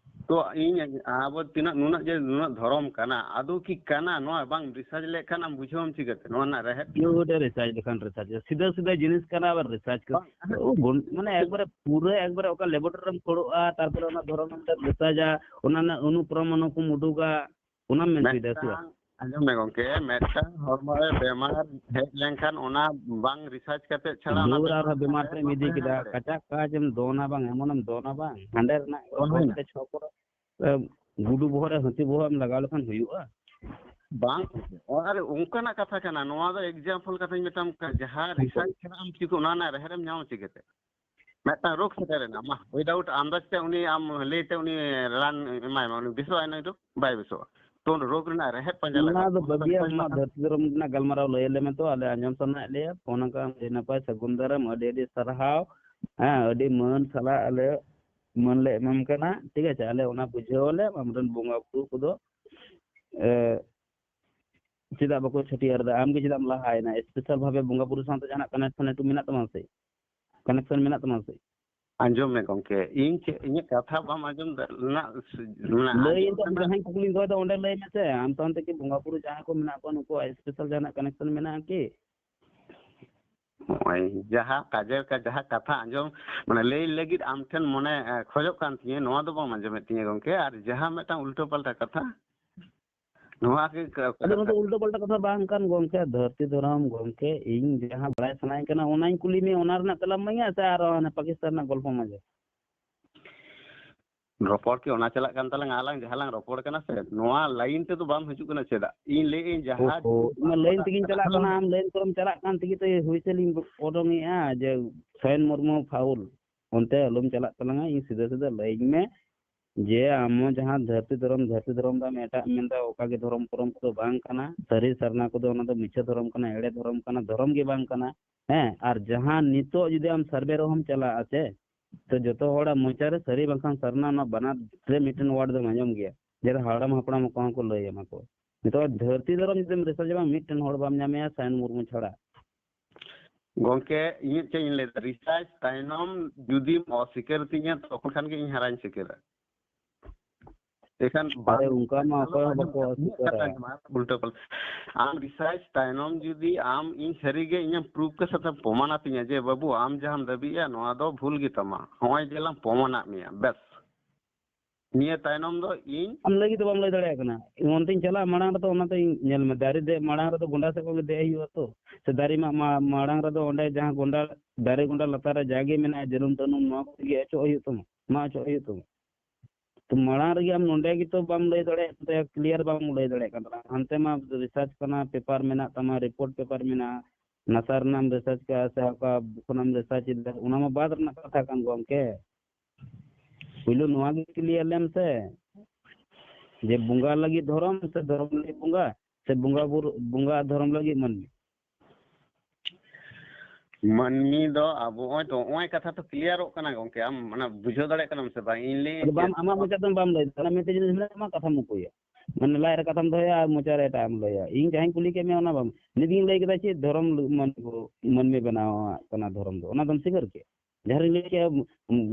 ᱛᱚ ᱤᱧ, ᱟᱵᱚ ᱛᱤᱱᱟᱹᱜ, ᱱᱩᱱᱟᱹᱜ ᱡᱮ ᱱᱩᱱᱟᱹᱜ ᱫᱷᱚᱨᱚᱢ ᱠᱟᱱᱟ, ᱟᱫᱚ ᱠᱤ ᱠᱟᱱᱟ? ᱱᱚᱣᱟ ᱵᱟᱝ ᱨᱤᱥᱟᱨᱪ ᱞᱮᱠᱷᱟᱱ ᱟᱢ ᱵᱩᱡᱷᱟᱹᱣᱟᱢ ᱪᱤᱠᱟᱹᱛᱮ ᱱᱚᱣᱟ ᱨᱮᱱᱟᱜ ᱨᱮᱦᱮᱫ? ᱱᱚᱣᱟ ᱨᱤᱥᱟᱨᱪ ᱞᱮᱠᱷᱟᱱ ᱨᱤᱥᱟᱨᱪ ᱥᱤᱫᱷᱟᱹ ᱥᱤᱫᱷᱟᱹ ᱡᱤᱱᱤᱥ ᱠᱟᱱᱟ, ᱟᱵᱟᱨ ᱨᱤᱥᱟᱨᱪ ᱠᱚ ᱢᱟᱱᱮ ᱮᱠᱵᱟᱨᱮ ᱯᱩᱨᱟᱹ ᱮᱠᱵᱟᱨᱮ ᱚᱠᱟ ᱞᱮᱵᱚᱨᱮᱴᱚᱨᱤ ᱨᱮᱢ ᱠᱷᱳᱲᱚᱜᱼᱟ, ᱛᱟᱨᱯᱚᱨᱮ ᱚᱱᱟ ᱫᱷᱚᱨᱚᱢ ᱮᱢ ᱨᱤᱥᱟᱨᱪᱟ, ᱚᱱᱟ ᱨᱮᱱᱟᱜ ᱚᱱᱩ ᱯᱨᱚᱢᱟᱱᱩ ᱠᱚᱢ ᱩᱰᱩᱠᱟ, ᱚᱱᱟᱢ ᱢᱮᱱ ᱦᱚᱪᱚᱭᱮᱫᱟ ᱥᱮ ᱵᱟᱝ? ᱟᱸᱡᱚᱢ ᱢᱮ ᱜᱚᱝᱠᱮ, ᱢᱤᱫᱴᱟᱝ ᱦᱚᱲᱢᱚ ᱨᱮ ᱵᱮᱢᱟᱨ ᱦᱮᱡ ᱞᱮᱱᱠᱷᱟᱱ ᱚᱱᱟ ᱵᱟᱝ ᱨᱤᱥᱟᱨᱪ ᱠᱟᱛᱮ ᱪᱷᱟᱲᱟ ᱚᱱᱟ ᱫᱩᱣᱟᱹᱨ ᱟᱨᱦᱚᱸ ᱵᱮᱢᱟᱨ ᱛᱮᱢ ᱤᱫᱤ ᱠᱮᱫᱟ᱾ ᱠᱟᱪᱟ ᱠᱟᱪ ᱮᱢ ᱫᱚᱱᱟ ᱵᱟᱝ, ᱮᱢᱚᱱ ᱮᱢ ᱫᱚᱱᱟ ᱵᱟᱝ, ᱦᱟᱸᱰᱮ ᱨᱮᱱᱟᱜ ᱫᱚᱱ ᱦᱩᱭᱱᱟ᱾ ᱪᱷᱚ ᱠᱚᱨᱮ, ᱮ, ᱜᱩᱰᱩ ᱵᱚᱦᱚᱜ ᱨᱮ ᱦᱟᱹᱛᱤ ᱵᱚᱦᱚᱜ ᱮᱢ ᱞᱟᱜᱟᱣ ᱞᱮᱠᱷᱟᱱ ᱦᱩᱭᱩᱜᱼᱟ? ᱵᱟᱝ, ᱟᱨ ᱚᱱᱠᱟᱱᱟᱜ ᱠᱟᱛᱷᱟ ᱠᱟᱱᱟ, ᱱᱚᱣᱟ ᱫᱚ ᱮᱠᱡᱟᱢᱯᱚᱞ ᱠᱟᱛᱷᱟᱧ ᱢᱮᱛᱟᱢ ᱠᱟᱱᱟ, ᱡᱟᱦᱟᱸ ᱨᱤᱥᱟᱨᱪ ᱠᱷᱟᱱᱟ ᱟᱢ ᱪᱤᱠᱟᱹ ᱚᱱᱟ ᱨᱮᱱᱟᱜ ᱨᱮᱦᱮᱫ ᱮᱢ ᱧᱟᱢᱟ ᱪᱤᱠᱟᱹᱛᱮ? ᱢᱤᱫᱴᱟᱝ ᱨᱳᱜᱽ ᱥᱮᱴᱮᱨ ᱮᱱᱟ, ᱢᱟ, ᱩᱭᱤᱫᱟᱣᱩᱴ ᱟᱱᱫᱟᱡᱽ ᱛᱮ ᱩᱱᱤ ᱟᱢ ᱞᱟᱹᱭ ᱛᱮ ᱩᱱᱤ ᱨᱟᱱ ᱮᱢᱟᱭ ᱢᱟ, ᱩᱱᱤ ᱵᱮᱥᱚᱜ ᱟᱭ ᱱᱩᱭ ᱫᱚ? ᱵᱟᱭ ᱵᱮᱥᱚᱜᱼᱟ᱾ ᱛᱚ ᱨᱳᱜᱽ ᱨᱮᱱᱟᱜ ᱨᱮᱦᱮᱫ ᱯᱟᱸᱡᱟ ᱞᱟᱜᱟᱜᱼᱟ᱾ ᱚᱱᱟ ᱫᱚ ᱵᱟᱹᱜᱤᱭᱟᱢ, ᱚᱱᱟ ᱫᱷᱟᱹᱨᱛᱤ ᱫᱷᱚᱨᱚᱢ ᱨᱮᱱᱟᱜ ᱜᱟᱞᱢᱟᱨᱟᱣ ᱞᱟᱹᱭ ᱟᱞᱮ ᱢᱮ ᱛᱚ, ᱟᱞᱮ ᱟᱸᱡᱚᱢ ᱥᱟᱱᱟᱭᱮᱫ ᱞᱮᱭᱟ᱾ ᱯᱷᱳᱱ ᱟᱠᱟᱫ ᱟᱹᱰᱤ ᱱᱟᱯᱟᱭ, ᱥᱟᱹᱜᱩᱱ ᱫᱟᱨᱟᱢ, ᱟᱹᱰᱤ ᱟᱹᱰᱤ ᱥᱟᱨᱦᱟᱣ᱾ ᱦᱮᱸ, ᱟᱹᱰᱤ ᱢᱟᱹᱱ ᱥᱟᱞᱟᱜ ᱟᱞᱮ ᱢᱟᱹᱱ ᱞᱮ ᱮᱢᱟᱢ ᱠᱟᱱᱟ, ᱴᱷᱤᱠ ᱟᱪᱷᱮ? ᱟᱞᱮ ᱚᱱᱟ ᱵᱩᱡᱷᱟᱹᱣ ᱟᱞᱮ, ᱟᱢᱨᱮᱱ ᱵᱚᱸᱜᱟ ᱵᱩᱨᱩ ᱠᱚᱫᱚ, ᱮ, ᱪᱮᱫᱟᱜ ᱵᱟᱠᱚ ᱪᱷᱟᱹᱴᱭᱟᱹᱨ ᱮᱫᱟ? ᱟᱢ ᱜᱮ ᱪᱮᱫᱟᱜ ᱮᱢ ᱞᱟᱦᱟᱭᱮᱱᱟ? ᱥᱯᱮᱥᱟᱞ ᱵᱷᱟᱵᱮ ᱵᱚᱸᱜᱟ ᱵᱩᱨᱩ ᱥᱟᱶᱛᱮ ᱡᱟᱦᱟᱱᱟᱜ ᱠᱟᱱᱮᱠᱥᱚᱱ ᱮᱠᱴᱩ ᱢᱮᱱᱟᱜ ᱛᱟᱢᱟ ᱥᱮ? ᱠᱟᱱᱮᱠᱥᱚᱱ ᱢᱮᱱᱟᱜ ᱛᱟᱢᱟ ᱥᱮ? ᱟᱸᱡᱚᱢ ᱢᱮ ᱜᱚᱝᱠᱮ, ᱤᱧ ᱪᱮᱫ, ᱤᱧᱟᱹᱜ ᱠᱟᱛᱷᱟ ᱵᱟᱢ ᱟᱸᱡᱚᱢ ᱫᱟ-, ᱨᱮᱱᱟᱜ ᱥ-, ᱢᱟᱱᱮ ᱞᱟᱹᱭ ᱟᱸᱡᱚᱢ ᱤᱧ ᱫᱚ ᱟᱢ ᱨᱮᱱᱟᱜ ᱡᱟᱦᱟᱸᱧ ᱠᱩᱠᱞᱤᱧ ᱫᱚᱦᱚᱭᱮᱫᱟ, ᱚᱸᱰᱮ ᱞᱟᱹᱭ ᱢᱮᱥᱮ᱾ ᱟᱢ ᱥᱟᱶᱛᱮ ᱠᱤ ᱵᱚᱸᱜᱟ ᱵᱩᱨᱩ ᱡᱟᱦᱟᱸᱭ ᱠᱚ ᱢᱮᱱᱟᱜ ᱠᱚᱣᱟ, ᱱᱩᱠᱩᱣᱟᱜ ᱥᱯᱮᱥᱟᱞ ᱡᱟᱦᱟᱱᱟᱜ ᱠᱟᱱᱮᱠᱥᱚᱱ ᱢᱮᱱᱟᱜᱼᱟ ᱠᱤ? ᱱᱚᱜᱼᱚᱭ ᱡᱟᱦᱟᱸ ᱠᱟᱡᱮᱨ ᱠᱟ-, ᱡᱟᱦᱟᱸ ᱠᱟᱛᱷᱟ ᱟᱸᱡᱚᱢ, ᱢᱟᱱᱮ ᱞᱟᱹᱭ ᱞᱟᱹᱜᱤᱫ ᱟᱢ ᱴᱷᱮᱱ ᱢᱚᱱᱮ, ᱮ, ᱠᱷᱚᱡᱚᱜ ᱠᱟᱱ ᱛᱤᱧᱟᱹ, ᱱᱚᱣᱟ ᱫᱚ ᱵᱟᱢ ᱟᱸᱡᱚᱢᱮᱫ ᱛᱤᱧᱟᱹ ᱜᱚᱝᱠᱮ, ᱟᱨ ᱡᱟᱦᱟᱸ ᱢᱤᱫᱴᱟᱝ ᱩᱞᱴᱟᱹ ᱯᱟᱞᱴᱟ ᱠᱟᱛᱷᱟ, ᱱᱚᱣᱟ ᱜᱮ ᱠᱟ-, ᱟᱫᱚ ᱱᱚᱣᱟ ᱫᱚ ᱩᱞᱴᱟᱹ ᱯᱟᱞᱴᱟ ᱠᱟᱛᱷᱟ ᱵᱟᱝ ᱠᱟᱱ ᱜᱚᱝᱠᱮ, ᱫᱷᱟᱹᱨᱛᱤ ᱫᱷᱚᱨᱚᱢ ᱜᱚᱝᱠᱮ, ᱤᱧ ᱡᱟᱦᱟᱸ ᱵᱟᱲᱟᱭ ᱥᱟᱱᱟᱧ ᱠᱟᱱᱟ ᱚᱱᱟᱧ ᱠᱩᱞᱤ ᱢᱮᱭᱟ, ᱚᱱᱟ ᱨᱮᱱᱟᱜ ᱛᱮᱞᱟᱢ ᱮᱢᱟᱹᱧᱟ ᱥᱮ ᱟᱨᱚ ᱦᱟᱱᱮ ᱯᱟᱠᱤᱥᱛᱟᱱ ᱨᱮᱱᱟᱜ ᱜᱚᱞᱯᱚᱢ ᱟᱸᱡᱚᱢᱟ? ᱨᱚᱯᱚᱲ ᱠᱤ ᱚᱱᱟ ᱪᱟᱞᱟᱜ ᱠᱟᱱ ᱛᱟᱞᱟᱝᱟ? ᱟᱞᱟᱝ ᱡᱟᱦᱟᱸ ᱞᱟᱝ ᱨᱚᱯᱚᱲ ᱠᱟᱱᱟ ᱥᱮ, ᱱᱚᱣᱟ ᱞᱟᱭᱤᱱ ᱛᱮᱫᱚ ᱵᱟᱢ ᱦᱤᱡᱩᱜ ᱠᱟᱱᱟ ᱪᱮᱫᱟᱜ? ᱤᱧ ᱞᱟᱹᱭᱮᱫ ᱟᱹᱧ ᱡᱟᱦᱟᱸ ᱚᱦᱚ, ᱤᱧ ᱢᱟ ᱞᱟᱭᱤᱱ ᱛᱮᱜᱤᱧ ᱪᱟᱞᱟᱜ ᱠᱟᱱᱟ, ᱟᱢ ᱞᱟᱭᱤᱱ ᱠᱚᱨᱮᱢ ᱪᱟᱞᱟᱜ ᱠᱟᱱ ᱛᱮᱜᱮ ᱛᱚ ᱦᱩᱭ ᱥᱮᱫ ᱞᱤᱧ ᱚᱰᱚᱝᱮᱜᱼᱟ ᱡᱮ ᱥᱟᱭᱚᱱ ᱢᱩᱨᱢᱩ ᱯᱷᱟᱩᱞ, ᱚᱱᱛᱮ ᱟᱞᱚᱢ ᱪᱟᱞᱟᱜ ᱛᱟᱞᱟᱝᱟ, ᱤᱧ ᱥᱤᱫᱷᱟᱹ ᱥᱤᱫᱷᱟᱹ ᱞᱟᱹᱭᱟᱹᱧ ᱢᱮ᱾ ᱡᱮ ᱟᱢ ᱦᱚᱸ ᱡᱟᱦᱟᱸ ᱫᱷᱟᱹᱨᱛᱤ ᱫᱷᱚᱨᱚᱢ, ᱫᱷᱟᱹᱨᱛᱤ ᱫᱷᱚᱨᱚᱢ ᱫᱚ ᱟᱢ ᱮᱴᱟᱜ ᱮᱢ ᱢᱮᱱᱫᱟ, ᱚᱠᱟ ᱜᱮ ᱫᱷᱚᱨᱚᱢ ᱠᱚᱨᱚᱢ ᱠᱚᱫᱚ ᱵᱟᱝ ᱠᱟᱱᱟ᱾ ᱥᱟᱹᱨᱤ ᱥᱟᱨᱱᱟ ᱠᱚᱫᱚ ᱚᱱᱟ ᱫᱚ ᱢᱤᱪᱷᱟᱹ ᱫᱷᱚᱨᱚᱢ ᱠᱟᱱᱟ, ᱮᱲᱮ ᱫᱷᱚᱨᱚᱢ ᱠᱟᱱᱟ, ᱫᱷᱚᱨᱚᱢ ᱜᱮ ᱵᱟᱝ ᱠᱟᱱᱟ᱾ ᱦᱮᱸ, ᱟᱨ ᱡᱟᱦᱟᱸ ᱱᱤᱛᱚᱜ ᱡᱩᱫᱤ ᱟᱢ ᱥᱟᱨᱵᱷᱮ ᱨᱮᱦᱚᱸᱢ ᱪᱟᱞᱟᱜᱼᱟ ᱥᱮ, ᱛᱚ ᱡᱚᱛᱚ ᱦᱚᱲᱟᱜ ᱢᱚᱪᱟ ᱨᱮ ᱥᱟᱹᱨᱤ ᱵᱟᱝᱠᱷᱟᱱ ᱥᱟᱨᱱᱟ, ᱚᱱᱟ ᱵᱟᱱᱟᱨ ᱨᱮ ᱢᱤᱫᱴᱮᱱ ᱣᱟᱨᱰ ᱫᱚᱢ ᱟᱸᱡᱚᱢ ᱜᱮᱭᱟ, ᱡᱮ ᱦᱟᱲᱟᱢ ᱦᱟᱯᱲᱟᱢ ᱠᱚᱦᱚᱸ ᱠᱚ ᱞᱟᱹᱭ ᱟᱢᱟ ᱠᱚ᱾ ᱱᱤᱛᱚᱜ ᱫᱷᱟᱹᱨᱛᱤ ᱫᱷᱚᱨᱚᱢ ᱡᱩᱫᱤᱢ ᱨᱤᱥᱟᱨᱪ ᱟᱢᱟ, ᱢᱤᱫᱴᱮᱱ ᱦᱚᱲ ᱵᱟᱢ ᱧᱟᱢᱮᱭᱟ ᱥᱟᱭᱚᱱ ᱢᱩᱨᱢᱩ ᱪᱷᱟᱲᱟ᱾ ᱜᱚᱝᱠᱮ, ᱤᱧᱟᱹᱜ ᱪᱮᱫ ᱤᱧ ᱞᱟᱹᱭᱫᱟ, ᱨᱤᱥᱟᱨᱪ ᱛᱟᱭᱱᱚᱢ ᱡᱩᱫᱤᱢ ᱚᱥᱤᱠᱟᱹᱨ ᱛᱤᱧᱟ, ᱛᱚᱠᱷᱚᱱ ᱠᱷᱟᱱ ᱜᱮ ᱤᱧ ᱦᱟᱨᱟᱧ ᱥᱤᱠᱟᱹᱨᱟ᱾ ᱮᱠᱷᱟᱱ ᱟᱨᱮ, ᱵᱟᱝ ᱚᱱᱠᱟ ᱢᱟ ᱚᱠᱚᱭ ᱦᱚᱸ ᱵᱟᱠᱚ ᱤᱧᱟᱹᱜ ᱠᱟᱛᱷᱟ ᱚᱥᱤᱠᱟᱹᱨᱟ᱾ ᱟᱸᱡᱚᱢ ᱢᱮ, ᱩᱞᱴᱟᱹ ᱯᱟᱞᱴᱟ᱾ ᱟᱢ ᱨᱤᱥᱟᱨᱪ ᱛᱟᱭᱱᱚᱢ ᱡᱩᱫᱤ ᱟᱢ ᱤᱧ ᱥᱟᱹᱨᱤᱜᱮ ᱤᱧᱮᱢ ᱯᱨᱩᱯᱷ ᱠᱟᱛᱮ ᱯᱨᱚᱢᱟᱱ ᱟᱹᱛᱤᱧᱟ ᱡᱮ, "ᱵᱟᱹᱵᱩ, ᱟᱢ ᱡᱟᱦᱟᱸᱢ ᱫᱟᱹᱵᱤᱭᱮᱜᱼᱟ, ᱱᱚᱣᱟ ᱫᱚ ᱵᱷᱩᱞ ᱜᱮ ᱛᱟᱢᱟ, ᱱᱚᱜᱼᱚᱭ ᱡᱮ ᱞᱟᱝ ᱯᱨᱚᱢᱟᱱᱟᱜ ᱢᱮᱭᱟ, ᱵᱮᱥ, ᱱᱤᱭᱟᱹ ᱛᱟᱭᱱᱚᱢ ᱫᱚ ᱤᱧ" ᱟᱢ ᱞᱟᱹᱭ ᱜᱮᱛᱚ ᱵᱟᱢ ᱞᱟᱹᱭ ᱫᱟᱲᱮᱭᱟᱜ ᱠᱟᱱᱟ᱾ ᱚᱱᱛᱮᱧ ᱪᱟᱞᱟᱜ ᱢᱟᱲᱟᱝ ᱨᱮᱫᱚ ᱚᱱᱟᱛᱮ ᱤᱧ ᱧᱮᱞ ᱢᱮ, ᱫᱟᱨᱮ ᱫᱮᱡ ᱢᱟᱲᱟᱝ ᱨᱮᱫᱚ ᱜᱚᱸᱰᱟ ᱥᱮᱫ ᱠᱷᱚᱱ ᱜᱮ ᱫᱮᱡ ᱦᱩᱭᱩᱜᱼᱟ ᱛᱚ, ᱥᱮ ᱫᱟᱨᱮ ᱢᱟᱜ ᱢᱟ-, ᱢᱟᱲᱟᱝ ᱨᱮᱫᱚ ᱚᱸᱰᱮ ᱡᱟᱦᱟᱸ ᱜᱚᱸᱰᱟ, ᱫᱟᱨᱮ ᱜᱚᱸᱰᱟ ᱞᱟᱛᱟᱨ ᱨᱮ ᱡᱟᱜᱮ ᱢᱮᱱᱟᱜᱼᱟ, ᱡᱟᱹᱱᱩᱢ ᱛᱟᱹᱱᱩᱢ, ᱱᱚᱣᱟ ᱠᱚᱜᱮ ᱚᱪᱚᱜ ᱦᱩᱭᱩᱜ ᱛᱟᱢᱟ, ᱢᱟᱜ ᱚᱪᱚᱜ ᱦᱩᱭᱩᱜ ᱛᱟᱢᱟ᱾ ᱛᱚ ᱢᱟᱲᱟᱝ ᱨᱮᱜᱮ ᱟᱢ ᱱᱚᱸᱰᱮ ᱜᱮᱛᱚ ᱵᱟᱢ ᱞᱟᱹᱭ ᱫᱟᱲᱮᱭᱟᱜ ᱠᱟᱱ ᱛᱟᱦᱮᱸᱫ, ᱠᱞᱤᱭᱟᱨ ᱵᱟᱢ ᱞᱟᱹᱭ ᱫᱟᱲᱮᱭᱟᱜ ᱠᱟᱱ ᱛᱟᱦᱮᱸᱫ᱾ ᱦᱟᱱᱛᱮ ᱢᱟ ᱨᱤᱥᱟᱨᱪ ᱠᱟᱱᱟ, ᱯᱮᱯᱟᱨ ᱢᱮᱱᱟᱜ ᱛᱟᱢᱟ, ᱨᱤᱯᱳᱨᱴ ᱯᱮᱯᱟᱨ ᱢᱮᱱᱟᱜᱼᱟ, ᱱᱟᱥᱟ ᱨᱮᱱᱟᱜ ᱮᱢ ᱨᱤᱥᱟᱨᱪ ᱠᱟᱜᱼᱟ ᱥᱮ ᱚᱠᱟ ᱠᱷᱚᱱᱮᱢ ᱨᱤᱥᱟᱨᱪ ᱮᱫᱟ, ᱚᱱᱟ ᱢᱟ ᱵᱟᱫ ᱨᱮᱱᱟᱜ ᱠᱟᱛᱷᱟ ᱠᱟᱱ ᱜᱚᱢᱠᱮ᱾ ᱯᱩᱭᱞᱩ ᱱᱚᱣᱟ ᱜᱮ ᱠᱞᱤᱭᱟᱨ ᱞᱮᱢ ᱥᱮ, ᱡᱮ ᱵᱚᱸᱜᱟ ᱞᱟᱹᱜᱤᱫ ᱫᱷᱚᱨᱚᱢ ᱥᱮ ᱫᱷᱚᱨᱚᱢ ᱞᱟᱹᱜᱤᱫ ᱵᱚᱸᱜᱟ, ᱥᱮ ᱵᱚᱸᱜᱟ ᱵᱩᱨᱩ, ᱵᱚᱸᱜᱟ ᱫᱷᱚᱨᱚᱢ ᱞᱟᱹᱜᱤᱫ ᱢᱟᱹᱱᱢᱤ᱾ ᱢᱟᱹᱱᱢᱤ ᱫᱚ ᱟᱵᱚ, ᱱᱚᱜᱼᱚᱭ ᱛᱚ, ᱱᱚᱜᱼᱚᱭ ᱠᱟᱛᱷᱟ ᱛᱚ ᱠᱞᱤᱭᱟᱨᱚᱜ ᱠᱟᱱᱟ ᱜᱚᱝᱠᱮ, ᱟᱢ ᱚᱱᱟ ᱵᱩᱡᱷᱟᱹᱣ ᱫᱟᱲᱮᱭᱟᱜ ᱠᱟᱱᱟᱢ ᱥᱮ ᱵᱟᱝ? ᱤᱧ ᱞᱟᱹᱭ ᱟᱫᱚ ᱵᱟᱢ, ᱟᱢᱟᱜ ᱢᱚᱪᱟ ᱛᱮᱢ ᱵᱟᱢ ᱞᱟᱹᱭ ᱫᱟ, ᱚᱱᱟ ᱢᱤᱫᱴᱮᱡ ᱡᱤᱱᱤᱥ ᱢᱮᱱᱟᱜᱼᱟ, ᱟᱢᱟᱜ ᱠᱟᱛᱷᱟᱢ ᱩᱠᱩᱭᱟ, ᱢᱟᱱᱮ ᱞᱟᱡ ᱨᱮ ᱠᱟᱛᱷᱟᱢ ᱫᱚᱦᱚᱭᱟ ᱟᱨ ᱢᱚᱪᱟ ᱨᱮ ᱮᱴᱟᱜ ᱮᱢ ᱞᱟᱹᱭᱟ᱾ ᱤᱧ ᱡᱟᱦᱟᱸᱧ ᱠᱩᱞᱤ ᱠᱮᱫ ᱢᱮᱭᱟ ᱚᱱᱟ ᱵᱟᱢ, ᱱᱤᱛ ᱜᱤᱧ ᱞᱟᱹᱭ ᱠᱮᱫᱟ ᱪᱮᱫ ᱫᱷᱚᱨᱚᱢ ᱢᱟᱹᱱᱢᱤ, ᱢᱟᱹᱱᱢᱤ ᱵᱮᱱᱟᱣ ᱠᱟᱱᱟ ᱫᱷᱚᱨᱚᱢ ᱫᱚ, ᱚᱱᱟ ᱫᱚᱢ ᱥᱤᱠᱟᱹᱨ ᱠᱮᱫ? ᱡᱟᱦᱟᱸ ᱨᱤᱧ ᱞᱟᱹᱭ ᱠᱮᱫᱟ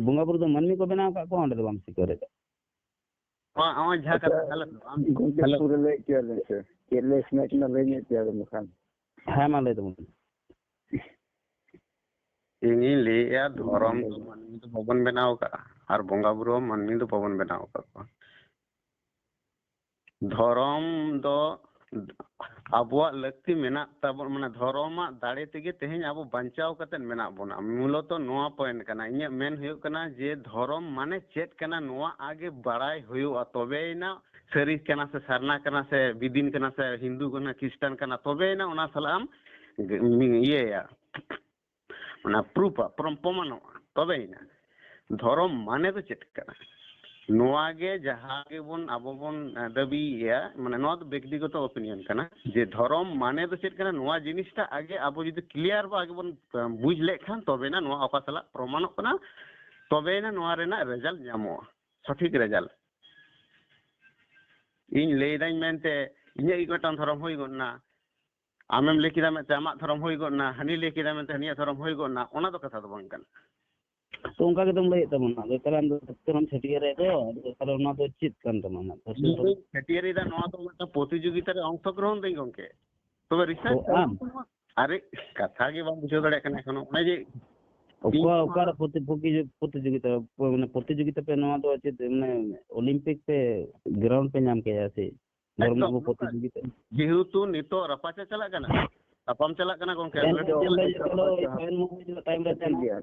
ᱵᱚᱸᱜᱟ ᱵᱩᱨᱩ ᱫᱚ ᱢᱟᱹᱱᱢᱤ ᱠᱚ ᱵᱮᱱᱟᱣ ᱟᱠᱟᱫ ᱠᱚᱣᱟ, ᱚᱸᱰᱮ ᱫᱚ ᱵᱟᱢ ᱥᱤᱠᱟᱹᱨ ᱮᱫᱟ᱾ ᱱᱚᱜᱼᱚᱭ ᱡᱟᱦᱟᱸ ᱠᱟᱛᱷᱟ, ᱟᱪᱪᱷᱟ, ᱦᱮᱞᱳ, ᱟᱢ, ᱜᱚᱝᱠᱮ, ᱦᱮᱞᱳ᱾ ᱯᱩᱨᱟᱹ ᱞᱟᱹᱭ ᱦᱚᱪᱚᱭᱟᱵᱮᱱ ᱥᱮ᱾ ᱪᱮᱫ ᱞᱟᱹᱭ ᱥᱟᱱᱟᱭᱮᱫ ᱵᱮᱱᱟ ᱞᱟᱹᱭ ᱧᱚᱜ ᱦᱚᱪᱚᱭᱟᱵᱮᱱ ᱵᱟᱠᱷᱟᱱ᱾ ᱦᱮᱸ, ᱢᱟ ᱞᱟᱹᱭ ᱛᱟᱵᱚᱱ᱾ ᱤᱧᱤᱧ ᱞᱟᱹᱭᱮᱫᱼᱟ, ᱫᱷᱚᱨᱚᱢ ᱫᱚ ᱢᱟᱹᱱᱢᱤ ᱫᱚ ᱵᱟᱵᱚᱱ ᱵᱮᱱᱟᱣ ᱟᱠᱟᱫᱼᱟ, ᱟᱨ ᱵᱚᱸᱜᱟ ᱵᱩᱨᱩ ᱦᱚᱸ ᱢᱟᱹᱱᱢᱤ ᱫᱚ ᱵᱟᱵᱚᱱ ᱵᱮᱱᱟᱣ ᱟᱠᱟᱫ ᱠᱚᱣᱟ᱾ ᱫᱷᱚᱨᱚᱢ ᱫᱚ ᱟᱵᱚᱣᱟᱜ ᱞᱟᱹᱠᱛᱤ ᱢᱮᱱᱟᱜ ᱛᱟᱵᱚᱱ, ᱢᱟᱱᱮ ᱫᱷᱚᱨᱚᱢᱟᱜ ᱫᱟᱲᱮ ᱛᱮᱜᱮ ᱛᱮᱦᱮᱧ ᱟᱵᱚ ᱵᱟᱧᱪᱟᱣ ᱠᱟᱛᱮᱫ ᱢᱮᱱᱟᱜ ᱵᱚᱱᱟ᱾ ᱢᱩᱞᱚᱛᱚ ᱱᱚᱣᱟ ᱯᱚᱭᱮᱱᱴ ᱠᱟᱱᱟ᱾ ᱤᱧᱟᱹᱜ ᱢᱮᱱ ᱦᱩᱭᱩᱜ ᱠᱟᱱᱟ ᱡᱮ ᱫᱷᱚᱨᱚᱢ ᱢᱟᱱᱮ ᱪᱮᱫ ᱠᱟᱱᱟ, ᱱᱚᱣᱟ ᱟᱜᱮ ᱵᱟᱲᱟᱭ ᱦᱩᱭᱩᱜᱼᱟ, ᱛᱚᱵᱮᱭᱮᱱᱟ ᱥᱟᱹᱨᱤ ᱠᱟᱱᱟ ᱥᱮ ᱥᱟᱨᱱᱟ ᱠᱟᱱᱟ ᱥᱮ ᱵᱤᱫᱤᱱ ᱠᱟᱱᱟ ᱥᱮ ᱦᱤᱱᱫᱩ ᱠᱟᱱᱟ, ᱠᱷᱨᱤᱥᱴᱟᱱ ᱠᱟᱱᱟ, ᱛᱚᱵᱮᱭᱮᱱᱟ ᱚᱱᱟ ᱥᱟᱞᱟᱜ ᱮᱢ ᱤᱭᱟᱹᱭᱟ, ᱚᱱᱟ ᱯᱨᱩᱯᱷᱟ, ᱯᱨᱚᱢ-, ᱯᱨᱚᱢᱟᱱᱚᱜᱼᱟ, ᱛᱚᱵᱮᱭᱮᱱᱟ᱾ ᱫᱷᱚᱨᱚᱢ ᱢᱟᱱᱮ ᱫᱚ ᱪᱮᱫ ᱠᱟᱱᱟ? ᱱᱚᱣᱟ ᱜᱮ ᱡᱟᱦᱟᱸ ᱜᱮᱵᱚᱱ ᱟᱵᱚ ᱵᱚᱱ, ᱮ, ᱫᱟᱹᱵᱤᱭᱮᱫᱼᱟ, ᱢᱟᱱᱮ ᱱᱚᱣᱟ ᱫᱚ ᱵᱮᱠᱛᱤᱜᱚᱛᱚ ᱚᱯᱤᱱᱤᱭᱚᱱ ᱠᱟᱱᱟ ᱡᱮ ᱫᱷᱚᱨᱚᱢ ᱢᱟᱱᱮ ᱫᱚ ᱪᱮᱫ ᱠᱟᱱᱟ, ᱱᱚᱣᱟ ᱡᱤᱱᱤᱥᱴᱟ ᱟᱜᱮ ᱟᱵᱚ ᱡᱩᱫᱤ ᱠᱞᱤᱭᱟᱨ ᱵᱚ ᱟᱜᱮ ᱵᱚᱱ, ᱮ, ᱵᱩᱡᱽ ᱞᱮᱫ ᱠᱷᱟᱱ ᱛᱚᱵᱮᱱᱟ ᱱᱚᱣᱟ ᱚᱠᱟ ᱥᱟᱞᱟᱜ ᱯᱨᱚᱢᱟᱱᱚᱜ ᱠᱟᱱᱟ, ᱛᱚᱵᱮᱭᱮᱱᱟ ᱱᱚᱣᱟ ᱨᱮᱱᱟᱜ ᱨᱮᱡᱟᱞᱴ ᱧᱟᱢᱚᱜᱼᱟ, ᱥᱚᱴᱷᱤᱠ ᱨᱮᱡᱟᱞᱴ᱾ ᱤᱧ ᱞᱟᱹᱭ ᱫᱟᱹᱧ ᱢᱮᱱᱛᱮ ᱤᱧᱟᱹᱜ ᱜᱮ ᱢᱤᱫᱴᱟᱝ ᱫᱷᱚᱨᱚᱢ ᱦᱩᱭ ᱜᱚᱫ ᱮᱱᱟ, ᱟᱢᱮᱢ ᱞᱟᱹᱭ ᱠᱮᱫᱟ ᱢᱮᱱᱛᱮ ᱟᱢᱟᱜ ᱫᱷᱚᱨᱚᱢ ᱦᱩᱭ ᱜᱚᱫ ᱮᱱᱟ, ᱦᱟᱹᱱᱤ ᱞᱟᱹᱭ ᱠᱮᱫᱟ ᱢᱮᱱᱛᱮ ᱦᱟᱹᱱᱤᱭᱟᱜ ᱫᱷᱚᱨᱚᱢ ᱦᱩᱭ ᱜᱚᱫ ᱮᱱᱟ, ᱚᱱᱟ ᱫᱚ ᱠᱟᱛᱷᱟ ᱫᱚ ᱵᱟᱝ ᱠᱟᱱᱟ᱾ ᱛᱚ ᱚᱱᱠᱟ ᱜᱮᱛᱚᱢ ᱞᱟᱹᱭᱮᱫ ᱛᱟᱵᱚᱱᱟ᱾ ᱟᱫᱚ ᱛᱟᱦᱚᱞᱮ ᱟᱢ ᱫᱚ ᱫᱚᱯᱛᱚᱨ ᱮᱢ ᱪᱷᱟᱹᱴᱭᱟᱹᱨ ᱮᱫ ᱫᱚ, ᱟᱫᱚ ᱛᱟᱦᱚᱞᱮ ᱚᱱᱟ ᱫᱚ ᱪᱮᱫ ᱠᱟᱱ ᱛᱟᱢᱟ ᱟᱢᱟᱜ? ᱤᱧ ᱫᱚᱧ ᱪᱷᱟᱹᱴᱭᱟᱹᱨ ᱮᱫᱟ, ᱱᱚᱣᱟ ᱫᱚ ᱢᱤᱫᱴᱟᱝ ᱯᱨᱚᱛᱤᱡᱳᱜᱤᱛᱟ ᱨᱮ ᱚᱝᱥᱚᱜᱨᱚᱦᱚᱱ ᱫᱟᱹᱧ ᱜᱚᱝᱠᱮ᱾ ᱛᱚᱵᱮ ᱨᱤᱥᱟᱨᱪ ᱚ, ᱛᱟᱭᱚᱢ ᱟᱢ? ᱛᱮ ᱱᱚᱣᱟ, ᱟᱨᱮ, ᱠᱟᱛᱷᱟ ᱜᱮ ᱵᱟᱢ ᱵᱩᱡᱷᱟᱹᱣ ᱫᱟᱲᱮᱭᱟᱜ ᱠᱟᱱᱟ ᱮᱠᱷᱚᱱᱳ᱾ ᱚᱱᱮ ᱡᱮ ᱚᱠᱟ, ᱤᱧ ᱚᱠᱟᱨᱮ ᱯᱨᱚᱛᱤ-, ᱯᱨᱚᱛᱤ-, ᱯᱨᱚᱛᱤᱡᱳᱜᱤᱛᱟ, ᱢᱟᱱᱮ ᱯᱨᱚᱛᱤᱡᱳᱜᱤᱛᱟ ᱯᱮ ᱱᱚᱣᱟ ᱫᱚ ᱪᱮᱫ, ᱢᱟᱱᱮ ᱚᱞᱤᱢᱯᱤᱠ ᱯᱮ ᱜᱨᱟᱣᱩᱱᱰ ᱯᱮ ᱧᱟᱢ ᱠᱮᱜᱼᱟ ᱥᱮ? ᱫᱷᱚᱨᱚᱢ ᱮᱠᱫᱚᱢ, ᱟᱵᱚ ᱱᱚᱝᱠᱟ ᱯᱨᱚᱛᱤᱡᱳᱜᱤᱛᱟ᱾ ᱡᱮᱦᱮᱛᱩ ᱱᱤᱛᱚᱜ ᱨᱟᱯᱟᱪᱟ ᱪᱟᱞᱟᱜ ᱠᱟᱱᱟ, ᱛᱟᱯᱟᱢ ᱪᱟᱞᱟᱜ ᱠᱟᱱᱟ ᱜᱚᱝᱠᱮ, ᱮᱱ ᱞᱟᱹᱲᱦᱟᱹᱭ ᱨᱮᱦᱚᱸ ᱪᱟᱞᱟᱜ ᱞᱟᱹᱭ ᱠᱟᱱᱟ᱾ ᱠᱟᱫᱟ, ᱮᱱ ᱢᱩᱵᱷᱤ ᱦᱤᱡᱩᱜᱼᱟ ᱛᱟᱭᱚᱢ ᱨᱮ ᱴᱷᱤᱠ ᱛᱟᱦᱮᱱᱟ᱾ ᱜᱮᱭᱟ᱾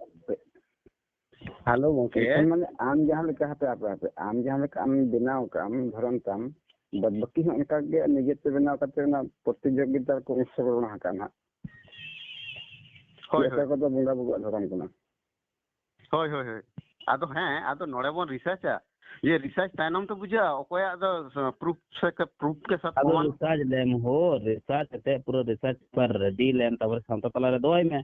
ᱦᱮᱞᱳ ᱜᱚᱝᱠᱮ᱾ ᱮᱱᱠᱷᱟᱱ ᱢᱟᱱᱮ ᱟᱢ ᱡᱟᱦᱟᱸ ᱞᱮᱠᱟ, ᱦᱟᱯᱮ, ᱦᱟᱯᱮ, ᱦᱟᱯᱮ, ᱟᱢ ᱡᱟᱦᱟᱸ ᱞᱮᱠᱟ ᱟᱢ ᱵᱮᱱᱟᱣ ᱠᱟᱜ ᱟᱢ ᱫᱷᱚᱨᱚᱢ ᱛᱟᱢ, ᱵᱟᱫ ᱵᱟᱹᱠᱤ ᱦᱚᱸ ᱚᱱᱠᱟ ᱜᱮ ᱱᱤᱡᱮ ᱛᱮ ᱵᱮᱱᱟᱣ ᱠᱟᱛᱮ ᱚᱱᱟ ᱯᱨᱚᱛᱤᱡᱳᱜᱤᱛᱟ ᱨᱮᱠᱚ ᱚᱝᱥᱚᱜᱨᱚᱦᱚᱬ ᱟᱠᱟᱫ ᱱᱟᱦᱟᱜ᱾ ᱦᱳᱭ, ᱡᱮ ᱚᱠᱚᱭ ᱦᱳᱭ᱾ ᱠᱚᱫᱚ ᱵᱚᱸᱜᱟ ᱵᱩᱨᱩᱣᱟᱜ ᱫᱷᱚᱨᱚᱢ ᱠᱟᱱᱟ᱾ ᱦᱳᱭ, ᱦᱳᱭ, ᱦᱳᱭ᱾ ᱟᱫᱚ ᱦᱮᱸ, ᱟᱫᱚ ᱱᱚᱰᱮ ᱵᱚᱱ ᱨᱤᱥᱟᱨᱪᱟ᱾ ᱡᱮ ᱨᱤᱥᱟᱨᱪ ᱛᱟᱭᱱᱚᱢ ᱛᱮ ᱵᱩᱡᱷᱟᱹᱜᱼᱟ ᱚᱠᱚᱭᱟᱜ ᱫᱚ ᱯᱨᱩᱯ ᱥᱮ ᱯᱨᱩᱯ ᱠᱮ ᱥᱟᱛ ᱟᱫᱚ ᱯᱨᱚᱢᱟᱱ᱾ ᱨᱤᱥᱟᱨᱪ ᱞᱮᱢ ᱦᱳ, ᱨᱤᱥᱟᱨᱪ ᱠᱟᱛᱮ ᱯᱩᱨᱟᱹ ᱨᱤᱥᱟᱨᱪ ᱯᱮᱯᱟᱨ ᱨᱮᱰᱤ ᱞᱮᱢ, ᱛᱟᱯᱚᱨᱮ ᱥᱟᱶᱛᱟ ᱛᱟᱞᱟ ᱨᱮ ᱫᱚᱦᱚᱭ ᱢᱮ᱾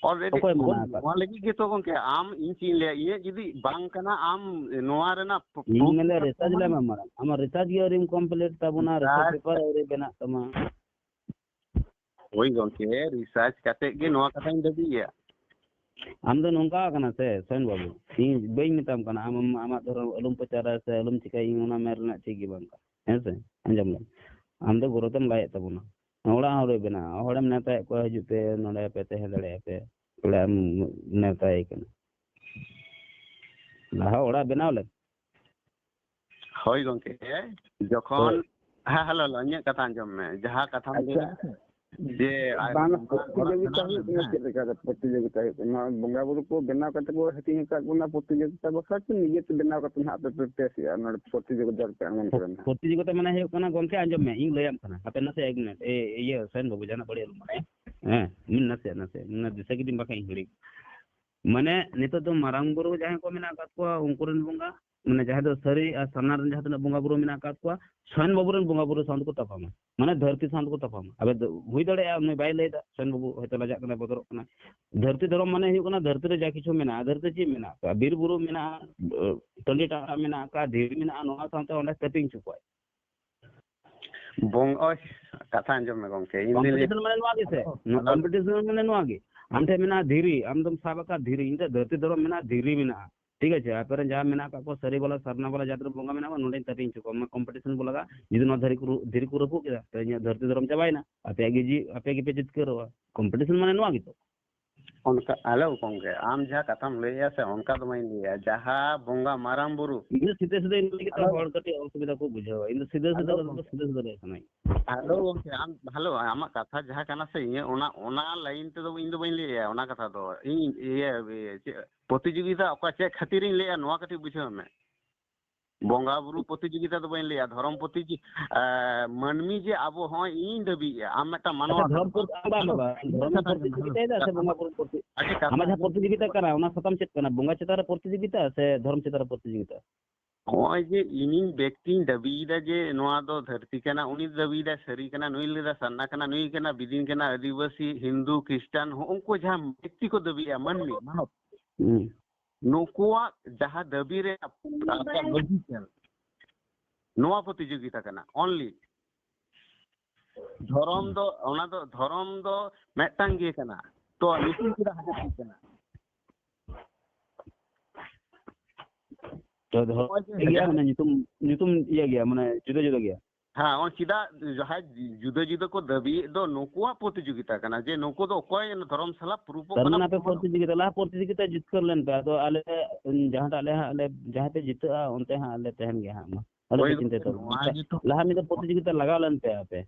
Already ᱚᱠᱚᱭ ᱢᱟᱱᱟ ᱟᱠᱟᱫ? ᱱᱚᱣᱟ ᱞᱟᱹᱜᱤᱫ ᱜᱮᱛᱚ ᱜᱚᱝᱠᱮ, ᱟᱢ ᱤᱧ ᱪᱮᱫ ᱤᱧ ᱞᱟᱹᱭᱟ, ᱤᱧᱟᱹᱜ ᱡᱩᱫᱤ ᱵᱟᱝ ᱠᱟᱱᱟ, ᱟᱢ ᱱᱚᱣᱟ ᱨᱮᱱᱟᱜ ᱯᱨᱩᱯ ᱤᱧ ᱢᱮᱱᱫᱟ ᱥᱮ ᱨᱤᱥᱟᱨᱪ ᱯᱨᱚᱢᱟᱱ? ᱞᱮᱢ ᱟᱢᱟᱜ, ᱟᱢᱟᱜ ᱨᱤᱥᱟᱨᱪ ᱜᱮ ᱟᱹᱣᱨᱤᱢ ᱠᱚᱢᱯᱞᱤᱴ ᱛᱟᱵᱚᱱᱟ, ᱨᱤᱥᱟᱨᱪ ᱨᱤᱥᱟᱨᱪ ᱯᱮᱯᱟᱨ ᱟᱹᱣᱨᱤ ᱵᱮᱱᱟᱜ ᱛᱟᱢᱟ᱾ ᱦᱳᱭ ᱜᱚᱝᱠᱮ, ᱨᱤᱥᱟᱨᱪ ᱠᱟᱛᱮ ᱜᱮ ᱱᱚᱣᱟ ᱠᱟᱛᱷᱟᱧ ᱫᱟᱹᱵᱤᱭᱟ᱾ ᱟᱢ ᱫᱚ ᱱᱚᱝᱠᱟ ᱠᱟᱱᱟ ᱥᱮ ᱥᱚᱭᱮᱱ ᱵᱟᱹᱵᱩ, ᱤᱧ ᱵᱟᱹᱧ ᱢᱮᱛᱟᱢ ᱠᱟᱱᱟ ᱟᱢ, ᱟᱢ ᱟᱢᱟᱜ ᱫᱷᱚᱨᱚᱢ ᱟᱞᱚᱢ ᱯᱨᱚᱪᱟᱨᱟ ᱥᱮ ᱟᱞᱚᱢ ᱪᱤᱠᱟᱹᱭᱟ, ᱤᱧ ᱚᱱᱟ ᱢᱮᱱ ᱨᱮᱱᱟᱜ ᱪᱮᱫ ᱜᱮ ᱵᱟᱝ ᱠᱟᱱᱟ, ᱦᱮᱸ ᱥᱮ? ᱟᱸᱡᱚᱢ ᱞᱮᱢ, ᱟᱢ ᱫᱚ ᱜᱚᱨᱚᱡᱽ ᱮᱢ ᱞᱟᱭᱮᱫ ᱛᱟᱵᱚᱱᱟ, ᱚᱲᱟᱜ ᱦᱚᱸ ᱟᱞᱚᱭ ᱵᱮᱱᱟᱣᱟ, ᱦᱚᱲᱮᱢ ᱱᱮᱣᱛᱟᱭᱮᱫ ᱠᱚᱣᱟ, ᱦᱤᱡᱩᱜ ᱯᱮ, ᱱᱚᱰᱮ ᱯᱮ ᱛᱟᱦᱮᱸ ᱫᱟᱲᱮᱭᱟᱜᱼᱟ ᱯᱮ, ᱵᱚᱞᱮ ᱟᱢ ᱱᱮᱣᱛᱟᱭᱮ ᱠᱟᱱᱟ, ᱞᱟᱦᱟ ᱚᱲᱟᱜ ᱵᱮᱱᱟᱣ ᱞᱮᱢ᱾ ᱦᱳᱭ ᱜᱚᱝᱠᱮ, ᱡᱚᱠᱷᱚᱱ, ᱦᱳᱭ᱾ ᱦᱮᱸ, ᱦᱮᱞᱳ, ᱦᱮᱞᱳ, ᱤᱧᱟᱹᱜ ᱠᱟᱛᱷᱟ ᱟᱸᱡᱚᱢ ᱢᱮ, ᱡᱟᱦᱟᱸ ᱠᱟᱛᱷᱟᱢ ᱞᱟᱹᱭ ᱟᱪᱪᱷᱟ᱾ ᱠᱮᱫᱟ, ᱡᱮ ᱟᱡ ᱵᱟᱝ, ᱵᱟᱵᱟ ᱚᱲᱟᱜ ᱯᱨᱚᱛᱤᱡᱳᱜᱤᱛᱟ ᱵᱮᱱᱟᱣ ᱦᱩᱭᱩᱜ ᱞᱮᱱ, ᱠᱟᱱᱟ, ᱦᱮᱸ᱾ ᱪᱮᱫ ᱞᱮᱠᱟ ᱨᱮ ᱯᱨᱚᱛᱤᱡᱳᱜᱤᱛᱟ ᱦᱩᱭᱩᱜ ᱠᱟᱱᱟ? ᱵᱚᱸᱜᱟ ᱵᱩᱨᱩ ᱠᱚ ᱵᱮᱱᱟᱣ ᱠᱟᱛᱮ ᱠᱚ ᱦᱟᱹᱴᱤᱧ ᱟᱠᱟᱫ ᱵᱚᱱᱟ ᱯᱨᱚᱛᱤᱡᱳᱜᱤᱛᱟ ᱵᱟᱠᱷᱨᱟ ᱛᱮ, ᱱᱤᱡᱮ ᱛᱮ ᱵᱮᱱᱟᱣ ᱠᱟᱛᱮ ᱱᱟᱦᱟᱜ ᱟᱯᱮ ᱯᱮ ᱯᱮᱥ ᱮᱜᱼᱟ, ᱱᱚᱰᱮ ᱯᱨᱚᱛᱤᱡᱳᱜᱤᱛᱟ ᱨᱮᱯᱮ ᱟᱬᱜᱚᱱ ᱠᱟᱱᱟ ᱱᱟᱦᱟᱜ᱾ ᱯᱨᱚᱛᱤᱡᱳᱜᱤᱛᱟ ᱢᱟᱱᱮ ᱦᱩᱭᱩᱜ ᱠᱟᱱᱟ, ᱜᱚᱢᱠᱮ ᱟᱸᱡᱚᱢ ᱢᱮ, ᱤᱧ ᱞᱟᱹᱭᱟᱢ ᱠᱟᱱᱟ, ᱦᱟᱯᱮ ᱱᱟᱥᱮ ᱮᱠ ᱢᱤᱱᱤᱴ, ᱮ, ᱤᱭᱟᱹ ᱥᱮᱱ ᱵᱟᱹᱵᱩ, ᱡᱟᱦᱟᱱᱟᱜ ᱵᱟᱹᱲᱤᱡ ᱟᱞᱚᱢ ᱢᱚᱱᱮᱭᱟ, ᱦᱮᱸ, ᱢᱤᱫ ᱱᱟᱥᱮ, ᱱᱟᱥᱮ, ᱢᱟᱱᱮ ᱫᱤᱥᱟᱹ ᱠᱤᱫᱤᱧ ᱵᱟᱠᱷᱟᱡ ᱤᱧ ᱦᱤᱲᱤᱧ᱾ ᱢᱟᱱᱮ ᱱᱤᱛᱚᱜ ᱫᱚ ᱢᱟᱨᱟᱝ ᱵᱩᱨᱩ ᱡᱟᱦᱟᱸᱭ ᱠᱚ ᱢᱮᱱᱟᱜ ᱟᱠᱟᱫ ᱠᱚᱣᱟ, ᱩᱱᱠᱩ ᱨᱮᱱ ᱵᱚᱸᱜᱟ, ᱢᱟᱱᱮ ᱡᱟᱦᱟᱸᱭ ᱫᱚ ᱥᱟᱹᱨᱤ ᱟᱨ ᱥᱟᱨᱱᱟ ᱨᱮᱱ ᱡᱟᱦᱟᱸ ᱛᱤᱱᱟᱹᱜ ᱵᱚᱸᱜᱟ ᱵᱩᱨᱩ ᱢᱮᱱᱟᱜ ᱟᱠᱟᱫ ᱠᱚᱣᱟ, ᱥᱚᱭᱮᱱ ᱵᱟᱹᱵᱩ ᱨᱮᱱ ᱵᱚᱸᱜᱟ ᱵᱩᱨᱩ ᱥᱟᱶ ᱛᱮᱠᱚ ᱛᱟᱯᱟᱢᱟ, ᱢᱟᱱᱮ ᱫᱷᱟᱹᱨᱛᱤ ᱥᱟᱶ ᱛᱮᱠᱚ ᱛᱟᱯᱟᱢᱟ᱾ ᱟᱵᱮ ᱫᱚ ᱦᱩᱭ ᱫᱟᱲᱮᱭᱟᱜᱼᱟ ᱩᱱᱤ ᱵᱟᱭ ᱞᱟᱹᱭ ᱮᱫᱟ, ᱥᱚᱭᱮᱱ ᱵᱟᱹᱵᱩ ᱦᱚᱭᱛᱳ ᱞᱟᱡᱟᱜ ᱠᱟᱱᱟᱭ, ᱵᱚᱛᱚᱨᱚᱜ ᱠᱟᱱᱟ᱾ ᱫᱷᱟᱹᱨᱛᱤ ᱫᱷᱚᱨᱚᱢ ᱢᱟᱱᱮ ᱦᱩᱭᱩᱜ ᱠᱟᱱᱟ ᱫᱷᱟᱹᱨᱛᱤ ᱨᱮ ᱡᱟ ᱠᱤᱪᱷᱩ ᱢᱮᱱᱟᱜᱼᱟ, ᱫᱷᱟᱹᱨᱛᱤ ᱪᱮᱫ ᱢᱮᱱᱟᱜ ᱟᱠᱟᱫ? ᱵᱤᱨ ᱵᱩᱨᱩ ᱢᱮᱱᱟᱜᱼᱟ, ᱴᱟᱺᱰᱤ ᱴᱟᱲᱟ ᱢᱮᱱᱟᱜ ᱟᱠᱟᱫ, ᱫᱷᱤᱨᱤ ᱢᱮᱱᱟᱜᱼᱟ, ᱱᱚᱣᱟ ᱥᱟᱶᱛᱮ ᱚᱸᱰᱮ ᱛᱟᱹᱯᱤᱧ ᱦᱚᱪᱚ ᱠᱚᱣᱟᱭ᱾ ᱵᱚᱝ-, ᱳᱭ, ᱠᱟᱛᱷᱟ ᱟᱸᱡᱚᱢ ᱢᱮ ᱜᱚᱝᱠᱮ, ᱤᱧ ᱫᱩᱧ ᱞᱟᱹᱭ ᱠᱚᱢᱯᱤᱴᱤᱥᱚᱱ ᱢᱟᱱᱮ ᱱᱚᱣᱟ ᱜᱮ ᱥᱮ? ᱱᱚᱣᱟ ᱦᱮᱞᱳ᱾ ᱠᱚᱢᱯᱤᱴᱤᱥᱚᱱ ᱢᱟᱱᱮ ᱱᱚᱣᱟ ᱜᱮ᱾ ᱟᱢ ᱴᱷᱮᱱ ᱢᱮᱱᱟᱜᱼᱟ ᱫᱷᱤᱨᱤ, ᱟᱢ ᱫᱚᱢ ᱥᱟᱵ ᱟᱠᱟᱫ ᱫᱷᱤᱨᱤ, ᱤᱧ ᱴᱷᱮᱱ ᱫᱷᱟᱹᱨᱛᱤ ᱫᱷᱚᱨᱚᱢ ᱢᱮᱱᱟᱜᱼᱟ, ᱫᱷᱤᱨᱤ ᱢᱮᱱᱟᱜᱼᱟ᱾ ᱴᱷᱤᱠ ᱟᱪᱷᱮ, ᱟᱯᱮ ᱨᱮᱱ ᱡᱟᱦᱟᱸ ᱢᱮᱱᱟᱜ ᱟᱠᱟᱫ ᱠᱚᱣᱟ ᱥᱟᱹᱨᱤ ᱵᱟᱞᱟ, ᱥᱟᱨᱱᱟ ᱵᱟᱞᱟ ᱡᱟᱹᱛ ᱨᱮ ᱵᱚᱸᱜᱟ ᱢᱮᱱᱟᱜ ᱠᱚᱣᱟ, ᱱᱚᱸᱰᱮᱧ ᱛᱟᱹᱯᱤᱧ ᱦᱚᱪᱚ ᱠᱚᱣᱟ, ᱢᱟ ᱠᱚᱢᱯᱤᱴᱤᱥᱚᱱ ᱵᱚ ᱞᱟᱜᱟᱜᱼᱟ᱾ ᱡᱩᱫᱤ ᱱᱚᱣᱟ ᱫᱷᱤᱨᱤ ᱠᱚ ᱨᱩ-, ᱫᱷᱤᱨᱤ ᱠᱚ ᱨᱟᱹᱯᱩᱫ ᱠᱮᱫᱟ, ᱛᱚ ᱤᱧᱟᱹᱜ ᱫᱷᱟᱹᱨᱛᱤ ᱫᱷᱚᱨᱚᱢ ᱪᱟᱵᱟᱭᱮᱱᱟ, ᱟᱯᱮᱭᱟᱜ ᱜᱮ ᱡᱤ-, ᱟᱯᱮ ᱜᱮᱯᱮ ᱡᱤᱛᱠᱟᱹᱨᱚᱜᱼᱟ᱾ ᱠᱚᱢᱯᱤᱴᱤᱥᱚᱱ ᱢᱟᱱᱮ ᱱᱚᱣᱟ ᱜᱮᱛᱚ᱾ ᱚᱱᱠᱟ, ᱦᱮᱞᱳ ᱜᱚᱝᱠᱮ, ᱟᱢ ᱡᱟᱦᱟᱸ ᱠᱟᱛᱷᱟᱢ ᱞᱟᱹᱭᱮᱜᱼᱟ ᱥᱮ, ᱚᱱᱠᱟ ᱫᱚ ᱵᱟᱹᱧ ᱞᱟᱹᱭᱮᱜᱼᱟ᱾ ᱡᱟᱦᱟᱸ ᱵᱚᱸᱜᱟ ᱢᱟᱨᱟᱝ ᱵᱩᱨᱩ ᱤᱧ ᱫᱚ ᱥᱤᱫᱷᱟᱹ ᱥᱤᱫᱷᱟᱹ ᱤᱧ ᱞᱟᱹᱭ ᱠᱮᱫᱟ, ᱦᱮᱞᱳ᱾ ᱦᱚᱲ ᱠᱟᱹᱴᱤᱡ ᱚᱥᱩᱵᱤᱫᱷᱟ ᱠᱚ ᱵᱩᱡᱷᱟᱹᱣᱟ᱾ ᱤᱧ ᱫᱚ ᱥᱤᱫᱷᱟᱹ ᱥᱤᱫᱷᱟᱹ ᱦᱮᱞᱳ ᱠᱟᱛᱷᱟ ᱫᱚ ᱜᱚᱝᱠᱮ᱾ ᱥᱤᱫᱷᱟᱹ ᱥᱤᱫᱷᱟᱹ ᱞᱟᱹᱭ ᱥᱟᱱᱟᱧᱟ᱾ ᱦᱮᱞᱳ ᱜᱚᱝᱠᱮ, ᱟᱢ, ᱦᱮᱞᱳ, ᱟᱢᱟᱜ ᱠᱟᱛᱷᱟ ᱡᱟᱦᱟᱸ ᱠᱟᱱᱟ ᱥᱮ, ᱤᱧᱟᱹᱜ ᱚᱱᱟ, ᱚᱱᱟ ᱞᱟᱭᱤᱱ ᱛᱮᱫᱚ ᱤᱧ ᱫᱚ ᱵᱟᱹᱧ ᱞᱟᱹᱭᱮᱜᱼᱟ ᱚᱱᱟ ᱠᱟᱛᱷᱟ ᱫᱚ᱾ ᱤᱧ, ᱤᱭᱟᱹ, ᱤᱭᱟᱹ, ᱪᱮᱫ, ᱯᱨᱚᱛᱤᱡᱳᱜᱤᱛᱟ ᱚᱠᱟ, ᱪᱮᱫ ᱠᱷᱟᱹᱛᱤᱨᱤᱧ ᱞᱟᱹᱭᱮᱜᱼᱟ, ᱱᱚᱣᱟ ᱠᱟᱹᱴᱤᱡ ᱵᱩᱡᱷᱟᱹᱣ ᱢᱮ᱾ ᱵᱚᱸᱜᱟ ᱵᱩᱨᱩ ᱯᱨᱚᱛᱤᱡᱳᱜᱤᱛᱟ ᱫᱚ ᱵᱟᱹᱧ ᱞᱟᱹᱭᱟ, ᱫᱷᱚᱨᱚᱢ ᱯᱨᱚᱛᱤᱡᱤ-, ᱮ, ᱢᱟᱹᱱᱢᱤ ᱡᱮ ᱟᱵᱚ, ᱦᱚᱸᱜᱼᱚᱭ ᱤᱧ ᱫᱟᱹᱵᱤᱭᱮᱜᱼᱟ, ᱟᱢ ᱢᱤᱫᱴᱟᱝ ᱢᱟᱱᱣᱟ ᱟᱪᱪᱷᱟ, ᱫᱷᱚᱨᱚᱢ ᱠᱟᱱᱟᱢ᱾ ᱯᱨᱚ-, ᱟᱢ ᱵᱟᱝ, ᱦᱮᱞᱳ, ᱵᱟᱝ, ᱤᱧᱟᱹᱜ ᱫᱷᱚᱨᱚᱢ ᱠᱟᱛᱷᱟ ᱟᱸᱡᱚᱢ ᱢᱮ, ᱯᱨᱚᱛᱤᱡᱳᱜᱤᱛᱟᱭ ᱫᱟ ᱥᱮ ᱦᱮᱞᱳ᱾ ᱵᱚᱸᱜᱟ ᱵᱩᱨᱩ ᱯᱨᱚᱛᱤ-, ᱟᱪᱪᱷᱟ, ᱠᱟᱛᱷᱟ ᱟᱢᱟᱜ ᱡᱟᱦᱟᱸ ᱟᱸᱡᱚᱢ ᱢᱮ᱾ ᱯᱨᱚᱛᱤᱡᱳᱜᱤᱛᱟ ᱠᱟᱱᱟ, ᱚᱱᱟ ᱥᱟᱛᱟᱢ ᱪᱮᱫ ᱠᱟᱱᱟ? ᱵᱚᱸᱜᱟ ᱪᱮᱛᱟᱱ ᱨᱮ ᱯᱨᱚᱛᱤᱡᱳᱜᱤᱛᱟ ᱥᱮ ᱫᱷᱚᱨᱚᱢ ᱪᱮᱛᱟᱱ ᱨᱮ ᱯᱨᱚᱛᱤᱡᱳᱜᱤᱛᱟ? ᱦᱚᱸᱜᱼᱚᱭ ᱡᱮ ᱤᱧᱤᱧ ᱵᱮᱠᱛᱤᱧ ᱫᱟᱹᱵᱤᱭᱮᱫᱟ ᱡᱮ ᱱᱚᱣᱟ ᱫᱚ ᱫᱷᱟᱹᱨᱛᱤ ᱠᱟᱱᱟ, ᱩᱱᱤ ᱫᱟᱹᱵᱤᱭᱮᱫᱟ ᱥᱟᱹᱨᱤ ᱠᱟᱱᱟ, ᱱᱩᱭ ᱞᱟᱹᱭᱫᱟ ᱥᱟᱨᱱᱟ ᱠᱟᱱᱟ, ᱱᱩᱭ ᱠᱟᱱᱟ ᱵᱤᱫᱤᱱ ᱠᱟᱱᱟ, ᱟᱹᱫᱤᱵᱟᱹᱥᱤ, ᱦᱤᱱᱫᱩ, ᱠᱷᱨᱤᱥᱴᱟᱱ, ᱦᱚᱸᱜᱼᱚ ᱩᱱᱠᱩ ᱡᱟᱦᱟᱸ ᱵᱮᱠᱛᱤ ᱠᱚ ᱫᱟᱹᱵᱤᱭᱮᱫᱼᱟ, ᱢᱟᱹᱱᱢᱤ, ᱢᱟᱱᱚᱵ, ᱦᱩᱸ᱾ ᱱᱩᱠᱩᱣᱟᱜ ᱡᱟᱦᱟᱸ ᱫᱟᱹᱵᱤ ᱨᱮ ᱟᱠᱚᱣᱟᱜ ᱞᱚᱡᱤᱠ ᱠᱟᱱᱟ, ᱱᱚᱣᱟ ᱯᱨᱚᱛᱤᱡᱳᱜᱤᱛᱟ ᱠᱟᱱᱟ, ᱚᱱᱞᱤ᱾ ᱫᱷᱚᱨᱚᱢ ᱫᱚ, ᱚᱱᱟ ᱫᱚ, ᱫᱷᱚᱨᱚᱢ ᱫᱚ ᱢᱤᱫᱴᱟᱝ ᱜᱮ ᱠᱟᱱᱟ, ᱛᱚ ᱧᱩᱛᱩᱢ ᱪᱮᱫᱟᱜ ᱦᱟᱡᱟᱨ ᱴᱤ ᱠᱟᱱᱟ? ᱛᱚ ᱫᱷᱚᱨᱚᱢ ᱱᱚᱜᱼᱚᱭ ᱡᱮ ᱤᱭᱟᱹ ᱜᱮᱭᱟ, ᱦᱟᱡᱟᱨ ᱢᱟᱱᱮ ᱧᱩᱛᱩᱢ, ᱧᱩᱛᱩᱢ ᱤᱭᱟᱹ ᱜᱮᱭᱟ, ᱢᱟᱱᱮ ᱡᱩᱫᱟᱹ ᱡᱩᱫᱟᱹ ᱜᱮᱭᱟ᱾ ᱦᱮᱸ, ᱚᱱᱟ ᱪᱮᱫᱟᱜ ᱡᱟᱦᱟᱸᱭ ᱡᱩᱫᱟᱹ ᱡᱩᱫᱟᱹ ᱠᱚ ᱫᱟᱹᱵᱤᱭᱮᱫ ᱫᱚ, ᱱᱩᱠᱩᱣᱟᱜ ᱯᱨᱚᱛᱤᱡᱳᱜᱤᱛᱟ ᱠᱟᱱᱟ ᱡᱮ ᱱᱩᱠᱩ ᱫᱚ ᱚᱠᱚᱭ ᱫᱷᱚᱨᱚᱢ ᱥᱟᱞᱟᱜ ᱯᱩᱨᱩᱵᱚᱜ ᱛᱟᱨ ᱠᱟᱱᱟ, ᱢᱟᱱᱮ ᱟᱯᱮ ᱯᱨᱚᱢᱟᱱᱚᱜ ᱯᱨᱚᱛᱤᱡᱳᱜᱤᱛᱟ, ᱞᱟᱦᱟ ᱯᱨᱚᱛᱤᱡᱳᱜᱤᱛᱟ ᱡᱤᱛᱠᱟᱹᱨ ᱞᱮᱱ ᱯᱮ, ᱟᱫᱚ ᱟᱞᱮ ᱡᱟᱦᱟᱸᱴᱟᱜ ᱟᱞᱮ ᱦᱟᱸᱜ ᱞᱮ, ᱡᱟᱦᱟᱸ ᱯᱮ ᱡᱤᱛᱟᱹᱜᱼᱟ, ᱚᱱᱛᱮ ᱦᱟᱸᱜ ᱞᱮ ᱛᱟᱦᱮᱱ ᱜᱮᱭᱟ ᱦᱟᱸᱜ᱾ ᱢᱟ ᱟᱞᱮ ᱦᱳᱭ ᱯᱮ ᱪᱤᱱᱛᱟᱹ ᱜᱚᱢᱠᱮ, ᱛᱟᱵᱚᱱᱟ᱾ ᱱᱚᱣᱟ ᱜᱮᱛᱚ ᱞᱟᱦᱟ ᱢᱤᱫ ᱫᱚ ᱯᱨᱚᱛᱤᱡᱳᱜᱤᱛᱟ ᱞᱟᱜᱟᱣ ᱞᱮᱱ ᱯᱮ ᱟᱯᱮ᱾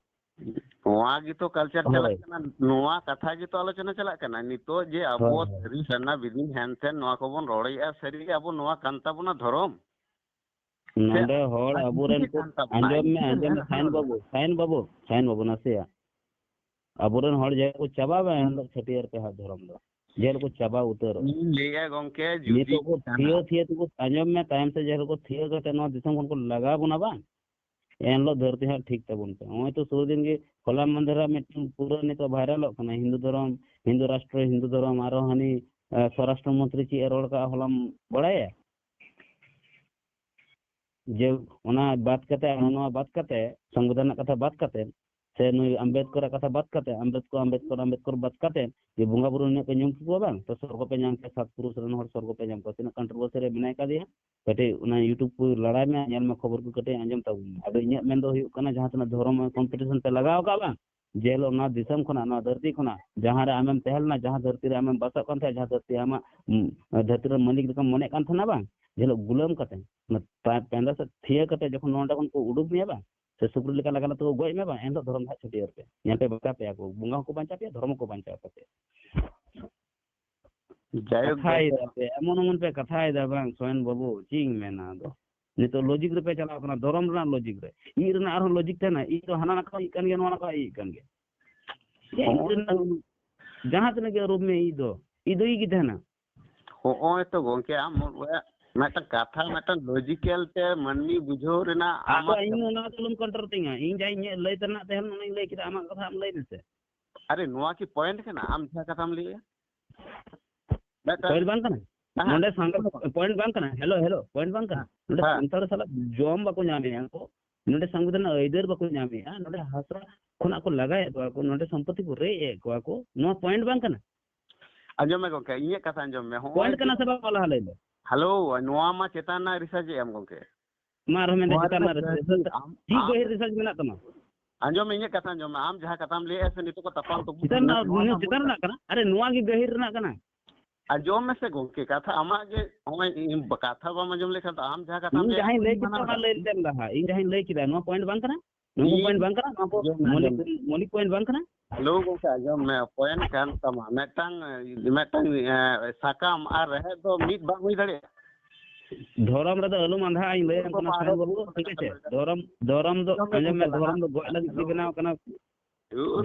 ᱱᱚᱣᱟ ᱜᱮᱛᱚ ᱠᱟᱞᱪᱟᱨ ᱪᱟᱞᱟᱜ ᱦᱳᱭ᱾ ᱠᱟᱱᱟ, ᱱᱚᱣᱟ ᱠᱟᱛᱷᱟ ᱜᱮᱛᱚ ᱟᱞᱳᱪᱚᱱᱟ ᱪᱟᱞᱟᱜ ᱠᱟᱱᱟ ᱱᱤᱛᱚᱜ, ᱡᱮ ᱟᱵᱚ ᱦᱳᱭ, ᱦᱳᱭ᱾ ᱥᱟᱹᱨᱤ ᱥᱟᱨᱱᱟ ᱵᱤᱫᱤᱱ ᱦᱮᱱ ᱛᱮᱱ ᱱᱚᱣᱟ ᱠᱚᱵᱚᱱ ᱨᱚᱲᱮᱫᱼᱟ, ᱥᱟᱹᱨᱤ ᱜᱮ ᱟᱵᱚ ᱱᱚᱣᱟ ᱠᱟᱱ ᱛᱟᱵᱚᱱᱟ ᱫᱷᱚᱨᱚᱢ? ᱥᱮ ᱱᱚᱰᱮ ᱦᱚᱲ ᱟᱹᱫᱤᱵᱟᱹᱥᱤ ᱟᱵᱚᱨᱮᱱ ᱜᱮ ᱠᱚ, ᱠᱟᱱ ᱛᱟᱵᱚᱱᱟ? ᱟᱸᱡᱚᱢ ᱢᱮ, ᱤᱧ ᱫᱚ ᱟᱸᱡᱚᱢ ᱢᱮ, ᱱᱚᱣᱟ ᱥᱟᱭᱤᱱ ᱠᱟᱛᱷᱟ ᱵᱟᱹᱵᱩ, ᱥᱟᱭᱤᱱ ᱵᱟᱹᱵᱩ, ᱥᱟᱭᱤᱱ ᱵᱟᱹᱵᱩ, ᱱᱟᱥᱮᱭᱟᱜ᱾ ᱟᱵᱚᱨᱮᱱ ᱦᱚᱲ ᱡᱟᱦᱟᱸᱭ ᱠᱚ ᱪᱟᱵᱟᱜᱼᱟ, ᱮᱱᱦᱤᱞᱳᱜ ᱪᱷᱟᱹᱴᱭᱟᱹᱨ ᱯᱮ ᱦᱟᱸᱜ ᱫᱷᱚᱨᱚᱢ ᱫᱚ᱾ ᱡᱮ ᱦᱤᱞᱳᱜ ᱠᱚ ᱪᱟᱵᱟ ᱩᱛᱟᱹᱨᱚᱜ᱾ ᱤᱧ ᱞᱟᱹᱭᱮᱫᱼᱟ ᱜᱚᱢᱠᱮ, ᱡᱩᱫᱤ ᱱᱤᱛᱚᱜ ᱠᱚ ᱠᱟᱱᱟ᱾ ᱛᱷᱤᱭᱟᱹ ᱛᱷᱤᱭᱟᱹ ᱛᱮᱠᱚ, ᱟᱸᱡᱚᱢ ᱢᱮ, ᱛᱟᱭᱚᱢ ᱥᱮᱫ ᱡᱮ ᱦᱤᱞᱳᱜ ᱠᱚ ᱛᱷᱤᱭᱟᱹ ᱠᱟᱛᱮ ᱱᱚᱣᱟ ᱫᱤᱥᱚᱢ ᱠᱷᱚᱱ ᱠᱚ ᱞᱟᱜᱟ ᱵᱚᱱᱟ ᱵᱟᱝ, ᱮᱱ ᱦᱤᱞᱳᱜ ᱫᱷᱟᱹᱨᱛᱤ ᱦᱟᱸᱜ ᱴᱷᱤᱠ ᱛᱟᱵᱚᱱ ᱯᱮ᱾ ᱱᱚᱜᱼᱚᱭ ᱛᱚ ᱥᱩᱨ ᱫᱤᱱ ᱜᱮ ᱦᱚᱞᱟ ᱢᱟᱫᱷᱮᱨᱟᱜ ᱢᱤᱫᱴᱮᱱ ᱯᱩᱨᱟᱹ ᱱᱤᱛᱚᱜ ᱵᱷᱟᱭᱨᱟᱞᱚᱜ ᱠᱟᱱᱟ, ᱦᱤᱱᱫᱩ ᱫᱷᱚᱨᱚᱢ, ᱦᱤᱱᱫᱩ ᱨᱟᱥᱴᱨᱚ, ᱦᱤᱱᱫᱩ ᱫᱷᱚᱨᱚᱢ, ᱟᱨᱚ ᱦᱟᱹᱱᱤ, ᱮ, ᱥᱚᱨᱟᱥᱴᱨᱚ ᱢᱚᱱᱛᱨᱤ ᱪᱮᱫ ᱮ ᱨᱚᱲ ᱠᱟᱜᱼᱟ ᱦᱚᱞᱟᱢ ᱵᱟᱲᱟᱭᱟ? ᱡᱮ ᱚᱱᱟ ᱵᱟᱫ ᱠᱟᱛᱮ, ᱱᱚᱣᱟ ᱵᱟᱫ ᱠᱟᱛᱮ, ᱥᱚᱝᱵᱤᱫᱷᱟᱱ ᱨᱮᱱᱟᱜ ᱠᱟᱛᱷᱟ ᱵᱟᱫ ᱠᱟᱛᱮ, ᱥᱮ ᱱᱩᱭ ᱟᱢᱵᱮᱫᱠᱚᱨᱟᱜ ᱠᱟᱛᱷᱟ ᱵᱟᱫ ᱠᱟᱛᱮ, ᱟᱢᱵᱮᱫᱠᱚᱨ, ᱟᱢᱵᱮᱫᱠᱚᱨ, ᱟᱢᱵᱮᱫᱠᱚᱨ ᱵᱟᱫ ᱠᱟᱛᱮ, ᱡᱮ ᱵᱚᱸᱜᱟ ᱵᱩᱨᱩ ᱱᱤᱱᱟᱹᱜ ᱯᱮ ᱧᱩᱢ ᱠᱮᱠᱚᱣᱟ ᱵᱟᱝ, ᱛᱚ ᱥᱚᱨᱜᱚ ᱯᱮ ᱧᱟᱢ ᱠᱮᱭᱟ, ᱥᱟᱛ ᱯᱩᱨᱩᱥ ᱨᱮᱱ ᱦᱚᱲ ᱥᱚᱨᱜᱚ ᱯᱮ ᱧᱟᱢ ᱠᱚᱣᱟ, ᱛᱤᱱᱟᱹᱜ controversy ᱨᱮ ᱢᱮᱱᱟᱭ ᱠᱟᱫᱮᱭᱟ᱾ ᱠᱟᱹᱴᱤᱡ ᱚᱱᱟ YouTube ᱠᱚ ᱞᱟᱲᱟᱭ ᱢᱮ, ᱧᱮᱞ ᱢᱮ, ᱠᱷᱚᱵᱚᱨ ᱠᱚ ᱠᱟᱹᱴᱤᱡ ᱟᱸᱡᱚᱢ ᱛᱟᱵᱚᱱ ᱢᱮ᱾ ᱟᱫᱚ ᱤᱧᱟᱹᱜ ᱢᱮᱱ ᱫᱚ ᱦᱩᱭᱩᱜ ᱠᱟᱱᱟ, ᱡᱟᱦᱟᱸ ᱛᱤᱱᱟᱹᱜ ᱫᱷᱚᱨᱚᱢ competition ᱯᱮ ᱞᱟᱜᱟᱣ ᱟᱠᱟᱫ ᱵᱟᱝ, ᱡᱮ ᱦᱤᱞᱳᱜ ᱱᱚᱣᱟ ᱫᱤᱥᱚᱢ ᱠᱷᱚᱱᱟᱜ, ᱱᱚᱣᱟ ᱫᱷᱟᱹᱨᱛᱤ ᱠᱷᱚᱱᱟᱜ, ᱡᱟᱦᱟᱸ ᱨᱮ ᱟᱢᱮᱢ ᱛᱟᱦᱮᱸ ᱞᱮᱱᱟ, ᱡᱟᱦᱟᱸ ᱫᱷᱟᱹᱨᱛᱤ ᱨᱮ ᱟᱢᱮᱢ ᱵᱟᱥᱚᱜ ᱠᱟᱱ ᱛᱟᱦᱮᱸᱫ, ᱡᱟᱦᱟᱸ ᱫᱷᱟᱹᱨᱛᱤ ᱨᱮ ᱟᱢᱟᱜ, ᱩᱸ, ᱫᱷᱟᱹᱨᱛᱤ ᱨᱮ ᱢᱟᱹᱞᱤᱠ ᱞᱮᱠᱟᱢ ᱢᱚᱱᱮᱜ ᱠᱟᱱ ᱛᱟᱦᱮᱱᱟ ᱵᱟᱝ, ᱡᱮ ᱦᱤᱞᱳᱜ ᱜᱩᱞᱟᱹᱢ ᱠᱟᱛᱮ, ᱚᱱᱟ ᱯᱟ-, ᱯᱮᱸᱫᱟ ᱥᱮᱫ ᱛᱷᱤᱭᱟᱹ ᱠᱟᱛᱮ ᱡᱚᱠᱷᱚᱱ ᱱᱚᱰᱮ ᱠᱷᱚᱱ ᱠᱚ ᱩᱰᱩᱠ ᱢᱮᱭᱟ ᱵᱟᱝ, ᱥᱮ ᱥᱩᱠᱨᱤ ᱞᱮᱠᱟ ᱞᱟᱜᱟ ᱠᱟᱛᱮ ᱠᱚ ᱜᱚᱡ ᱢᱮᱭᱟ ᱵᱟᱝ, ᱮᱱᱦᱤᱞᱳᱜ ᱫᱷᱚᱨᱚᱢ ᱫᱚ ᱦᱟᱸᱜ ᱪᱷᱟᱹᱴᱭᱟᱹᱨ ᱯᱮ᱾ ᱧᱮᱞ ᱯᱮ, ᱵᱟᱧᱪᱟᱣ ᱯᱮᱭᱟ ᱠᱚ, ᱵᱚᱸᱜᱟ ᱦᱚᱸᱠᱚ ᱵᱟᱧᱪᱟᱣ ᱯᱮᱭᱟ, ᱫᱷᱚᱨᱚᱢ ᱦᱚᱸᱠᱚ ᱵᱟᱧᱪᱟᱣ ᱛᱟᱯᱮᱭᱟ᱾ ᱡᱟᱭᱦᱳᱠ, ᱠᱟᱛᱷᱟᱭ ᱜᱚᱝᱠᱮ, ᱫᱟ ᱯᱮ, ᱮᱢᱚᱱ ᱮᱢᱚᱱ ᱯᱮ ᱠᱟᱛᱷᱟᱭ ᱫᱟ ᱵᱟᱝ, ᱥᱚᱭᱮᱱ ᱵᱟᱹᱵᱩ, ᱪᱮᱫ ᱤᱧ ᱢᱮᱱᱟ ᱟᱫᱚ? ᱱᱤᱛᱚᱜ logic ᱨᱮᱯᱮ ᱪᱟᱞᱟᱣ ᱠᱟᱱᱟ, ᱫᱷᱚᱨᱚᱢ ᱨᱮᱱᱟᱜ logic ᱨᱮ᱾ ᱤᱡ ᱨᱮᱱᱟᱜ ᱟᱨᱦᱚᱸ logic ᱛᱟᱦᱮᱱᱟ, ᱤᱡ ᱫᱚ ᱦᱟᱱᱟ ᱱᱟᱠᱷᱟ ᱤᱡ ᱠᱟᱱ ᱜᱮᱭᱟ, ᱱᱚᱣᱟ ᱱᱟᱠᱷᱟ ᱤᱡ ᱠᱟᱱ ᱜᱮᱭᱟ᱾ ᱪᱮᱫ ᱤᱡ ᱦᱚᱸ᱾ ᱨᱮᱱᱟᱜ? ᱡᱟᱦᱟᱸ ᱛᱤᱱᱟᱹᱜ ᱜᱮ ᱟᱹᱨᱩᱵ ᱢᱮ, ᱤᱡ ᱫᱚ, ᱤᱡ ᱫᱚ ᱤᱡ ᱜᱮ ᱛᱟᱦᱮᱱᱟ᱾ ᱦᱚᱸᱜᱼᱚᱭ ᱛᱚ ᱜᱚᱝᱠᱮ, ᱟᱢ ᱢᱤᱫᱴᱟᱝ ᱠᱟᱛᱷᱟ, ᱢᱤᱫᱴᱟᱝ logical ᱛᱮ ᱢᱟᱹᱱᱢᱤ ᱵᱩᱡᱷᱟᱹᱣ ᱨᱮᱱᱟᱜ ᱟᱫᱚ ᱟᱢᱟᱜ ᱤᱧ ᱚᱱᱟ ᱫᱚ ᱟᱞᱚᱢ control ᱛᱤᱧᱟ, ᱤᱧ ᱡᱟᱦᱟᱸᱧ ᱞᱟᱹᱭ ᱛᱮᱱᱟᱜ ᱛᱟᱦᱮᱱ, ᱚᱱᱟᱧ ᱞᱟᱹᱭ ᱠᱮᱫᱟ, ᱟᱢᱟᱜ ᱠᱟᱛᱷᱟ ᱟᱢ ᱞᱟᱹᱭ ᱢᱮᱥᱮ᱾ ᱟᱨᱮ, ᱱᱚᱣᱟ ᱠᱤ point ᱠᱟᱱᱟ? ᱟᱢ ᱡᱟᱦᱟᱸ ᱠᱟᱛᱷᱟᱢ ᱞᱟᱹᱭᱮᱜᱼᱟ, ᱢᱤᱫᱴᱟᱝ point ᱵᱟᱝ ᱠᱟᱱᱟ? ᱦᱮᱸ᱾ ᱱᱚᱰᱮ ᱥᱟᱸᱜᱮ point ᱵᱟᱝ ᱠᱟᱱᱟ? Hello, hello, point ᱵᱟᱝ ᱠᱟᱱᱟ? ᱦᱮᱸ᱾ ᱱᱚᱰᱮ ᱦᱮᱸ᱾ ᱥᱟᱱᱛᱟᱲ ᱥᱟᱞᱟᱜ ᱡᱚᱢ ᱵᱟᱠᱚ ᱧᱟᱢᱮᱜᱼᱟ ᱠᱚ, ᱱᱚᱰᱮ ᱥᱚᱝᱵᱤᱫᱷᱟᱱ ᱨᱮᱱᱟᱜ ᱟᱹᱭᱫᱟᱹᱨ ᱵᱟᱠᱚ ᱧᱟᱢᱮᱜᱼᱟ, ᱱᱚᱰᱮ ᱦᱟᱥᱟ ᱠᱷᱚᱱᱟᱜ ᱠᱚ ᱞᱟᱜᱟᱭᱮᱫ ᱠᱚᱣᱟ ᱠᱚ, ᱱᱚᱰᱮ ᱥᱚᱢᱯᱚᱛᱤ ᱠᱚ ᱨᱮᱡ ᱮᱫ ᱠᱚᱣᱟ ᱠᱚ, ᱱᱚᱣᱟ point ᱵᱟᱝ ᱠᱟᱱᱟ? ᱟᱸᱡᱚᱢ ᱢᱮ ᱜᱚᱝᱠᱮ, ᱤᱧᱟᱹᱜ ᱠᱟᱛᱷᱟ ᱟᱸᱡᱚᱢ ᱢᱮ᱾ ᱦᱚᱸᱜᱼᱚᱭ point ᱠᱟᱱᱟ ᱡᱮ ᱥᱮ ᱵᱟᱝ, ᱢᱟ ᱞᱟᱦᱟ ᱞᱟᱹᱭ ᱢᱮ᱾ Hello, ᱱᱚᱣᱟ ᱢᱟ ᱪᱮᱛᱟᱱ ᱨᱮᱱᱟᱜ research ᱮᱫ ᱟᱢ ᱜᱚᱝᱠᱮ᱾ ᱢᱟ ᱟᱨᱦᱚᱸ ᱢᱮᱱᱫᱟ, ᱱᱚᱣᱟ ᱪᱮᱛᱟᱱ ᱨᱮᱱᱟᱜ ᱨᱮᱱᱟᱜ research᱾ ᱜᱟᱹᱦᱤᱨ ᱟᱢ ᱪᱮᱫ ᱟᱢ ᱜᱟᱹᱦᱤᱨ research ᱢᱮᱱᱟᱜ ᱛᱟᱢᱟ? ᱟᱸᱡᱚᱢ ᱢᱮ, ᱤᱧᱟᱹᱜ ᱠᱟᱛᱷᱟ ᱟᱸᱡᱚᱢ ᱢᱮ᱾ ᱟᱢ ᱡᱟᱦᱟᱸ ᱠᱟᱛᱷᱟᱢ ᱞᱟᱹᱭᱮᱫᱼᱟ ᱥᱮ, ᱱᱤᱛᱚᱜ ᱠᱚ ᱛᱟᱯᱟᱢ ᱛᱩᱯᱩ ᱪᱮᱛᱟᱱ ᱠᱟᱱᱟ, ᱨᱮᱱᱟᱜ, ᱱᱚᱣᱟ ᱱᱤᱭᱟᱹ ᱢᱟ ᱪᱮᱛᱟᱱ ᱵᱚᱞᱮ ᱨᱮᱱᱟᱜ ᱠᱟᱱᱟ᱾ ᱟᱨᱮ, ᱱᱚᱣᱟ ᱜᱮ ᱜᱟᱹᱦᱤᱨ ᱨᱮᱱᱟᱜ ᱠᱟᱱᱟ᱾ ᱟᱸᱡᱚᱢ ᱢᱮᱥᱮ ᱜᱚᱝᱠᱮ, ᱠᱟᱛᱷᱟ ᱟᱢᱟᱜ ᱜᱮ, ᱱᱚᱜᱼᱚᱭ ᱤᱧ ᱠᱟᱛᱷᱟ ᱵᱟᱢ ᱟᱸᱡᱚᱢ ᱞᱮᱠᱷᱟᱱ ᱫᱚ ᱟᱢ ᱡᱟᱦᱟᱸ ᱠᱟᱛᱷᱟᱢ ᱤᱧ ᱞᱟᱹᱭᱮᱫᱼᱟ, ᱡᱟᱦᱟᱸᱧ ᱞᱟᱹᱭ ᱤᱧ ᱠᱮᱫᱟ, ᱢᱟᱱᱟᱣ ᱚᱱᱟ ᱠᱟᱜ ᱞᱟᱹᱭ ᱞᱮᱢ ᱞᱟᱦᱟ᱾ ᱤᱧ ᱡᱟᱦᱟᱸᱧ ᱞᱟᱹᱭ ᱠᱮᱫᱟ, ᱱᱚᱣᱟ point ᱵᱟᱝ ᱠᱟᱱᱟ? ᱱᱚᱣᱟ ᱤᱧ point ᱵᱟᱝ ᱠᱟᱱᱟ? ᱱᱚᱣᱟ ᱠᱚ ᱟᱸᱡᱚᱢ ᱢᱮ, ᱢᱚᱞᱤᱠ, ᱟᱸᱡᱚᱢ ᱢᱮ᱾ ᱢᱚᱞᱤᱠ point ᱵᱟᱝ ᱠᱟᱱᱟ? Hello ᱜᱚᱝᱠᱮ, ᱟᱸᱡᱚᱢ ᱢᱮ, point ᱠᱟᱱ ᱛᱟᱢᱟ᱾ ᱢᱤᱫᱴᱟᱝ, ᱢᱤᱫᱴᱟᱝ, ᱮ, ᱥᱟᱠᱟᱢ ᱟᱨ ᱨᱮᱦᱮᱫ ᱫᱚ ᱢᱤᱫ ᱵᱟᱝ ᱦᱩᱭ ᱫᱟᱲᱮᱭᱟᱜᱼᱟ᱾ ᱫᱷᱚᱨᱚᱢ ᱨᱮᱫᱚ ᱟᱞᱚᱢ ᱟᱸᱫᱷᱟᱜᱼᱟ, ᱤᱧ ᱞᱟᱹᱭᱟᱢ ᱠᱟᱱᱟ, ᱥᱚᱭᱮᱱ ᱵᱟᱹᱵᱩ, ᱴᱷᱤᱠ ᱟᱪᱷᱮ? ᱫᱷᱚᱨᱚᱢ, ᱫᱷᱚᱨᱚᱢ ᱫᱚ, ᱟᱸᱡᱚᱢ ᱢᱮ, ᱫᱷᱚᱨᱚᱢ ᱫᱚ ᱜᱚᱡ ᱞᱟᱹᱜᱤᱫ ᱜᱮ ᱵᱮᱱᱟᱣ ᱠᱟᱱᱟ᱾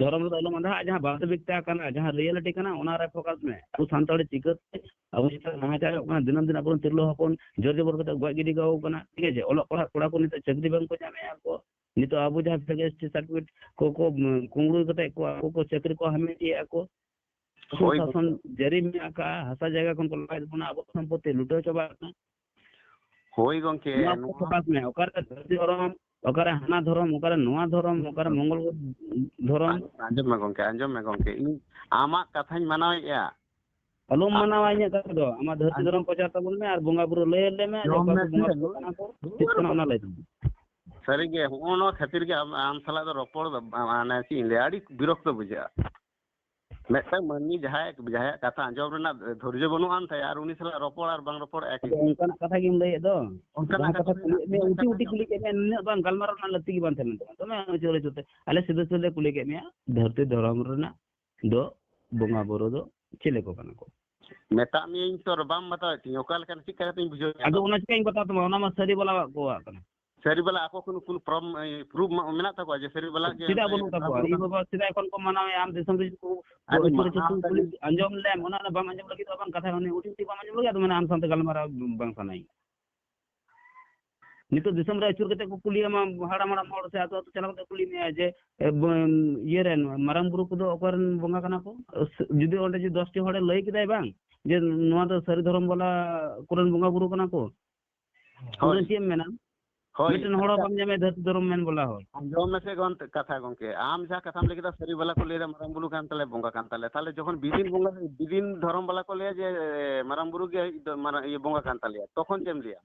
ᱫᱷᱚᱨᱚᱢ ᱨᱮᱫᱚ ᱟᱞᱚᱢ ᱟᱸᱫᱷᱟᱜᱼᱟ, ᱡᱟᱦᱟᱸ ᱵᱟᱥᱛᱚᱵᱤᱠᱛᱟ ᱠᱟᱱᱟ, ᱡᱟᱦᱟᱸ reality ᱠᱟᱱᱟ, ᱚᱱᱟ ᱨᱮ focus ᱢᱮ᱾ ᱟᱵᱚ ᱥᱟᱱᱛᱟᱲ ᱪᱤᱠᱟᱹᱛᱮ ᱟᱵᱚ ᱪᱮᱛᱟᱱ ᱱᱟᱦᱟᱪᱟᱨᱚᱜ ᱠᱟᱱᱟ, ᱫᱤᱱᱟᱹᱢ ᱫᱤᱱ ᱟᱵᱚᱨᱮᱱ ᱛᱤᱨᱞᱟᱹ ᱦᱚᱯᱚᱱ ᱡᱳᱨ ᱡᱚᱵᱚᱨ ᱠᱟᱛᱮ ᱜᱚᱡ ᱜᱤᱰᱤ ᱠᱟᱠᱚ ᱠᱟᱱᱟ, ᱴᱷᱤᱠ ᱟᱪᱷᱮ? ᱚᱞᱚᱜ ᱯᱟᱲᱦᱟᱜ ᱠᱚᱲᱟ ᱠᱚ ᱱᱤᱛᱚᱜ ᱪᱟᱹᱠᱨᱤ ᱵᱟᱝ ᱠᱚ ᱧᱟᱢᱮᱫᱼᱟ ᱠᱚ᱾ ᱱᱤᱛᱚᱜ ᱟᱵᱚ ᱡᱟᱦᱟᱸ ᱯᱷᱮᱠ ᱮᱥ ᱴᱤ certificate ᱠᱚ, ᱠᱚ, ᱩᱸ, ᱠᱩᱢᱵᱽᱲᱩ ᱠᱟᱛᱮ ᱠᱚ ᱟᱠᱚ ᱠᱚ ᱪᱟᱹᱠᱨᱤ ᱠᱚ ᱦᱟᱢᱮᱴᱮᱜᱼᱟ ᱠᱚ᱾ ᱦᱳᱭ ᱥᱩᱥᱟᱥᱚᱱ ᱜᱚᱢᱠᱮ᱾ ᱡᱟᱹᱨᱤ ᱢᱮᱱᱟᱜ ᱟᱠᱟᱫᱼᱟ, ᱦᱟᱥᱟ ᱡᱟᱭᱜᱟ ᱠᱷᱚᱱ ᱠᱚ ᱞᱟᱜᱟᱭᱮᱫ ᱵᱚᱱᱟ, ᱟᱵᱚ ᱥᱚᱢᱯᱚᱛᱤ ᱞᱩᱴᱟᱹᱣ ᱪᱟᱵᱟᱜ ᱠᱟᱱᱟ᱾ ᱦᱳᱭ ᱜᱚᱢᱠᱮ, ᱱᱚᱣᱟ ᱠᱚ ᱱᱚᱣᱟ focus ᱢᱮ, ᱚᱠᱟᱨᱮ ᱫᱷᱟᱹᱨᱛᱤ ᱜᱚᱨᱚᱢ, ᱚᱠᱟᱨᱮ ᱦᱟᱱᱟ ᱫᱷᱚᱨᱚᱢ, ᱚᱠᱟᱨᱮ ᱱᱚᱣᱟ ᱫᱷᱚᱨᱚᱢ, ᱚᱠᱟᱨᱮ ᱢᱚᱝᱜᱚᱞ ᱫᱷᱚᱨᱚᱢ᱾ ᱟᱸᱡᱚᱢ ᱢᱮ ᱜᱚᱝᱠᱮ, ᱟᱸᱡᱚᱢ ᱢᱮ ᱜᱚᱝᱠᱮ, ᱤᱧ ᱟᱢᱟᱜ ᱠᱟᱛᱷᱟᱧ ᱢᱟᱱᱟᱣᱮᱫᱼᱟ᱾ ᱟᱞᱚᱢ ᱢᱟᱱᱟᱣᱟ ᱤᱧᱟᱹᱜ ᱠᱟᱛᱷᱟ ᱫᱚ᱾ ᱟᱢᱟᱜ ᱫᱷᱟᱹᱨᱛᱤ ᱫᱷᱚᱨᱚᱢ ᱯᱨᱚᱪᱟᱨ ᱛᱟᱵᱚᱱ ᱢᱮ ᱟᱨ ᱵᱚᱸᱜᱟ ᱵᱩᱨᱩ ᱞᱟᱹᱭ ᱟᱞᱮ ᱢᱮ ᱡᱮ ᱚᱠᱚᱭ ᱠᱚ ᱵᱚᱸᱜᱟ ᱵᱩᱨᱩ ᱠᱟᱱᱟ ᱠᱚ, ᱪᱮᱫ ᱠᱟᱱᱟ, ᱚᱱᱟ ᱞᱟᱹᱭ ᱛᱟᱵᱚᱱ ᱢᱮ᱾ ᱥᱟᱹᱨᱤᱜᱮ, ᱦᱚᱸᱜᱼᱚ ᱱᱚᱣᱟ ᱠᱷᱟᱹᱛᱤᱨ ᱜᱮ ᱟᱢ, ᱟᱢ ᱥᱟᱞᱟᱜ ᱫᱚ ᱨᱚᱯᱚᱲ ᱫᱚ, ᱢᱟᱱᱮ ᱪᱮᱫ ᱤᱧ ᱞᱟᱹᱭᱟ, ᱟᱹᱰᱤ ᱵᱤᱨᱚᱠᱛᱚ ᱵᱩᱡᱷᱟᱹᱜᱼᱟ᱾ ᱢᱤᱫᱴᱟᱝ ᱢᱟᱹᱱᱢᱤ ᱡᱟᱦᱟᱸᱭ, ᱡᱟᱦᱟᱸᱭᱟᱜ ᱠᱟᱛᱷᱟ ᱟᱸᱡᱚᱢ ᱨᱮᱱᱟᱜ ᱫᱷᱳᱨᱡᱚ ᱵᱟᱹᱱᱩᱜ ᱟᱱ ᱛᱟᱭᱟ, ᱟᱨ ᱩᱱᱤ ᱥᱟᱞᱟᱜ ᱨᱚᱯᱚᱲ ᱟᱨ ᱵᱟᱝ ᱨᱚᱯᱚᱲ ᱮᱠᱤ᱾ ᱟᱫᱚ ᱚᱱᱠᱟᱱᱟᱜ ᱠᱟᱛᱷᱟ ᱜᱮᱢ ᱞᱟᱹᱭᱮᱫ ᱫᱚ᱾ ᱚᱱᱠᱟᱱᱟᱜ ᱡᱟᱦᱟᱸ ᱠᱟᱛᱷᱟ ᱠᱟᱛᱷᱟ ᱠᱩᱞᱤᱭᱮᱫ ᱢᱮᱭᱟ, ᱩᱴᱤ ᱩᱴᱤ ᱠᱩᱞᱤ ᱠᱮᱫ ᱢᱮᱭᱟ, ᱱᱩᱱᱟᱹᱜ ᱵᱟᱝ ᱜᱟᱞᱢᱟᱨᱟᱣ ᱨᱮᱱᱟᱜ ᱞᱟᱹᱠᱛᱤ ᱜᱮ ᱵᱟᱝ ᱛᱟᱦᱮᱸ ᱞᱮᱱ ᱛᱟᱢᱟ᱾ ᱫᱚᱢᱮ ᱟᱹᱪᱩᱨ ᱟᱹᱪᱩᱨ ᱛᱮ ᱟᱞᱮ ᱥᱤᱫᱷᱟᱹ ᱥᱤᱫᱷᱟᱹ ᱞᱮ ᱠᱩᱞᱤ ᱠᱮᱫ ᱢᱮᱭᱟ, ᱫᱷᱟᱹᱨᱛᱤ ᱫᱷᱚᱨᱚᱢ ᱨᱮᱱᱟᱜ ᱫᱚ ᱵᱚᱸᱜᱟ ᱵᱩᱨᱩ ᱫᱚ ᱪᱤᱞᱤ ᱠᱚ ᱠᱟᱱᱟ ᱠᱚ? ᱢᱮᱛᱟᱜ ᱢᱤᱭᱟᱹᱧ ᱛᱚ, ᱵᱟᱢ ᱵᱟᱛᱟᱣᱮᱫ ᱛᱤᱧᱟᱹ, ᱚᱠᱟ ᱞᱮᱠᱟᱱ, ᱪᱮᱫ ᱠᱟᱛᱮᱧ ᱵᱩᱡᱷᱟᱹᱣ ᱧᱟᱢᱟ? ᱟᱫᱚ ᱚᱱᱟ ᱪᱤᱠᱟᱹᱧ ᱵᱟᱛᱟᱣ ᱛᱟᱢᱟ? ᱚᱱᱟ ᱢᱟ ᱥᱟᱹᱨᱤ ᱵᱟᱞᱟᱣᱟᱜ ᱠᱚᱣᱟᱜ ᱠᱟᱱᱟ᱾ ᱥᱟᱹᱨᱤ ᱵᱟᱞᱟ ᱟᱠᱚ ᱠᱷᱚᱱ ᱠᱳᱱᱳ ᱯᱨᱚᱢ-, ᱮ, ᱯᱨᱩᱯᱷ ᱢᱟ ᱢᱮᱱᱟᱜ ᱛᱟᱠᱚᱣᱟ ᱡᱮ ᱥᱟᱹᱨᱤ ᱵᱟᱞᱟ ᱜᱮ, ᱪᱮᱫᱟᱜ ᱮ, ᱵᱟᱹᱱᱩᱜ ᱛᱟᱠᱚᱣᱟ? ᱵᱚᱸᱜᱟ ᱤᱭᱩ ᱵᱩᱨᱩ ᱵᱟᱵᱟ ᱥᱮᱫᱟᱭ ᱠᱷᱚᱱ ᱠᱚ ᱢᱟᱱᱟᱣᱮᱫᱼᱟ, ᱟᱢ ᱫᱤᱥᱚᱢ ᱨᱮ ᱠᱚ ᱟᱨᱮ ᱟᱹᱪᱩᱨ ᱟᱹᱪᱩᱨ ᱢᱟᱱᱟᱣ ᱠᱚ ᱠᱩᱞᱤ, ᱞᱟᱹᱜᱤᱫ᱾ ᱟᱸᱡᱚᱢ ᱞᱮᱢ, ᱚᱱᱟ ᱚᱱᱟ ᱵᱟᱢ ᱟᱸᱡᱚᱢ ᱞᱟᱹᱜᱤᱫ ᱫᱚ ᱵᱟᱝ, ᱠᱟᱛᱷᱟ ᱩᱱᱤ ᱩᱴᱤ ᱩᱴᱤ ᱵᱟᱢ ᱟᱸᱡᱚᱢ ᱞᱟᱹᱜᱤᱫ, ᱟᱫᱚ ᱢᱟᱱᱮ ᱟᱢ ᱥᱟᱶᱛᱮ ᱜᱟᱞᱢᱟᱨᱟᱣ ᱵᱟᱝ ᱥᱟᱱᱟᱭᱤᱧᱟ᱾ ᱱᱤᱛᱚᱜ ᱫᱤᱥᱚᱢ ᱨᱮ ᱟᱹᱪᱩᱨ ᱠᱟᱛᱮ ᱠᱚ ᱠᱩᱞᱤᱭᱟᱢᱟ, ᱦᱟᱲᱟᱢ ᱦᱟᱲᱟᱢ ᱦᱚᱲ ᱥᱮ ᱟᱹᱛᱩ ᱟᱹᱛᱩ ᱪᱟᱞᱟᱣ ᱠᱟᱛᱮ ᱠᱩᱞᱤ ᱢᱮᱭᱟ ᱡᱮ, ᱮ, ᱵ-, ᱤᱭᱟᱹ ᱨᱮᱱ ᱢᱟᱨᱟᱝ ᱵᱩᱨᱩ ᱠᱚᱫᱚ ᱚᱠᱚᱭ ᱨᱮᱱ ᱵᱚᱸᱜᱟ ᱠᱟᱱᱟ ᱠᱚ? ᱡᱩᱫᱤ ᱚᱸᱰᱮ ᱡᱩᱫᱤ ᱫᱚᱥ ᱴᱤ ᱦᱚᱲᱮ ᱞᱟᱹᱭ ᱠᱮᱫᱟᱭ ᱵᱟᱝ, ᱡᱮ ᱱᱚᱣᱟ ᱫᱚ ᱥᱟᱹᱨᱤ ᱫᱷᱚᱨᱚᱢ ᱵᱟᱞᱟ ᱠᱚᱨᱮᱱ ᱵᱚᱸᱜᱟ ᱵᱩᱨᱩ ᱠᱟᱱᱟ ᱠᱚ, ᱦᱳᱭ᱾ ᱩᱱᱤ ᱪᱮᱫ ᱮᱢ ᱢᱮᱱᱟ? ᱦᱳᱭ᱾ ᱢᱤᱫᱴᱮᱱ ᱦᱚᱲ ᱦᱚᱸ ᱟᱪᱪᱷᱟ᱾ ᱵᱟᱢ ᱧᱟᱢᱮᱭᱟ ᱫᱷᱟᱹᱨᱛᱤ ᱫᱷᱚᱨᱚᱢ ᱢᱮᱱ ᱵᱟᱞᱟ ᱦᱚᱲ᱾ ᱟᱸᱡᱚᱢ ᱢᱮᱥᱮ ᱜᱚᱢᱠᱮ, ᱠᱟᱛᱷᱟ ᱜᱚᱢᱠᱮ, ᱟᱢ ᱡᱟᱦᱟᱸ ᱠᱟᱛᱷᱟᱢ ᱞᱟᱹᱭ ᱠᱮᱫᱟ, ᱥᱟᱹᱨᱤ ᱵᱟᱞᱟ ᱠᱚ ᱞᱟᱹᱭ ᱮᱫᱟ ᱢᱟᱨᱟᱝ ᱵᱩᱨᱩ ᱠᱟᱱ ᱛᱟᱞᱮᱭᱟ, ᱵᱚᱸᱜᱟ ᱠᱟᱱ ᱛᱟᱞᱮᱭᱟ᱾ ᱛᱟᱦᱚᱞᱮ ᱡᱚᱠᱷᱚᱱ ᱵᱤᱫᱤᱱ ᱵᱚᱸᱜᱟ, ᱵᱤᱫᱤᱱ ᱫᱷᱚᱨᱚᱢ ᱵᱟᱞᱟ ᱠᱚ ᱞᱟᱹᱭᱟ ᱡᱮ, ᱮ, ᱢᱟᱨᱟᱝ ᱵᱩᱨᱩ ᱜᱮ ᱫᱚ ᱢᱟᱨᱟᱝ, ᱤᱭᱟᱹ, ᱵᱚᱸᱜᱟ ᱠᱟᱱ ᱛᱟᱞᱮᱭᱟ, ᱛᱚᱠᱷᱚᱱ ᱪᱮᱫ ᱮᱢ ᱞᱟᱹᱭᱟ?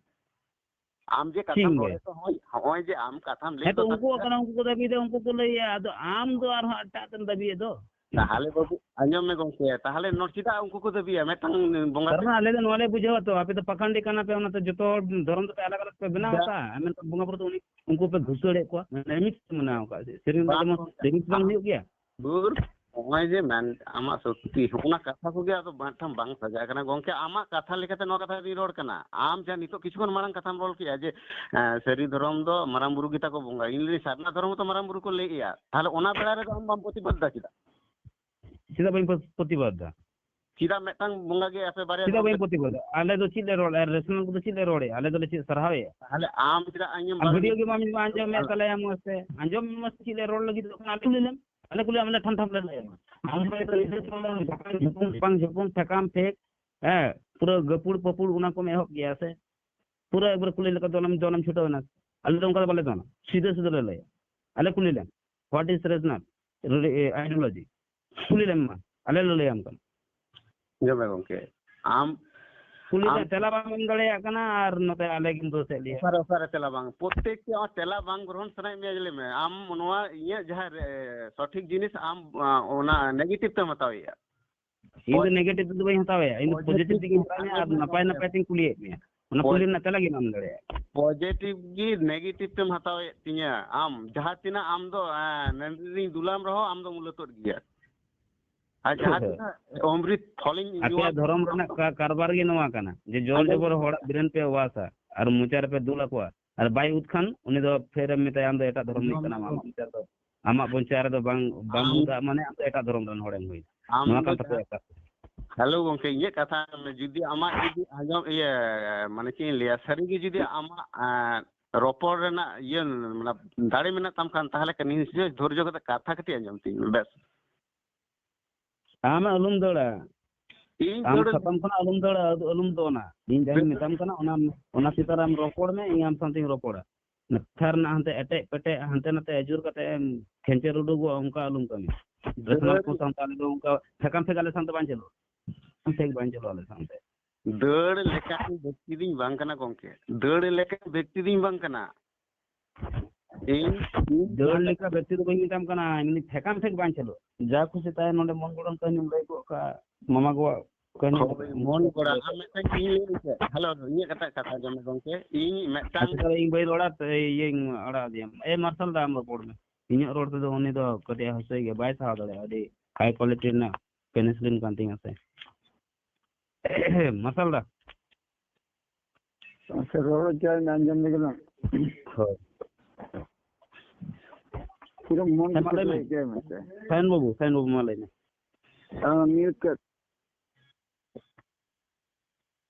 ᱟᱢ ᱡᱮ ᱪᱮᱫ ᱠᱟᱛᱷᱟᱢ ᱮᱢ ᱨᱚᱲ ᱞᱟᱹᱭᱟ? ᱮᱫ, ᱦᱚᱸᱜᱼᱚᱭ, ᱦᱚᱸᱜᱼᱚᱭ ᱡᱮ ᱟᱢ ᱠᱟᱛᱷᱟᱢ ᱞᱟᱹᱭ ᱦᱮᱸ ᱛᱚ, ᱠᱮᱫᱟ, ᱩᱱᱠᱩᱣᱟᱜ ᱠᱟᱱᱟ, ᱩᱱᱠᱩ ᱠᱚ ᱫᱟᱹᱵᱤᱭᱮᱫᱟ, ᱩᱱᱠᱩ ᱠᱚ ᱞᱟᱹᱭᱟ, ᱟᱫᱚ ᱟᱢ ᱫᱚ ᱟᱨᱦᱚᱸ ᱮᱴᱟᱜ ᱛᱮᱢ ᱫᱟᱹᱵᱤᱭᱮᱫ ᱫᱚ᱾ ᱛᱟᱦᱚᱞᱮ ᱵᱟᱹᱵᱩ, ᱟᱸᱡᱚᱢ ᱢᱮ ᱜᱚᱢᱠᱮ, ᱛᱟᱦᱚᱞᱮ ᱱᱚᱣᱟ ᱪᱮᱫᱟᱜ ᱩᱱᱠᱩ ᱠᱚ ᱫᱟᱹᱵᱤᱭᱟ? ᱢᱤᱫᱴᱟᱝ ᱵᱚᱸᱜᱟ ᱠᱟᱨᱚᱱ ᱟᱞᱮ ᱫᱚ ᱱᱚᱣᱟ ᱞᱮ ᱵᱩᱡᱷᱟᱹᱣᱟ ᱛᱚ, ᱟᱯᱮ ᱫᱚ ᱯᱟᱠᱷᱟᱱᱰᱤ ᱠᱟᱱᱟ ᱯᱮ, ᱚᱱᱟᱛᱮ ᱡᱚᱛᱚ ᱦᱚᱲ ᱫᱷᱚᱨᱚᱢ ᱫᱚᱯᱮ ᱟᱞᱟᱜᱽ ᱟᱞᱟᱜᱽ ᱯᱮ ᱵᱮᱱᱟᱣ ᱵᱟ- ᱟᱠᱟᱫᱼᱟ, ᱟᱨ ᱢᱮᱱᱠᱷᱟᱱ ᱵᱚᱸᱜᱟ ᱵᱩᱨᱩ ᱫᱚ ᱩᱱᱤ, ᱩᱱᱠᱩ ᱯᱮ ᱫᱷᱩᱥᱟᱹᱲᱮᱫ ᱠᱚᱣᱟ, ᱢᱟᱱᱮ ᱢᱤᱫ ᱢᱟᱱᱟᱣ ᱟᱠᱟᱫ, ᱥᱮᱨᱮᱧ ᱨᱮ ᱵᱟᱝ ᱡᱮᱢᱚᱱ ᱜᱚᱢᱠᱮ, remix ᱵᱟᱝ ᱦᱩᱭᱩᱜ ᱜᱮᱭᱟ? ᱫᱩᱨ, ᱱᱚᱜᱼᱚᱭ ᱡᱮ ᱢᱮᱱ, ᱟᱢᱟᱜ ᱥᱚᱛᱛᱤ, ᱦᱚᱸᱜᱼᱚ ᱱᱟ ᱠᱟᱛᱷᱟ ᱠᱚᱜᱮ ᱟᱫᱚ ᱢᱤᱫᱴᱟᱝ ᱵᱟᱝ ᱥᱟᱡᱟᱜ ᱠᱟᱱᱟ ᱜᱚᱢᱠᱮ᱾ ᱟᱢᱟᱜ ᱠᱟᱛᱷᱟ ᱞᱮᱠᱟᱛᱮ ᱱᱚᱣᱟ ᱠᱟᱛᱷᱟ ᱫᱚᱧ ᱨᱚᱲ ᱠᱟᱱᱟ᱾ ᱟᱢ ᱡᱟᱦᱟᱸ ᱱᱤᱛᱚᱜ ᱠᱤᱪᱷᱩ ᱠᱷᱚᱱ ᱢᱟᱲᱟᱝ ᱠᱟᱛᱷᱟᱢ ᱨᱚᱲ ᱠᱮᱜᱼᱟ ᱡᱮ, ᱮᱸ, ᱥᱟᱹᱨᱤ ᱫᱷᱚᱨᱚᱢ ᱫᱚ ᱢᱟᱨᱟᱝ ᱵᱩᱨᱩ ᱜᱮᱛᱟ ᱠᱚ ᱵᱚᱸᱜᱟ, ᱤᱧ ᱞᱟᱹᱭ ᱥᱟᱨᱱᱟ ᱫᱷᱚᱨᱚᱢ ᱦᱚᱸᱛᱚ ᱢᱟᱨᱟᱝ ᱵᱩᱨᱩ ᱠᱚ ᱞᱟᱹᱭᱮᱜᱼᱟ, ᱛᱟᱦᱚᱞᱮ ᱚᱱᱟ ᱵᱮᱲᱟ ᱨᱮᱫᱚ ᱟᱢ ᱵᱟᱢ ᱯᱨᱚᱛᱤᱵᱟᱫ ᱫᱟ ᱪᱮᱫᱟᱜ? ᱪᱮᱫᱟᱜ ᱵᱟᱹᱧ ᱯᱨᱚ-, ᱯᱨᱚᱛᱤᱵᱟᱫ ᱫᱟ? ᱪᱮᱫᱟᱜ ᱢᱤᱫᱴᱟᱝ ᱵᱚᱸᱜᱟ ᱜᱮ ᱟᱯᱮ ᱵᱟᱨᱭᱟ ᱪᱮᱫᱟᱜ ᱫᱷᱚᱨᱚᱢ ᱵᱟᱹᱧ ᱯᱮ ᱯᱨᱚᱛᱤᱵᱟᱫᱟ? ᱟᱞᱮ ᱫᱚ ᱪᱮᱫ ᱞᱮ ᱨᱚᱲᱮᱫᱼᱟ? ᱨᱮᱥᱚᱱᱟᱞ ᱠᱚᱫᱚ ᱪᱮᱫ ᱞᱮ ᱨᱚᱲᱮᱫᱼᱟ? ᱟᱞᱮ ᱫᱚᱞᱮ ᱪᱮᱫ ᱥᱟᱨᱦᱟᱣᱮᱫᱼᱟ? ᱛᱟᱦᱚᱞᱮ ᱟᱢ ᱪᱮᱫᱟᱜ ᱤᱧᱮᱢ ᱟᱢ ᱵᱟᱨ ᱵᱷᱤᱰᱤᱭᱳ ᱜᱮ ᱵᱟᱢ ᱟᱸᱡᱚᱢᱮᱫ ᱛᱟᱞᱮᱭᱟ ᱢᱚᱡᱽ ᱛᱮ? ᱟᱸᱡᱚᱢ ᱢᱚᱡᱽ ᱛᱮ ᱪᱮᱫ ᱞᱮ ᱨᱚᱲ ᱞᱟᱹᱜᱤᱫ ᱠᱟᱱᱟ? ᱟᱞᱮ ᱠᱩᱞᱤ ᱞᱮᱢ, ᱟᱞᱮ ᱠᱩᱞᱤ ᱟᱢ, ᱟᱞᱮ ᱴᱷᱟᱢ ᱴᱷᱟᱢ ᱞᱮ ᱞᱟᱹᱭᱟᱢᱟ᱾ ᱟᱢ ᱫᱚ ᱱᱤᱛᱚᱜ ᱧᱤᱫᱟᱹ ᱥᱚᱢᱚᱭ ᱡᱷᱚᱯᱚᱝ, ᱡᱷᱚᱯᱚᱝ, ᱡᱷᱚᱯᱚᱝ, ᱴᱷᱮᱠᱟᱢ ᱴᱷᱮᱠ, ᱦᱮᱸ, ᱯᱩᱨᱟᱹ ᱜᱟᱹᱯᱩᱲ ᱯᱟᱹᱯᱩᱲ ᱚᱱᱟ ᱠᱚᱢ ᱮᱦᱚᱵ ᱜᱮᱭᱟ ᱥᱮ? ᱯᱩᱨᱟᱹ ᱮᱠᱵᱟᱨ ᱠᱩᱞᱤ ᱞᱮᱠᱟ ᱫᱚᱱᱮᱢ, ᱫᱚᱱᱮᱢ ᱪᱷᱩᱴᱟᱹᱣ ᱮᱱᱟ᱾ ᱟᱞᱮ ᱫᱚ ᱚᱱᱠᱟ ᱫᱚ ᱵᱟᱞᱮ ᱫᱚᱱᱟ, ᱥᱤᱫᱷᱟᱹ ᱥᱤᱫᱷᱟᱹ ᱞᱮ ᱞᱟᱹᱭᱟ᱾ ᱟᱞᱮ ᱠᱩᱞᱤ ᱞᱮᱢ, what is rational ideology? ᱠᱩᱞᱤ ᱞᱮᱢ ᱢᱟ, ᱟᱞᱮ ᱞᱮ ᱞᱟᱹᱭᱟᱢ ᱠᱟᱱᱟ᱾ ᱧᱮᱞ ᱢᱮ ᱜᱚᱝᱠᱮ, ᱟᱢ ᱠᱩᱞᱤ ᱟᱢ ᱨᱮᱭᱟᱜ ᱛᱮᱞᱟ ᱵᱟᱢ ᱮᱢ ᱫᱟᱲᱮᱭᱟᱜ ᱠᱟᱱᱟ ᱟᱨ ᱱᱚᱛᱮ ᱟᱞᱮ ᱜᱮᱢ ᱫᱳᱥᱮᱫ ᱞᱮᱭᱟ᱾ ᱚᱠᱟᱨᱮ, ᱚᱠᱟᱨᱮ ᱛᱮᱞᱟ ᱵᱟᱝ? ᱯᱨᱚᱛᱛᱮᱠ ᱴᱷᱮᱱ ᱛᱮᱞᱟ ᱵᱟᱝ ᱜᱨᱚᱦᱚᱱ ᱥᱟᱱᱟᱭᱮᱫ ᱢᱮᱭᱟ᱾ ᱞᱟᱹᱭ ᱢᱮ, ᱟᱢ ᱱᱚᱣᱟ ᱤᱧᱟᱹᱜ ᱡᱟᱦᱟᱸ ᱨᱮ, ᱥᱚᱴᱷᱤᱠ ᱡᱤᱱᱤᱥ ᱟᱢ, ᱟ, ᱚᱱᱟ negative ᱛᱮᱢ ᱦᱟᱛᱟᱣᱮᱫᱼᱟ᱾ ᱤᱧ ᱫᱚ negative ᱛᱮᱫᱚ ᱵᱟᱹᱧ ᱦᱟᱛᱟᱣᱮᱫᱼᱟ, ᱤᱧ ᱫᱚ positive positive ᱛᱮᱜᱮᱧ ᱦᱟᱛᱟᱣᱮᱫᱼᱟ ᱟᱨ ᱟᱸᱡᱚᱢ ᱢᱮ ᱱᱟᱯᱟᱭ ᱜᱚᱝᱠᱮ᱾ ᱱᱟᱯᱟᱭ ᱛᱮᱧ ᱠᱩᱞᱤᱭᱮᱫ ᱢᱮᱭᱟ, ᱚᱱᱟ ᱯᱚᱡ- ᱠᱩᱞᱤ ᱨᱮᱱᱟᱜ ᱛᱮᱞᱟ ᱜᱮ ᱵᱟᱢ ᱫᱟᱲᱮᱭᱟᱜᱼᱟ᱾ Positive ᱜᱮ negative ᱛᱮᱢ ᱦᱟᱛᱟᱣᱮᱫ ᱛᱤᱧᱟᱹ᱾ ᱟᱢ ᱡᱟᱦᱟᱸ ᱛᱤᱱᱟᱹᱜ ᱟᱢ ᱫᱚ, ᱮᱸ, ᱱᱟᱹᱰᱨᱤ ᱨᱤᱧ ᱫᱩᱞᱟᱢ ᱨᱮᱦᱚᱸ ᱟᱢ ᱫᱚᱢ ᱩᱞᱟᱹᱛᱚᱜ ᱜᱮᱭᱟ᱾ ᱟᱨ ᱡᱟᱦᱟᱸ ᱛᱤᱱᱟᱹᱜ ᱚᱢᱨᱤᱛ ᱯᱷᱚᱞᱤᱧ ᱟᱯᱮᱭᱟᱜ ᱧᱩᱣᱟᱢ ᱫᱷᱚᱨᱚᱢ ᱨᱮᱱᱟᱜ ᱠᱟ-, ᱠᱟᱨᱵᱟᱨ ᱜᱮ ᱱᱚᱣᱟ ᱠᱟᱱᱟ ᱡᱮ ᱡᱚᱨ ᱟᱸᱡᱚᱢ ᱡᱚᱵᱚᱨ ᱢᱮ᱾ ᱦᱚᱲᱟᱜ brain ᱯᱮ wash-ᱟ ᱟᱨ ᱢᱚᱪᱟ ᱨᱮᱯᱮ ᱫᱩᱞ ᱟᱠᱚᱣᱟ, ᱟᱨ ᱵᱟᱭ ᱩᱫ ᱠᱷᱟᱱ ᱩᱱᱤ ᱫᱚ ᱯᱷᱮᱨ ᱮᱢ ᱢᱮᱛᱟᱭᱟ, "ᱟᱢ ᱫᱚ ᱮᱴᱟᱜ ᱫᱷᱚᱨᱚᱢ ᱨᱤᱱᱤᱡ ᱠᱟᱱᱟᱢ, ᱟᱢᱟᱜ ᱢᱚᱪᱟ ᱨᱮᱫᱚ, ᱟᱢᱟᱜ ᱢᱚᱪᱟ ᱨᱮᱫᱚ ᱵᱟᱝ, ᱵᱟᱢ ᱟᱢ ᱩᱫᱟᱜ ᱢᱟᱱᱮ ᱟᱢ ᱫᱚ ᱮᱴᱟᱜ ᱫᱷᱚᱨᱚᱢ ᱨᱮᱱ ᱦᱚᱲᱮᱢ ᱦᱩᱭᱱᱟ᱾" ᱟᱢ ᱱᱚᱣᱟ ᱫᱚ ᱠᱟᱱ ᱛᱟᱯᱮᱭᱟ ᱡᱟᱦᱟᱸ, ᱠᱟᱛᱷᱟ᱾ Hello ᱜᱚᱝᱠᱮ, ᱤᱧᱟᱹᱜ ᱠᱟᱛᱷᱟ ᱟᱸᱡᱚᱢ ᱢᱮ᱾ ᱡᱩᱫᱤ ᱟᱢᱟᱜ ᱡᱩᱫᱤ ᱟᱸᱡᱚᱢ, ᱤᱭᱟᱹ, ᱢᱟᱱᱮ ᱪᱮᱫ ᱤᱧ ᱞᱟᱹᱭᱟ, ᱥᱟᱹᱨᱤ ᱜᱮ ᱡᱩᱫᱤ ᱟᱢᱟᱜ, ᱮᱸ, ᱨᱚᱯᱚᱲ ᱨᱮᱱᱟᱜ ᱤᱭᱟᱹ, ᱢᱟᱱᱮ ᱫᱟᱲᱮ ᱢᱮᱱᱟᱜ ᱛᱟᱢ ᱠᱷᱟᱱ, ᱛᱟᱦᱚᱞᱮ ᱱᱤᱥᱪᱚᱭ ᱫᱷᱳᱨᱡᱚ ᱠᱟᱛᱮ ᱠᱟᱛᱷᱟ ᱠᱟᱹᱴᱤᱡ ᱟᱸᱡᱚᱢ ᱛᱤᱧ ᱢᱮ, ᱵᱮᱥ᱾ ᱟᱢ ᱟᱞᱚᱢ ᱫᱟᱹᱲᱟ᱾ ᱤᱧ ᱟᱢ ᱫᱟᱹᱲ ᱥᱟᱛᱟᱢ ᱠᱷᱚᱱᱟᱜ ᱟᱞᱚᱢ ᱫᱟᱹᱲᱟ, ᱟᱫᱚ ᱟᱞᱚᱢ ᱫᱚᱱᱟ᱾ ᱤᱧ ᱡᱟᱦᱟᱸᱧ ᱢᱮᱛᱟᱢ ᱠᱟᱱᱟ, ᱚᱱᱟ, ᱚᱱᱟ ᱪᱮᱛᱟᱱ ᱨᱮ ᱟᱢ ᱨᱚᱯᱚᱲ ᱢᱮ, ᱤᱧ ᱟᱢ ᱥᱟᱶᱛᱮᱧ ᱨᱚᱯᱚᱲᱟ᱾ ᱱᱮᱛᱟᱨ ᱨᱮᱱᱟᱜ ᱦᱟᱱᱛᱮ ᱮᱴᱮᱡ ᱯᱮᱴᱮᱡ, ᱦᱟᱱᱛᱮ ᱱᱟᱛᱮ ᱟᱹᱪᱩᱨ ᱠᱟᱛᱮ ᱮᱢ ᱠᱷᱮᱧᱪᱮᱨ ᱩᱰᱩᱠᱚᱜᱼᱟ, ᱚᱱᱠᱟ ᱟᱞᱚᱢ ᱠᱟᱹᱢᱤᱭᱟ᱾ ᱨᱮᱥᱱᱟᱞ ᱫᱟᱹᱲ ᱠᱚ ᱥᱟᱶᱛᱮ ᱟᱞᱮ ᱫᱚ ᱚᱱᱠᱟ ᱯᱷᱮᱠᱟᱢ ᱯᱷᱮᱠ ᱟᱞᱮ ᱥᱟᱶᱛᱮ ᱵᱟᱝ ᱪᱟᱹᱞᱩᱜᱼᱟ᱾ ᱯᱷᱮᱠᱟᱢ ᱯᱷᱮᱠ ᱵᱟᱝ ᱪᱟᱹᱞᱩᱜᱼᱟ ᱟᱞᱮ ᱥᱟᱶᱛᱮ᱾ ᱫᱟᱹᱲ ᱞᱮᱠᱟᱱ ᱵᱮᱠᱛᱤ ᱫᱚᱧ ᱵᱟᱝ ᱠᱟᱱᱟ ᱜᱚᱝᱠᱮ, ᱫᱟᱹᱲ ᱞᱮᱠᱟᱱ ᱵᱮᱠᱛᱤ ᱫᱚᱧ ᱵᱟᱝ ᱠᱟᱱᱟ᱾ ᱤᱧ, ᱤᱧ ᱫᱟᱹᱲ ᱞᱮᱠᱟ ᱵᱮᱠᱛᱤ ᱫᱚ ᱵᱟᱹᱧ ᱢᱮᱛᱟᱢ ᱠᱟᱱᱟ, ᱮᱢᱱᱤ ᱯᱷᱮᱠᱟᱢ ᱯᱷᱮᱠ ᱵᱟᱝ ᱪᱟᱹᱞᱩᱜᱼᱟ᱾ ᱡᱟ ᱠᱷᱩᱥᱤ ᱛᱟᱭ ᱱᱚᱰᱮ ᱢᱚᱱ ᱜᱚᱲᱚᱱ ᱠᱟᱹᱦᱱᱤᱢ ᱞᱟᱹᱭ ᱜᱚᱫ ᱠᱟᱜᱼᱟ, ᱢᱟᱢᱟ ᱜᱚᱣᱟᱜ ᱠᱟᱹᱦᱱᱤ ᱦᱳᱭ, ᱠᱟᱛᱮ᱾ ᱢᱚᱱ ᱜᱚᱲᱟ, ᱟᱢ ᱢᱤᱫᱴᱟᱝ ᱤᱧ ᱞᱟᱹᱭ ᱢᱮᱥᱮ᱾ Hello, ᱤᱧᱟᱹᱜ ᱠᱟᱛᱷᱟ, ᱠᱟᱛᱷᱟ ᱟᱸᱡᱚᱢ ᱢᱮ ᱜᱚᱝᱠᱮ, ᱤᱧ ᱢᱤᱫᱴᱟᱝ ᱟᱪᱪᱷᱟ, ᱛᱟᱦᱞᱮ ᱤᱧ ᱵᱟᱹᱧ ᱨᱚᱲᱟ, ᱛᱚ ᱤᱭᱟᱹᱧ ᱟᱲᱟᱜ ᱟᱫᱮᱭᱟ᱾ ᱮ ᱢᱟᱨᱥᱟᱞ ᱫᱟ, ᱟᱢ ᱨᱚᱯᱚᱲ ᱢᱮ᱾ ᱤᱧᱟᱹᱜ ᱨᱚᱲ ᱛᱮᱫᱚ ᱩᱱᱤ ᱫᱚ ᱠᱟᱹᱴᱤᱡ ᱦᱟᱹᱥᱩᱭ ᱜᱮᱭᱟ, ᱵᱟᱭ ᱥᱟᱦᱟᱣ ᱫᱟᱲᱮᱭᱟᱜᱼᱟ᱾ ᱟᱹᱰᱤ high quality ᱨᱮᱱᱟᱜ penicillin ᱠᱟᱱ ᱛᱤᱧᱟ ᱥᱮ᱾ ᱢᱟᱨᱥᱟᱞ ᱫᱟ᱾ ᱟᱪᱪᱷᱟ, ᱨᱚᱲ ᱦᱚᱪᱚᱭ ᱢᱮ, ᱟᱸᱡᱚᱢ ᱞᱮᱜᱮ ᱞᱟᱝ᱾ ᱦᱳᱭ᱾ ᱯᱩᱨᱟᱹ ᱢᱚᱱ ᱦᱮᱸ, ᱢᱟ ᱞᱟᱹᱭ ᱢᱮ᱾ ᱟᱹᱭᱠᱟᱹᱣ ᱢᱮ ᱥᱮ᱾ ᱥᱟᱭᱚᱱ ᱵᱟᱹᱵᱩ, ᱥᱟᱭᱚᱱ ᱵᱟᱹᱵᱩ, ᱢᱟ ᱞᱟᱹᱭ ᱢᱮ᱾ ᱦᱮᱸ, mute ᱠᱟᱜ᱾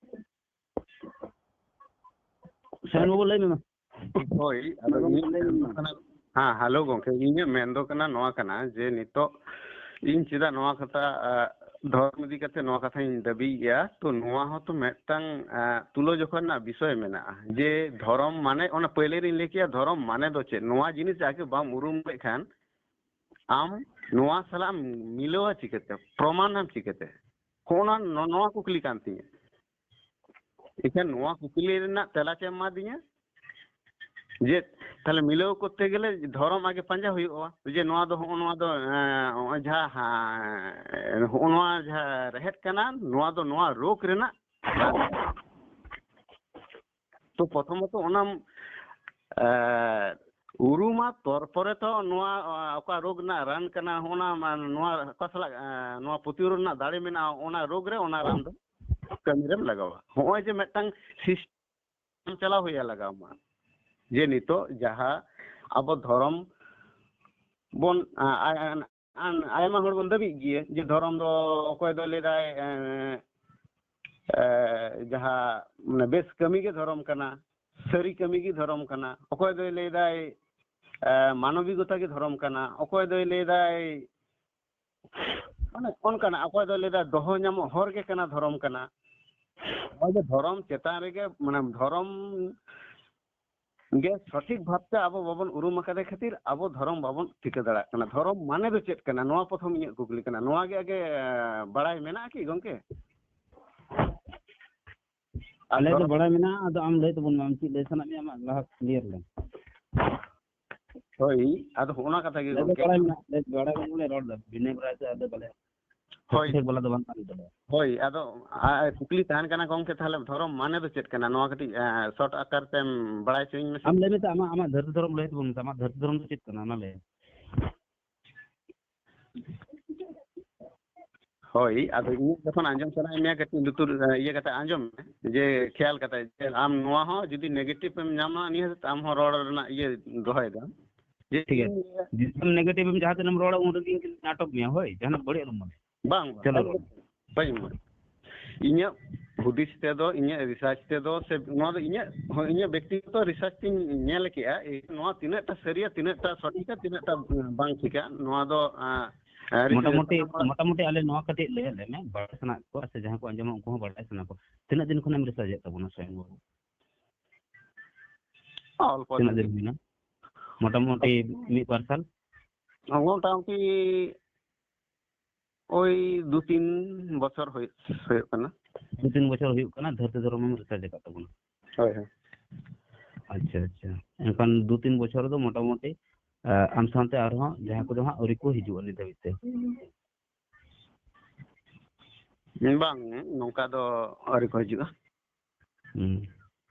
ᱥᱟᱭᱚᱱ ᱵᱟᱹᱵᱩ, ᱞᱟᱹᱭ ᱢᱮ ᱢᱟ᱾ ᱦᱳᱭ, ᱟᱫᱚ ᱦᱮᱸ, ᱜᱚᱢᱠᱮ, ᱤᱧᱟᱹᱜ ᱞᱟᱹᱭ ᱢᱮ ᱢᱮᱱᱫᱚ ᱢᱟ᱾ ᱠᱟᱱᱟ, ᱦᱮᱸ, hello ᱜᱚᱢᱠᱮ, ᱤᱧᱟᱹᱜ ᱢᱮᱱᱫᱚ ᱠᱟᱱᱟ ᱱᱚᱣᱟ ᱠᱟᱱᱟ ᱡᱮ ᱱᱤᱛᱚᱜ ᱤᱧ ᱪᱮᱫᱟᱜ ᱱᱚᱣᱟ ᱠᱟᱛᱷᱟ, ᱟ, ᱫᱷᱚᱨᱚᱢ ᱤᱫᱤ ᱠᱟᱛᱮ ᱱᱚᱣᱟ ᱠᱟᱛᱷᱟᱧ ᱫᱟᱹᱵᱤᱭᱮᱫᱼᱟ, ᱛᱚ ᱱᱚᱣᱟ ᱦᱚᱸᱛᱚ ᱢᱤᱫᱴᱟᱝ, ᱮᱸ, ᱛᱩᱞᱟᱹᱡᱚᱠᱷᱟ ᱨᱮᱱᱟᱜ ᱵᱤᱥᱚᱭ ᱢᱮᱱᱟᱜᱼᱟ ᱡᱮ ᱫᱷᱚᱨᱚᱢ ᱢᱟᱱᱮ, ᱚᱱᱟ ᱯᱟᱹᱭᱞᱟᱹ ᱨᱤᱧ ᱞᱟᱹᱭ ᱠᱮᱜᱼᱟ, ᱫᱷᱚᱨᱚᱢ ᱢᱟᱱᱮ ᱫᱚ ᱪᱮᱫ? ᱱᱚᱣᱟ ᱡᱤᱱᱤᱥ ᱡᱟᱜᱮ ᱵᱟᱢ ᱩᱨᱩᱢ ᱞᱮᱠᱷᱟᱱ ᱟᱢ ᱱᱚᱣᱟ ᱥᱟᱞᱟᱜ ᱮᱢ ᱢᱤᱞᱟᱹᱣᱟ ᱪᱤᱠᱟᱹᱛᱮ, ᱯᱨᱚᱢᱟᱱᱟᱢ ᱪᱤᱠᱟᱹᱛᱮ? ᱦᱚᱸᱜᱼᱚ ᱱᱚᱣᱟ, ᱱᱚ-, ᱱᱚᱣᱟ ᱠᱩᱠᱞᱤ ᱠᱟᱱ ᱛᱤᱧᱟᱹ᱾ ᱮᱱᱠᱷᱟᱱ ᱱᱚᱣᱟ ᱠᱩᱠᱞᱤ ᱨᱮᱱᱟᱜ ᱛᱮᱞᱟ ᱪᱮᱫ ᱮᱢ ᱮᱢᱟ ᱫᱤᱧᱟ? ᱡᱮ ᱛᱟᱦᱞᱮ ᱢᱤᱞᱟᱹᱣ ᱠᱚᱨᱛᱮ ᱜᱮᱞᱮ ᱫᱷᱚᱨᱚᱢ ᱟᱜᱮ ᱯᱟᱸᱡᱟ ᱦᱩᱭᱩᱜᱼᱟ, ᱡᱮ ᱱᱚᱣᱟ ᱫᱚ ᱦᱚᱸᱜᱼᱚ ᱱᱚᱣᱟ ᱫᱚ, ᱮᱸ, ᱱᱚᱜᱼᱚᱭ ᱡᱟᱦᱟᱸ, ᱦᱮᱸ, ᱦᱚᱸᱜᱼᱚ ᱱᱚᱣᱟ ᱡᱟᱦᱟᱸ ᱨᱮᱦᱮᱫ ᱠᱟᱱᱟ, ᱱᱚᱣᱟ ᱫᱚ ᱱᱚᱣᱟ ᱨᱳᱜᱽ ᱨᱮᱱᱟᱜ ᱨᱟᱱ ᱠᱟᱱᱟ᱾ ᱛᱚ ᱯᱨᱚᱛᱷᱚᱢᱚᱛᱚ ᱚᱱᱟᱢ, ᱮᱸ, ᱩᱨᱩᱢᱟ, ᱛᱚᱨᱯᱚᱨᱮ ᱛᱚ ᱱᱚᱣᱟ, ᱮᱸ, ᱚᱠᱟ ᱨᱳᱜᱽ ᱨᱮᱱᱟᱜ ᱨᱟᱱ ᱠᱟᱱᱟ, ᱚᱱᱟ ᱢᱟ-, ᱱᱚᱣᱟ ᱚᱠᱟ ᱥᱟᱞᱟᱜ, ᱮᱸ, ᱱᱚᱣᱟ ᱯᱨᱚᱛᱤᱨᱳᱫᱷ ᱨᱮᱱᱟᱜ ᱫᱟᱲᱮ ᱢᱮᱱᱟᱜᱼᱟ, ᱚᱱᱟ ᱨᱳᱜᱽ ᱨᱮ ᱚᱱᱟ ᱨᱟᱱ ᱫᱚ ᱠᱟᱹᱢᱤ ᱨᱮᱢ ᱞᱟᱜᱟᱣᱟ᱾ ᱦᱚᱸᱜᱼᱚᱭ ᱡᱮ ᱢᱤᱫᱴᱟᱝ ᱥᱤᱥᱴᱮᱢ ᱪᱟᱞᱟᱣ ᱦᱩᱭᱩᱜᱼᱟ ᱞᱟᱜᱟᱣ ᱢᱟ, ᱡᱮ ᱱᱤᱛᱚᱜ ᱡᱟᱦᱟᱸ ᱟᱵᱚ ᱫᱷᱚᱨᱚᱢ ᱵᱚᱱ, ᱟ-, ᱟ-, ᱟ-, ᱟᱭᱢᱟ ᱦᱚᱲ ᱵᱚᱱ ᱫᱟᱹᱵᱤᱜ ᱜᱮᱭᱟ ᱡᱮ ᱫᱷᱚᱨᱚᱢ ᱫᱚ ᱚᱠᱚᱭ ᱫᱚ ᱞᱟᱹᱭᱫᱟᱭ, ᱮᱸ, ᱮᱸ, ᱡᱟᱦᱟᱸ ᱢᱟᱱᱮ ᱵᱮᱥ ᱠᱟᱹᱢᱤ ᱜᱮ ᱫᱷᱚᱨᱚᱢ ᱠᱟᱱᱟ, ᱥᱟᱹᱨᱤ ᱠᱟᱹᱢᱤ ᱜᱮ ᱫᱷᱚᱨᱚᱢ ᱠᱟᱱᱟ, ᱚᱠᱚᱭ ᱫᱚᱭ ᱞᱟᱹᱭᱫᱟᱭ, ᱮᱸ, ᱢᱟᱱᱚᱵᱤᱠᱚᱛᱟ ᱜᱮ ᱫᱷᱚᱨᱚᱢ ᱠᱟᱱᱟ, ᱚᱠᱚᱭ ᱫᱚᱭ ᱞᱟᱹᱭᱫᱟᱭ ᱢᱟᱱᱮ ᱚᱱᱠᱟᱱᱟᱜ, ᱚᱠᱚᱭ ᱫᱚᱭ ᱞᱟᱹᱭᱫᱟ ᱫᱚᱦᱚ ᱧᱟᱢᱚᱜ ᱦᱚᱨ ᱜᱮ ᱠᱟᱱᱟ ᱫᱷᱚᱨᱚᱢ ᱠᱟᱱᱟ᱾ ᱱᱚᱜᱼᱚᱭ ᱡᱮ ᱫᱷᱚᱨᱚᱢ ᱪᱮᱛᱟᱱ ᱨᱮᱜᱮ, ᱢᱟᱱᱮ ᱫᱷᱚᱨᱚᱢ ᱜᱮ ᱥᱚᱴᱷᱤᱠ ᱵᱷᱟᱵᱛᱮ ᱟᱵᱚ ᱵᱟᱵᱚᱱ ᱩᱨᱩᱢ ᱟᱠᱟᱫᱮ ᱠᱷᱟᱹᱛᱤᱨ ᱟᱵᱚ ᱫᱷᱚᱨᱚᱢ ᱵᱟᱵᱚᱱ ᱴᱷᱤᱠᱟᱹ ᱫᱟᱲᱮᱭᱟᱜ ᱠᱟᱱᱟ᱾ ᱫᱷᱚᱨᱚᱢ ᱢᱟᱱᱮ ᱫᱚ ᱪᱮᱫ ᱠᱟᱱᱟ? ᱱᱚᱣᱟ ᱯᱨᱚᱛᱷᱚᱢ ᱤᱧᱟᱹᱜ ᱠᱩᱠᱞᱤ ᱠᱟᱱᱟ, ᱱᱚᱣᱟ ᱜᱮ ᱟᱜᱮ, ᱮ, ᱵᱟᱲᱟᱭ ᱢᱮᱱᱟᱜᱼᱟ ᱠᱤ ᱜᱚᱝᱠᱮ? ᱟᱞᱮ ᱫᱚ ᱫᱷᱚᱨᱚᱢ ᱵᱟᱲᱟᱭ ᱢᱮᱱᱟᱜᱼᱟ, ᱟᱫᱚ ᱟᱢ ᱞᱟᱹᱭ ᱛᱟᱵᱚᱱ ᱢᱮ, ᱟᱢ ᱪᱮᱫ ᱞᱟᱹᱭ ᱥᱟᱱᱟᱭᱮᱫ ᱢᱮᱭᱟ ᱟᱢᱟᱜ ᱞᱟᱦᱟ ᱠᱞᱤᱭᱟᱨ ᱞᱮᱢ᱾ ᱦᱳᱭ, ᱟᱫᱚ ᱦᱚᱸᱜᱼᱚ ᱱᱟ ᱠᱟᱛᱷᱟ ᱜᱮ ᱟᱞᱮ ᱫᱚ ᱜᱚᱝᱠᱮ᱾ ᱵᱟᱲᱟᱭ ᱢᱮᱱᱟᱜᱼᱟ, ᱟᱞᱮ ᱵᱟᱲᱟᱭ ᱵᱟᱹᱱᱩᱜ ᱞᱮ ᱨᱚᱲ ᱮᱫᱟ, ᱵᱤᱱᱟᱹ ᱵᱟᱲᱟᱭ ᱛᱮ ᱟᱞᱮ ᱵᱟᱞᱮ ᱦᱳᱭ᱾ ᱴᱷᱤᱠ ᱵᱟᱞᱟ ᱫᱚ ᱵᱟᱝ ᱠᱟᱱ ᱛᱟᱞᱮᱭᱟ᱾ ᱦᱳᱭ, ᱟᱫᱚ, ᱟ, ᱠᱩᱠᱞᱤ ᱛᱟᱦᱮᱱ ᱠᱟᱱᱟ ᱜᱚᱝᱠᱮ, ᱛᱟᱦᱞᱮ ᱫᱷᱚᱨᱚᱢ ᱢᱟᱱᱮ ᱫᱚ ᱪᱮᱫ ᱠᱟᱱᱟ? ᱱᱚᱣᱟ ᱠᱟᱹᱴᱤᱡ, ᱟ, ᱥᱚᱨᱴ ᱟᱠᱟᱨ ᱛᱮᱢ ᱵᱟᱲᱟᱭ ᱦᱚᱪᱚᱧ ᱢᱮᱥᱮ᱾ ᱟᱢ ᱞᱟᱹᱭ ᱢᱮᱥᱮ, ᱟᱢᱟᱜ, ᱟᱢᱟᱜ ᱫᱷᱟᱹᱨᱛᱤ ᱫᱷᱚᱨᱚᱢ ᱞᱟᱹᱭ ᱛᱟᱵᱚᱱ ᱢᱮᱥᱮ, ᱟᱢᱟᱜ ᱫᱷᱟᱹᱨᱛᱤ ᱫᱷᱚᱨᱚᱢ ᱫᱚ ᱪᱮᱫ ᱠᱟᱱᱟ? ᱚᱱᱟ ᱞᱟᱹᱭ ᱢᱮ᱾ ᱦᱳᱭ, ᱟᱫᱚ ᱤᱧᱟᱹᱜ ᱡᱚᱠᱷᱚᱱ ᱟᱸᱡᱚᱢ ᱥᱟᱱᱟᱭᱮᱫ ᱢᱮᱭᱟ, ᱠᱟᱹᱴᱤᱡ ᱞᱩᱛᱩᱨ, ᱮ, ᱤᱭᱟᱹ ᱠᱟᱛᱮ ᱟᱸᱡᱚᱢ ᱢᱮ, ᱡᱮ ᱠᱷᱮᱭᱟᱞ ᱠᱟᱛᱮ, ᱡᱮ ᱟᱢ ᱱᱚᱣᱟ ᱦᱚᱸ ᱡᱩᱫᱤ ᱱᱮᱜᱮᱴᱤᱵᱷ ᱮᱢ ᱧᱟᱢᱟ, ᱱᱤᱭᱟᱹ ᱦᱚᱛᱮᱡ ᱛᱮ ᱟᱢ ᱦᱚᱸ ᱨᱚᱲ ᱨᱮᱱᱟᱜ ᱤᱭᱟᱹ ᱫᱚᱦᱚᱭᱮᱫᱟ᱾ ᱡᱮ ᱴᱷᱤᱠ ᱜᱮᱭᱟ, ᱤᱧ ᱡᱩᱫᱤ ᱟᱢ ᱱᱮᱜᱮᱴᱤᱵᱷ ᱮᱢ ᱡᱟᱦᱟᱸ ᱛᱤᱱᱟᱹᱜ ᱮᱢ ᱨᱚᱲᱟ, ᱩᱱ ᱨᱮᱜᱮ ᱤᱧ ᱟᱴᱚᱠ ᱢᱮᱭᱟ᱾ ᱦᱳᱭ, ᱡᱟᱦᱟᱱᱟᱜ ᱵᱟᱹᱲᱤᱡ ᱟᱞᱚᱢ ᱢᱚᱱᱮᱭᱟ᱾ ᱵᱟᱝ, ᱵᱟᱝ, ᱪᱚᱞᱚ ᱨᱚᱲ᱾ ᱵᱟᱹᱧ ᱢᱚᱱᱮ᱾ ᱤᱧᱟᱹᱜ ᱦᱩᱫᱤᱥ ᱛᱮᱫᱚ, ᱤᱧᱟᱹᱜ ᱨᱤᱥᱟᱨᱪ ᱛᱮᱫᱚ, ᱥᱮ ᱱᱚᱣᱟ ᱫᱚ ᱤᱧᱟᱹᱜ, ᱦᱳᱭ, ᱤᱧᱟᱹᱜ ᱵᱮᱠᱛᱤᱜᱚᱛᱚ ᱨᱤᱥᱟᱨᱪ ᱛᱤᱧ ᱧᱮᱞ ᱠᱮᱜᱼᱟ, ᱮᱭ ᱱᱚᱣᱟ ᱛᱤᱱᱟᱹᱜ ᱴᱟ ᱥᱟᱹᱨᱤᱭᱟ, ᱛᱤᱱᱟᱹᱜ ᱴᱟ ᱥᱚᱴᱷᱤᱠᱟ, ᱛᱤᱱᱟᱹᱜ ᱴᱟ ᱵᱟᱝ ᱴᱷᱤᱠᱟ, ᱱᱚᱣᱟ ᱫᱚ, ᱟᱸ, ᱟᱨ ᱢᱚᱴᱟᱢᱩᱴᱤ, ᱢᱚᱴᱟᱢᱩᱴᱤ ᱟᱞᱮ ᱱᱚᱣᱟ ᱠᱟᱹᱴᱤᱡ ᱞᱟᱹᱭ ᱟᱞᱮ ᱢᱮ, ᱵᱟᱲᱟᱭ ᱥᱟᱱᱟᱭᱮᱫ ᱠᱚᱣᱟ ᱥᱮ ᱡᱟᱦᱟᱸᱭ ᱠᱚ ᱟᱸᱡᱚᱢᱟ ᱩᱱᱠᱩ ᱦᱚᱸ ᱵᱟᱲᱟᱭ ᱥᱟᱱᱟ ᱠᱚᱣᱟ᱾ ᱛᱤᱱᱟᱹᱜ ᱫᱤᱱ ᱠᱷᱚᱱᱮᱢ ᱨᱤᱥᱟᱨᱪ ᱮᱫ ᱛᱟᱵᱚᱱᱟ ᱥᱚᱭᱚᱝ ᱵᱟᱵᱩ? ᱚᱞᱯᱚ ᱛᱤᱱᱟᱹᱜ ᱫᱤᱱ᱾ ᱫᱤᱱ ᱦᱩᱭᱱᱟ? ᱢᱚᱴᱟᱢᱩᱴᱤ ᱢᱤᱫ ᱵᱟᱨ ᱥᱟᱞ? ᱢᱚᱴᱟᱢᱩᱴᱤ ᱳᱭ ᱫᱩ ᱛᱤᱱ ᱵᱚᱪᱷᱚᱨ ᱦᱩᱭᱩᱜ, ᱦᱩᱭᱩᱜ ᱠᱟᱱᱟ᱾ ᱫᱩ ᱛᱤᱱ ᱵᱚᱪᱷᱚᱨ ᱦᱩᱭᱩᱜ ᱠᱟᱱᱟ ᱫᱷᱟᱹᱨᱛᱤ ᱫᱷᱚᱨᱚᱢ ᱮᱢ ᱨᱤᱥᱟᱨᱪ ᱟᱠᱟᱫ ᱛᱟᱵᱚᱱᱟ᱾ ᱦᱳᱭ, ᱦᱳᱭ᱾ ᱟᱪᱪᱷᱟ, ᱟᱪᱪᱷᱟ᱾ ᱮᱱᱠᱷᱟᱱ ᱫᱩ ᱛᱤᱱ ᱵᱚᱪᱷᱚᱨ ᱫᱚ ᱢᱚᱴᱟᱢᱩᱴᱤ, ᱟᱸ, ᱟᱢ ᱥᱟᱶᱛᱮ ᱟᱨᱦᱚᱸ ᱡᱟᱦᱟᱸᱭ ᱠᱚᱫᱚ ᱦᱟᱸᱜ ᱟᱹᱣᱨᱤ ᱠᱚ ᱦᱤᱡᱩᱜᱼᱟ ᱱᱤᱛ ᱫᱷᱟᱹᱵᱤᱡ ᱛᱮ? ᱵᱟᱝ, ᱱᱚᱝᱠᱟ ᱫᱚ ᱟᱹᱣᱨᱤ ᱠᱚ ᱦᱤᱡᱩᱜᱼᱟ᱾ ᱦᱩᱸ᱾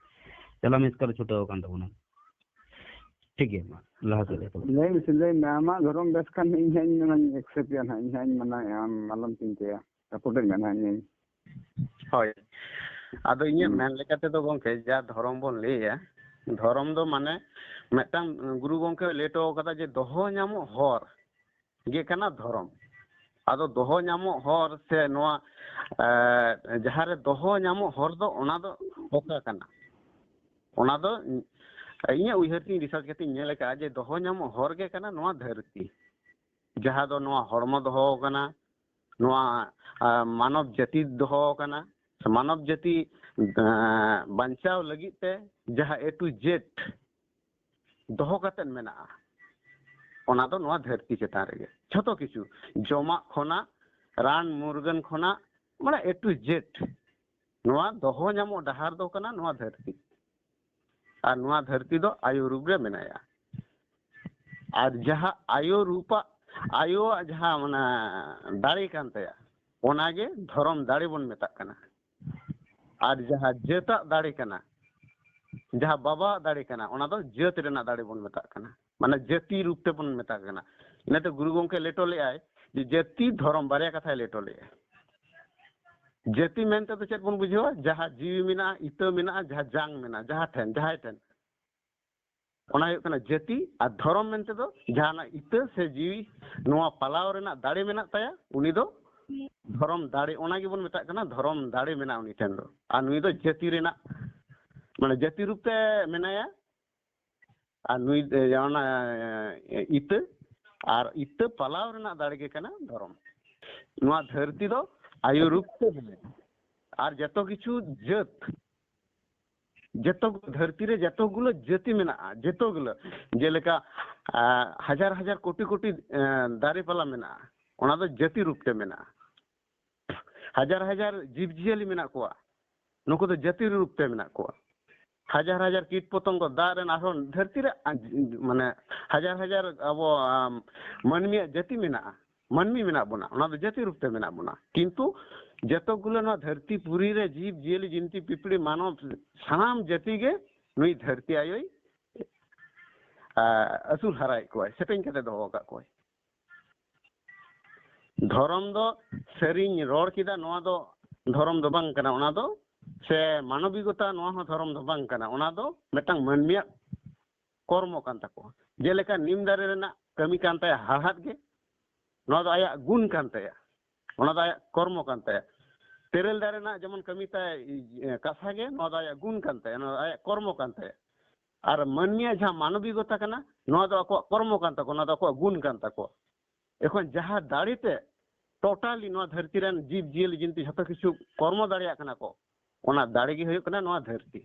ᱪᱟᱞᱟᱣ ᱢᱤᱥ ᱠᱚᱞ ᱪᱷᱩᱴᱟᱹᱣ ᱟᱠᱟᱱ ᱛᱟᱵᱚᱱᱟ᱾ ᱴᱷᱤᱠ ᱜᱮᱭᱟ, ᱢᱟ ᱞᱟᱦᱟ ᱥᱮᱫ ᱞᱟᱹᱭ ᱛᱟᱵᱚᱱ᱾ ᱞᱟᱹᱭ ᱢᱮᱥᱮ, ᱞᱟᱹᱭ ᱢᱮ, ᱟᱢᱟᱜ ᱫᱷᱚᱨᱚᱢ ᱵᱮᱥ ᱠᱷᱟᱱ ᱤᱧ ᱦᱟᱸᱜ ᱤᱧ ᱢᱮᱱᱟᱧ accept ᱮᱭᱟ ᱱᱟᱦᱟᱜ, ᱤᱧ ᱦᱟᱸᱜ ᱤᱧ ᱢᱟᱱᱟᱣᱮᱭᱟ, ᱟᱢ ᱟᱞᱚᱢ ᱪᱤᱱᱛᱟᱹᱭᱟ, support ᱟᱹᱧ ᱢᱮ ᱱᱟᱦᱟᱜ ᱤᱧ᱾ ᱦᱳᱭ, ᱟᱫᱚ ᱤᱧᱟᱹᱜ ᱦᱩᱸ᱾ ᱢᱮᱱ ᱞᱮᱠᱟ ᱛᱮᱫᱚ ᱜᱚᱢᱠᱮ, ᱡᱟ ᱫᱷᱚᱨᱚᱢ ᱵᱚᱱ ᱞᱟᱹᱭᱟ, ᱫᱷᱚᱨᱚᱢ ᱫᱚ ᱢᱟᱱᱮ ᱢᱤᱫᱴᱟᱝ ᱜᱩᱨᱩ ᱜᱚᱢᱠᱮ ᱞᱟᱹᱭ ᱦᱚᱴᱚ ᱠᱟᱫᱟ ᱡᱮ ᱫᱚᱦᱚ ᱧᱟᱢᱚᱜ ᱦᱚᱨ ᱜᱮ ᱠᱟᱱᱟ ᱫᱷᱚᱨᱚᱢ᱾ ᱟᱫᱚ ᱫᱚᱦᱚ ᱧᱟᱢᱚᱜ ᱦᱚᱨ ᱥᱮ ᱱᱚᱣᱟ, ᱮ, ᱡᱟᱦᱟᱸ ᱨᱮ ᱫᱚᱦᱚ ᱧᱟᱢᱚᱜ ᱦᱚᱨ ᱫᱚ ᱚᱱᱟ ᱫᱚ ᱚᱠᱟ ᱠᱟᱱᱟ? ᱚᱱᱟ ᱫᱚ ᱤᱧᱟᱹᱜ ᱩᱭᱦᱟᱹᱨ ᱛᱤᱧ research ᱠᱟᱛᱮᱧ ᱧᱮᱞ ᱟᱠᱟᱫᱼᱟ ᱡᱮ ᱫᱚᱦᱚ ᱧᱟᱢᱚᱜ ᱦᱚᱨ ᱜᱮ ᱠᱟᱱᱟ ᱱᱚᱣᱟ ᱫᱷᱟᱹᱨᱛᱤ, ᱡᱟᱦᱟᱸ ᱫᱚ ᱱᱚᱣᱟ ᱦᱚᱲᱢᱚ ᱫᱚᱦᱚ ᱟᱠᱟᱱᱟ, ᱱᱚᱣᱟ, ᱟ, ᱢᱟᱱᱚᱵ ᱡᱟᱹᱛᱤ ᱫᱚᱦᱚ ᱟᱠᱟᱱᱟ, ᱢᱟᱱᱚᱵ ᱡᱟᱹᱛᱤ, ᱟ, ᱵᱟᱧᱪᱟᱣ ᱞᱟᱹᱜᱤᱫ ᱛᱮ ᱡᱟᱦᱟᱸ A to Z ᱫᱚᱦᱚ ᱠᱟᱛᱮᱫ ᱢᱮᱱᱟᱜᱼᱟ, ᱚᱱᱟ ᱫᱚ ᱱᱚᱣᱟ ᱫᱷᱟᱹᱨᱛᱤ ᱪᱮᱛᱟᱱ ᱨᱮᱜᱮ᱾ ᱡᱷᱚᱛᱚ ᱠᱤᱪᱷᱩ, ᱡᱚᱢᱟᱜ ᱠᱷᱚᱱᱟᱜ, ᱨᱟᱱ ᱢᱩᱨᱜᱟᱹᱱ ᱠᱷᱚᱱᱟᱜ, ᱢᱟᱱᱮ A to Z ᱱᱚᱣᱟ ᱫᱚᱦᱚ ᱧᱟᱢᱚᱜ ᱰᱟᱦᱟᱨ ᱫᱚ ᱠᱟᱱᱟ ᱱᱚᱣᱟ ᱫᱷᱟᱹᱨᱛᱤ᱾ ᱟᱨ ᱱᱚᱣᱟ ᱫᱷᱟᱹᱨᱛᱤ ᱫᱚ ᱟᱭᱳ ᱨᱩᱯ ᱨᱮ ᱢᱮᱱᱟᱭᱟ᱾ ᱟᱨ ᱡᱟᱦᱟᱸ ᱟᱭᱳ ᱨᱩᱯᱟᱜ, ᱟᱭᱳᱣᱟᱜ ᱡᱟᱦᱟᱸ ᱚᱱᱟ ᱫᱟᱲᱮ ᱠᱟᱱ ᱛᱟᱭᱟ, ᱚᱱᱟᱜᱮ ᱫᱷᱚᱨᱚᱢ ᱫᱟᱲᱮ ᱵᱚᱱ ᱢᱮᱛᱟᱜ ᱠᱟᱱᱟ᱾ ᱟᱨ ᱡᱟᱦᱟᱸ ᱡᱟᱹᱛᱟᱜ ᱫᱟᱲᱮ ᱠᱟᱱᱟ, ᱡᱟᱦᱟᱸ ᱵᱟᱵᱟᱣᱟᱜ ᱫᱟᱲᱮ ᱠᱟᱱᱟ, ᱚᱱᱟ ᱫᱚ ᱡᱟᱹᱛ ᱨᱮᱱᱟᱜ ᱫᱟᱲᱮ ᱵᱚᱱ ᱢᱮᱛᱟᱜ ᱠᱟᱱᱟ, ᱢᱟᱱᱮ ᱡᱟᱹᱛᱤ ᱨᱩᱯ ᱛᱮᱵᱚᱱ ᱢᱮᱛᱟᱜ ᱠᱟᱱᱟ᱾ ᱤᱱᱟᱹᱛᱮ ᱜᱩᱨᱩ ᱜᱚᱢᱠᱮ ᱞᱮᱴᱚ ᱞᱮᱫᱟᱭ ᱡᱮ ᱡᱟᱹᱛᱤ ᱫᱷᱚᱨᱚᱢ, ᱵᱟᱨᱭᱟ ᱠᱟᱛᱷᱟᱭ ᱞᱮᱴᱚ ᱞᱮᱫᱼᱟ᱾ ᱡᱟᱹᱛᱤ ᱢᱮᱱᱛᱮ ᱫᱚ ᱪᱮᱫ ᱵᱚᱱ ᱵᱩᱡᱷᱟᱹᱣᱟ? ᱡᱟᱦᱟᱸ ᱡᱤᱣᱤ ᱢᱮᱱᱟᱜᱼᱟ, ᱤᱛᱟᱹ ᱢᱮᱱᱟᱜᱼᱟ, ᱡᱟᱦᱟᱸ ᱡᱟᱝ ᱢᱮᱱᱟᱜᱼᱟ, ᱡᱟᱦᱟᱸ ᱴᱷᱮᱱ, ᱡᱟᱦᱟᱸᱭ ᱴᱷᱮᱱ, ᱚᱱᱟ ᱦᱩᱭᱩᱜ ᱠᱟᱱᱟ ᱡᱟᱹᱛᱤ᱾ ᱟᱨ ᱫᱷᱚᱨᱚᱢ ᱢᱮᱱᱛᱮ ᱫᱚ ᱡᱟᱦᱟᱱᱟᱜ ᱤᱛᱟᱹ ᱥᱮ ᱡᱤᱣᱤ ᱱᱚᱣᱟ ᱯᱟᱞᱟᱣ ᱨᱮᱱᱟᱜ ᱫᱟᱲᱮ ᱢᱮᱱᱟᱜ ᱛᱟᱭᱟ, ᱩᱱᱤ ᱫᱚ ᱫᱷᱚᱨᱚᱢ ᱫᱟᱲᱮ, ᱚᱱᱟ ᱜᱮᱵᱚᱱ ᱢᱮᱛᱟᱜ ᱠᱟᱱᱟ ᱫᱷᱚᱨᱚᱢ ᱫᱟᱲᱮ ᱢᱮᱱᱟᱜᱼᱟ ᱩᱱᱤ ᱴᱷᱮᱱ ᱫᱚ᱾ ᱟᱨ ᱱᱩᱭ ᱫᱚ ᱡᱟᱹᱛᱤ ᱨᱮᱱᱟᱜ, ᱢᱟᱱᱮ ᱡᱟᱹᱛᱤ ᱨᱩᱯ ᱛᱮ ᱢᱮᱱᱟᱭᱟ᱾ ᱟᱨ ᱱᱩᱭ, ᱮ, ᱚᱱᱟ, ᱮ, ᱤᱛᱟᱹ, ᱟᱨ ᱤᱛᱟᱹ ᱯᱟᱞᱟᱣ ᱨᱮᱱᱟᱜ ᱫᱟᱲᱮ ᱜᱮ ᱠᱟᱱᱟ ᱫᱷᱚᱨᱚᱢ᱾ ᱱᱚᱣᱟ ᱫᱷᱟᱹᱨᱛᱤ ᱫᱚ ᱟᱭᱩ ᱨᱩᱯ ᱛᱮ ᱢᱮᱱᱟᱜᱼᱟ᱾ ᱟᱨ ᱡᱚᱛᱚ ᱠᱤᱪᱷᱩ ᱡᱟᱹᱛ, ᱡᱚᱛᱚ ᱫᱷᱟᱹᱨᱛᱤ ᱨᱮ ᱡᱚᱛᱚ ᱜᱩᱞᱟᱹ ᱡᱟᱹᱛᱤ ᱢᱮᱱᱟᱜᱼᱟ, ᱡᱚᱛᱚ ᱜᱩᱞᱟᱹ᱾ ᱡᱮᱞᱮᱠᱟ, ᱟᱸ, ᱦᱟᱡᱟᱨ ᱦᱟᱡᱟᱨ ᱠᱳᱴᱤ ᱠᱳᱴᱤ, ᱟᱸ, ᱫᱟᱨᱮ ᱯᱟᱞᱟ ᱢᱮᱱᱟᱜᱼᱟ, ᱚᱱᱟ ᱫᱚ ᱡᱟᱹᱛᱤ ᱨᱩᱯ ᱛᱮ ᱢᱮᱱᱟᱜᱼᱟ᱾ ᱦᱟᱡᱟᱨ ᱦᱟᱡᱟᱨ ᱡᱤᱵᱽ ᱡᱤᱭᱟᱹᱞᱤ ᱢᱮᱱᱟᱜ ᱠᱚᱣᱟ, ᱱᱩᱠᱩ ᱫᱚ ᱡᱟᱹᱛᱤ ᱨᱩᱯ ᱛᱮ ᱢᱮᱱᱟᱜ ᱠᱚᱣᱟ᱾ ᱦᱟᱡᱟᱨ ᱦᱟᱡᱟᱨ ᱠᱤᱴ ᱯᱚᱛᱚᱝᱜᱚ ᱫᱟᱜ ᱨᱮᱱ ᱟᱨᱦᱚᱸ ᱫᱷᱟᱹᱨᱛᱤ ᱨᱮ, ᱟᱸ, ᱢᱟᱱᱮ, ᱦᱟᱡᱟᱨ ᱦᱟᱡᱟᱨ ᱟᱵᱚ, ᱟᱢ, ᱢᱟᱹᱱᱢᱤᱭᱟᱜ ᱡᱟᱹᱛᱤ ᱢᱮᱱᱟᱜᱼᱟ, ᱢᱟᱹᱱᱢᱤ ᱢᱮᱱᱟᱜ ᱵᱚᱱᱟ, ᱚᱱᱟ ᱫᱚ ᱡᱟᱹᱛᱤ ᱨᱩᱯ ᱛᱮ ᱢᱮᱱᱟᱜ ᱵᱚᱱᱟ᱾ ᱠᱤᱱᱛᱩ ᱡᱚᱛᱚ ᱜᱩᱞᱟᱹ ᱱᱚᱣᱟ ᱫᱷᱟᱹᱨᱛᱤ ᱯᱩᱨᱤ ᱨᱮ ᱡᱤᱵᱽ ᱡᱤᱭᱟᱹᱞᱤ, ᱡᱤᱱᱛᱤ ᱯᱤᱯᱤᱲᱤ, ᱢᱟᱱᱚᱵ, ᱥᱟᱱᱟᱢ ᱡᱟᱹᱛᱤ ᱜᱮ ᱱᱩᱭ ᱫᱷᱟᱹᱨᱛᱤ ᱟᱭᱳᱭ, ᱟᱸ, ᱟᱹᱥᱩᱞ ᱦᱟᱨᱟᱭᱮᱫ ᱠᱚᱣᱟᱭ, ᱥᱮᱯᱮᱧ ᱠᱟᱛᱮ ᱫᱚᱦᱚ ᱟᱠᱟᱫ ᱠᱚᱣᱟᱭ᱾ ᱫᱷᱚᱨᱚᱢ ᱫᱚ ᱥᱟᱹᱨᱤᱧ ᱨᱚᱲ ᱠᱮᱫᱟ, ᱱᱚᱣᱟ ᱫᱚ ᱫᱷᱚᱨᱚᱢ ᱫᱚ ᱵᱟᱝ ᱠᱟᱱᱟ, ᱚᱱᱟ ᱫᱚ, ᱥᱮ ᱢᱟᱱᱚᱵᱤᱠᱚᱛᱟ, ᱱᱚᱣᱟ ᱦᱚᱸ ᱫᱷᱚᱨᱚᱢ ᱫᱚ ᱵᱟᱝ ᱠᱟᱱᱟ, ᱚᱱᱟ ᱫᱚ ᱢᱤᱫᱴᱟᱝ ᱢᱟᱹᱱᱢᱤᱭᱟᱜ ᱠᱚᱨᱢᱚ ᱠᱟᱱ ᱛᱟᱠᱚᱣᱟ᱾ ᱡᱮᱞᱮᱠᱟ ᱱᱤᱢ ᱫᱟᱨᱮ ᱨᱮᱱᱟᱜ ᱠᱟᱹᱢᱤ ᱠᱟᱱ ᱛᱟᱭᱟ ᱦᱟᱲᱦᱟᱫ ᱜᱮ, ᱱᱚᱣᱟ ᱫᱚ ᱟᱭᱟᱜ ᱜᱩᱱ ᱠᱟᱱ ᱛᱟᱭᱟ, ᱚᱱᱟ ᱫᱚ ᱟᱭᱟᱜ ᱠᱚᱨᱢᱚ ᱠᱟᱱ ᱛᱟᱭᱟ᱾ ᱛᱮᱨᱮᱞ ᱫᱟᱨᱮ ᱨᱮᱱᱟᱜ ᱡᱮᱢᱚᱱ ᱠᱟᱹᱢᱤ ᱛᱟᱭ, ᱮ, ᱠᱟᱥᱟ ᱜᱮ, ᱱᱚᱣᱟ ᱫᱚ ᱟᱭᱟᱜ ᱜᱩᱱ ᱠᱟᱱ ᱛᱟᱭᱟ, ᱱᱚᱣᱟ ᱫᱚ ᱟᱭᱟᱜ ᱠᱚᱨᱢᱚ ᱠᱟᱱ ᱛᱟᱭᱟ᱾ ᱟᱨ ᱢᱟᱹᱱᱢᱤᱭᱟᱜ ᱡᱟᱦᱟᱸ ᱢᱟᱱᱚᱵᱤᱠᱚᱛᱟ ᱠᱟᱱᱟ, ᱱᱚᱣᱟ ᱫᱚ ᱟᱠᱚᱣᱟᱜ ᱠᱚᱨᱢᱚ ᱠᱟᱱ ᱛᱟᱠᱚᱣᱟ, ᱱᱚᱣᱟ ᱫᱚ ᱟᱠᱚᱣᱟᱜ ᱜᱩᱱ ᱠᱟᱱ ᱛᱟᱠᱚᱣᱟ᱾ ᱮᱠᱷᱚᱱ ᱡᱟᱦᱟᱸ ᱫᱟᱲᱮ ᱛᱮ totally ᱱᱚᱣᱟ ᱫᱷᱟᱹᱨᱛᱤ ᱨᱮᱱ ᱡᱤᱵᱽ ᱡᱤᱭᱟᱹᱞᱤ ᱡᱤᱱᱛᱤ ᱡᱷᱚᱛᱚ ᱠᱤᱪᱷᱩ ᱠᱚᱨᱢᱚ ᱫᱟᱲᱮᱭᱟᱜ ᱠᱟᱱᱟ ᱠᱚ, ᱚᱱᱟ ᱫᱟᱲᱮ ᱜᱮ ᱦᱩᱭᱩᱜ ᱠᱟᱱᱟ ᱱᱚᱣᱟ ᱫᱷᱟᱹᱨᱛᱤ᱾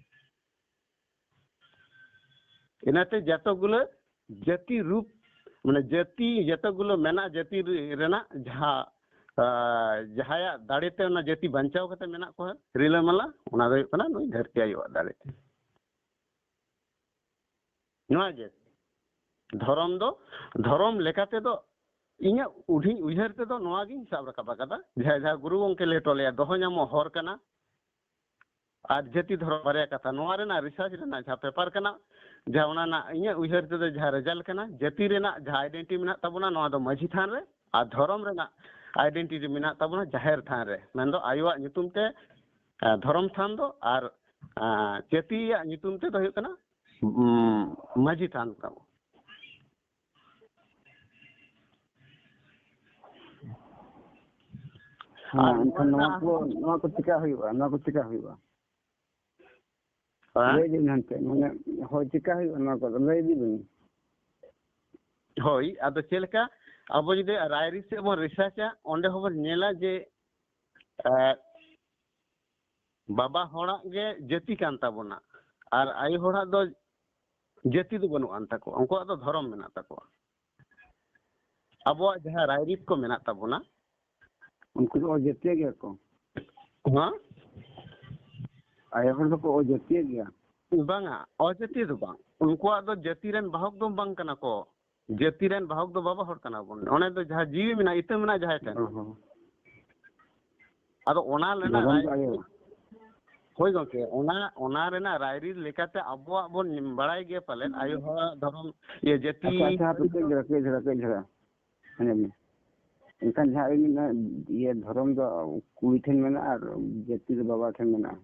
ᱤᱱᱟᱹᱛᱮ ᱡᱚᱛᱚ ᱜᱩᱞᱟᱹ ᱡᱟᱹᱛᱤ ᱨᱩᱯ, ᱢᱟᱱᱮ ᱡᱟᱹᱛᱤ ᱡᱚᱛᱚ ᱜᱩᱞᱟᱹ ᱢᱮᱱᱟᱜ ᱡᱟᱹᱛᱤ ᱨᱮᱱᱟᱜ ᱡᱟᱦᱟᱸ, ᱟᱸ, ᱡᱟᱦᱟᱸᱭᱟᱜ ᱫᱟᱲᱮ ᱛᱮ ᱚᱱᱟ ᱡᱟᱹᱛᱤ ᱵᱟᱧᱪᱟᱣ ᱠᱟᱛᱮ ᱢᱮᱱᱟᱜ ᱠᱚᱣᱟ ᱨᱤᱞᱟᱹᱢᱟᱞᱟ, ᱚᱱᱟ ᱫᱚ ᱦᱩᱭᱩᱜ ᱠᱟᱱᱟ ᱱᱩᱭ ᱫᱷᱟᱹᱨᱛᱤ ᱟᱭᱳᱣᱟᱜ ᱫᱟᱲᱮ ᱛᱮ᱾ ᱱᱚᱣᱟ ᱜᱮ ᱫᱷᱚᱨᱚᱢ ᱫᱚ, ᱫᱷᱚᱨᱚᱢ ᱞᱮᱠᱟ ᱛᱮᱫᱚ ᱤᱧᱟᱹᱜ ᱦᱩᱰᱤᱧ ᱩᱭᱦᱟᱹᱨ ᱛᱮᱫᱚ ᱱᱚᱣᱟ ᱜᱤᱧ ᱥᱟᱵ ᱨᱟᱠᱟᱵ ᱟᱠᱟᱫᱟ, ᱡᱟᱦᱟᱸ, ᱡᱟᱦᱟᱸ ᱜᱩᱨᱩ ᱜᱚᱢᱠᱮ ᱞᱟᱹᱭ ᱦᱚᱴᱚ ᱞᱮᱫᱼᱟ, ᱫᱚᱦᱚ ᱧᱟᱢᱚᱜ ᱦᱚᱨ ᱠᱟᱱᱟ ᱟᱨ ᱡᱟᱹᱛᱤ ᱫᱷᱚᱨᱚᱢ ᱵᱟᱨᱭᱟ ᱠᱟᱛᱷᱟ᱾ ᱱᱚᱣᱟ ᱨᱮᱱᱟᱜ research ᱨᱮᱱᱟᱜ ᱡᱟᱦᱟᱸ paper ᱠᱟᱱᱟ, ᱡᱟᱦᱟᱸ ᱚᱱᱟ ᱨᱮᱱᱟᱜ ᱤᱧᱟᱹᱜ ᱩᱭᱦᱟᱹᱨ ᱛᱮᱫᱚ ᱡᱟᱦᱟᱸ result ᱠᱟᱱᱟ, ᱡᱟᱹᱛᱤ ᱨᱮᱱᱟᱜ ᱡᱟᱦᱟᱸ identity ᱢᱮᱱᱟᱜ ᱛᱟᱵᱚᱱᱟ, ᱱᱚᱣᱟ ᱫᱚ ᱢᱟᱹᱡᱷᱤ ᱛᱷᱟᱱ ᱨᱮ, ᱟᱨ ᱫᱷᱚᱨᱚᱢ ᱨᱮᱱᱟᱜ identity ᱢᱮᱱᱟᱜ ᱛᱟᱵᱚᱱᱟ ᱡᱟᱦᱮᱨ ᱛᱷᱟᱱ ᱨᱮ, ᱢᱮᱱᱫᱚ ᱟᱭᱳᱣᱟᱜ ᱧᱩᱛᱩᱢ ᱛᱮ, ᱟᱸ, ᱫᱷᱚᱨᱚᱢ ᱛᱷᱟᱱ ᱫᱚ, ᱟᱨ, ᱟᱸ, ᱡᱟᱹᱛᱤᱭᱟᱜ ᱧᱩᱛᱩᱢ ᱛᱮᱫᱚ ᱦᱩᱭᱩᱜ ᱠᱟᱱᱟ, ᱩᱸ, ᱢᱟᱹᱡᱷᱤ ᱛᱷᱟᱱ ᱛᱟᱵᱚᱱ᱾ ᱟᱨ ᱦᱮᱸ, ᱮᱱᱠᱷᱟᱱ ᱱᱚᱣᱟ ᱱᱚᱣᱟ ᱠᱚ, ᱨᱮᱱᱟᱜ ᱱᱚᱣᱟ ᱠᱚ ᱪᱤᱠᱟ ᱦᱩᱭᱩᱜᱼᱟ? ᱱᱚᱣᱟ ᱠᱚ ᱪᱤᱠᱟ ᱦᱩᱭᱩᱜᱼᱟ? ᱦᱮᱸ? ᱞᱟᱹᱭ ᱵᱤᱱ ᱦᱟᱱᱛᱮ, ᱢᱟᱱᱮ, ᱦᱳᱭ, ᱪᱤᱠᱟ ᱦᱩᱭᱩᱜᱼᱟ ᱱᱚᱣᱟ ᱠᱚᱫᱚ? ᱞᱟᱹᱭ ᱤᱫᱤ ᱵᱤᱱ᱾ ᱦᱳᱭ, ᱟᱫᱚ ᱪᱮᱫ ᱞᱮᱠᱟ ᱟᱵᱚ ᱡᱩᱫᱤ ᱨᱟᱭᱨᱤᱛ ᱥᱮᱫ ᱵᱚᱱ ᱨᱤᱥᱟᱨᱪᱟ, ᱚᱸᱰᱮ ᱦᱚᱸᱵᱚᱱ ᱧᱮᱞᱟ ᱡᱮ, ᱮ, ᱵᱟᱵᱟ ᱦᱚᱲᱟᱜ ᱜᱮ ᱡᱟᱹᱛᱤ ᱠᱟᱱ ᱛᱟᱵᱚᱱᱟ, ᱟᱨ ᱟᱭᱳ ᱦᱚᱲᱟᱜ ᱫᱚ ᱡᱟᱹᱛᱤ ᱫᱚ ᱵᱟᱹᱱᱩᱜ ᱟᱱ ᱛᱟᱠᱚᱣᱟ, ᱩᱱᱠᱩᱣᱟᱜ ᱫᱚ ᱫᱷᱚᱨᱚᱢ ᱢᱮᱱᱟᱜ ᱛᱟᱠᱚᱣᱟ᱾ ᱟᱵᱚᱣᱟᱜ ᱡᱟᱦᱟᱸ ᱨᱟᱭᱨᱤᱛ ᱠᱚ ᱢᱮᱱᱟᱜ ᱛᱟᱵᱚᱱᱟ, ᱩᱱᱠᱩ ᱫᱚ ᱚᱡᱟᱹᱛᱤᱭᱟᱹ ᱜᱮᱭᱟ ᱠᱚ᱾ ᱦᱮᱸ? ᱟᱭᱳ ᱦᱚᱲ ᱫᱚᱠᱚ ᱚᱡᱟᱹᱛᱤᱭᱟᱹ ᱜᱮᱭᱟ᱾ ᱵᱟᱝᱟ, ᱚᱡᱟᱹᱛᱤᱭᱟᱹ ᱫᱚ ᱵᱟᱝ, ᱩᱱᱠᱩᱣᱟᱜ ᱫᱚ ᱡᱟᱹᱛᱤ ᱨᱮᱱ ᱵᱟᱦᱚᱠ ᱫᱚ ᱵᱟᱝ ᱠᱟᱱᱟ ᱠᱚ, ᱡᱟᱹᱛᱤ ᱨᱮᱱ ᱵᱟᱦᱚᱠ ᱫᱚ ᱵᱟᱵᱟ ᱦᱚᱲ ᱠᱟᱱᱟ ᱵᱚᱱ᱾ ᱚᱱᱮ ᱫᱚ ᱡᱟᱦᱟᱸ ᱡᱤᱣᱤ ᱢᱮᱱᱟᱜᱼᱟ, ᱤᱛᱟᱹ ᱢᱮᱱᱟᱜᱼᱟ ᱡᱟᱦᱟᱸᱭ ᱴᱷᱮᱱ᱾ ᱚ ᱦᱚᱸ᱾ ᱟᱫᱚ ᱚᱱᱟ ᱨᱮᱱᱟᱜ ᱫᱷᱚᱨᱚᱢ ᱫᱚ ᱨᱟᱭᱨᱤᱛ, ᱟᱭᱳ᱾ ᱦᱳᱭ ᱜᱚᱝᱠᱮ, ᱚᱱᱟ, ᱚᱱᱟ ᱨᱮᱱᱟᱜ ᱨᱟᱭᱨᱤᱛ ᱞᱮᱠᱟᱛᱮ ᱟᱵᱚᱣᱟᱜ ᱵᱚᱱ ᱵᱟᱲᱟᱭ ᱜᱮᱭᱟ ᱯᱟᱞᱮᱱ, ᱟᱭᱳ ᱦᱚᱲᱟᱜ ᱫᱷᱚᱨᱚᱢ, ᱤᱭᱟᱹ, ᱡᱟᱹᱛᱤ᱾ ᱟᱪᱪᱷᱟ, ᱟᱪᱪᱷᱟ, ᱦᱟᱯᱮ, ᱠᱟᱹᱡ ᱫᱷᱟᱨᱟ, ᱠᱟᱹᱡ ᱫᱷᱟᱨᱟ, ᱠᱟᱹᱡ ᱫᱷᱟᱨᱟ᱾ ᱟᱸᱡᱚᱢ ᱢᱮ᱾ ᱮᱱᱠᱷᱟᱱ ᱡᱟᱦᱟᱸ ᱤᱧ ᱢᱮᱱᱟ, ᱤᱭᱟᱹ, ᱫᱷᱚᱨᱚᱢ ᱫᱚ ᱠᱩᱲᱤ ᱴᱷᱮᱱ ᱢᱮᱱᱟᱜᱼᱟ ᱟᱨ ᱡᱟᱹᱛᱤ ᱫᱚ ᱵᱟᱵᱟ ᱴᱷᱮᱱ ᱢᱮᱱᱟᱜᱼᱟ᱾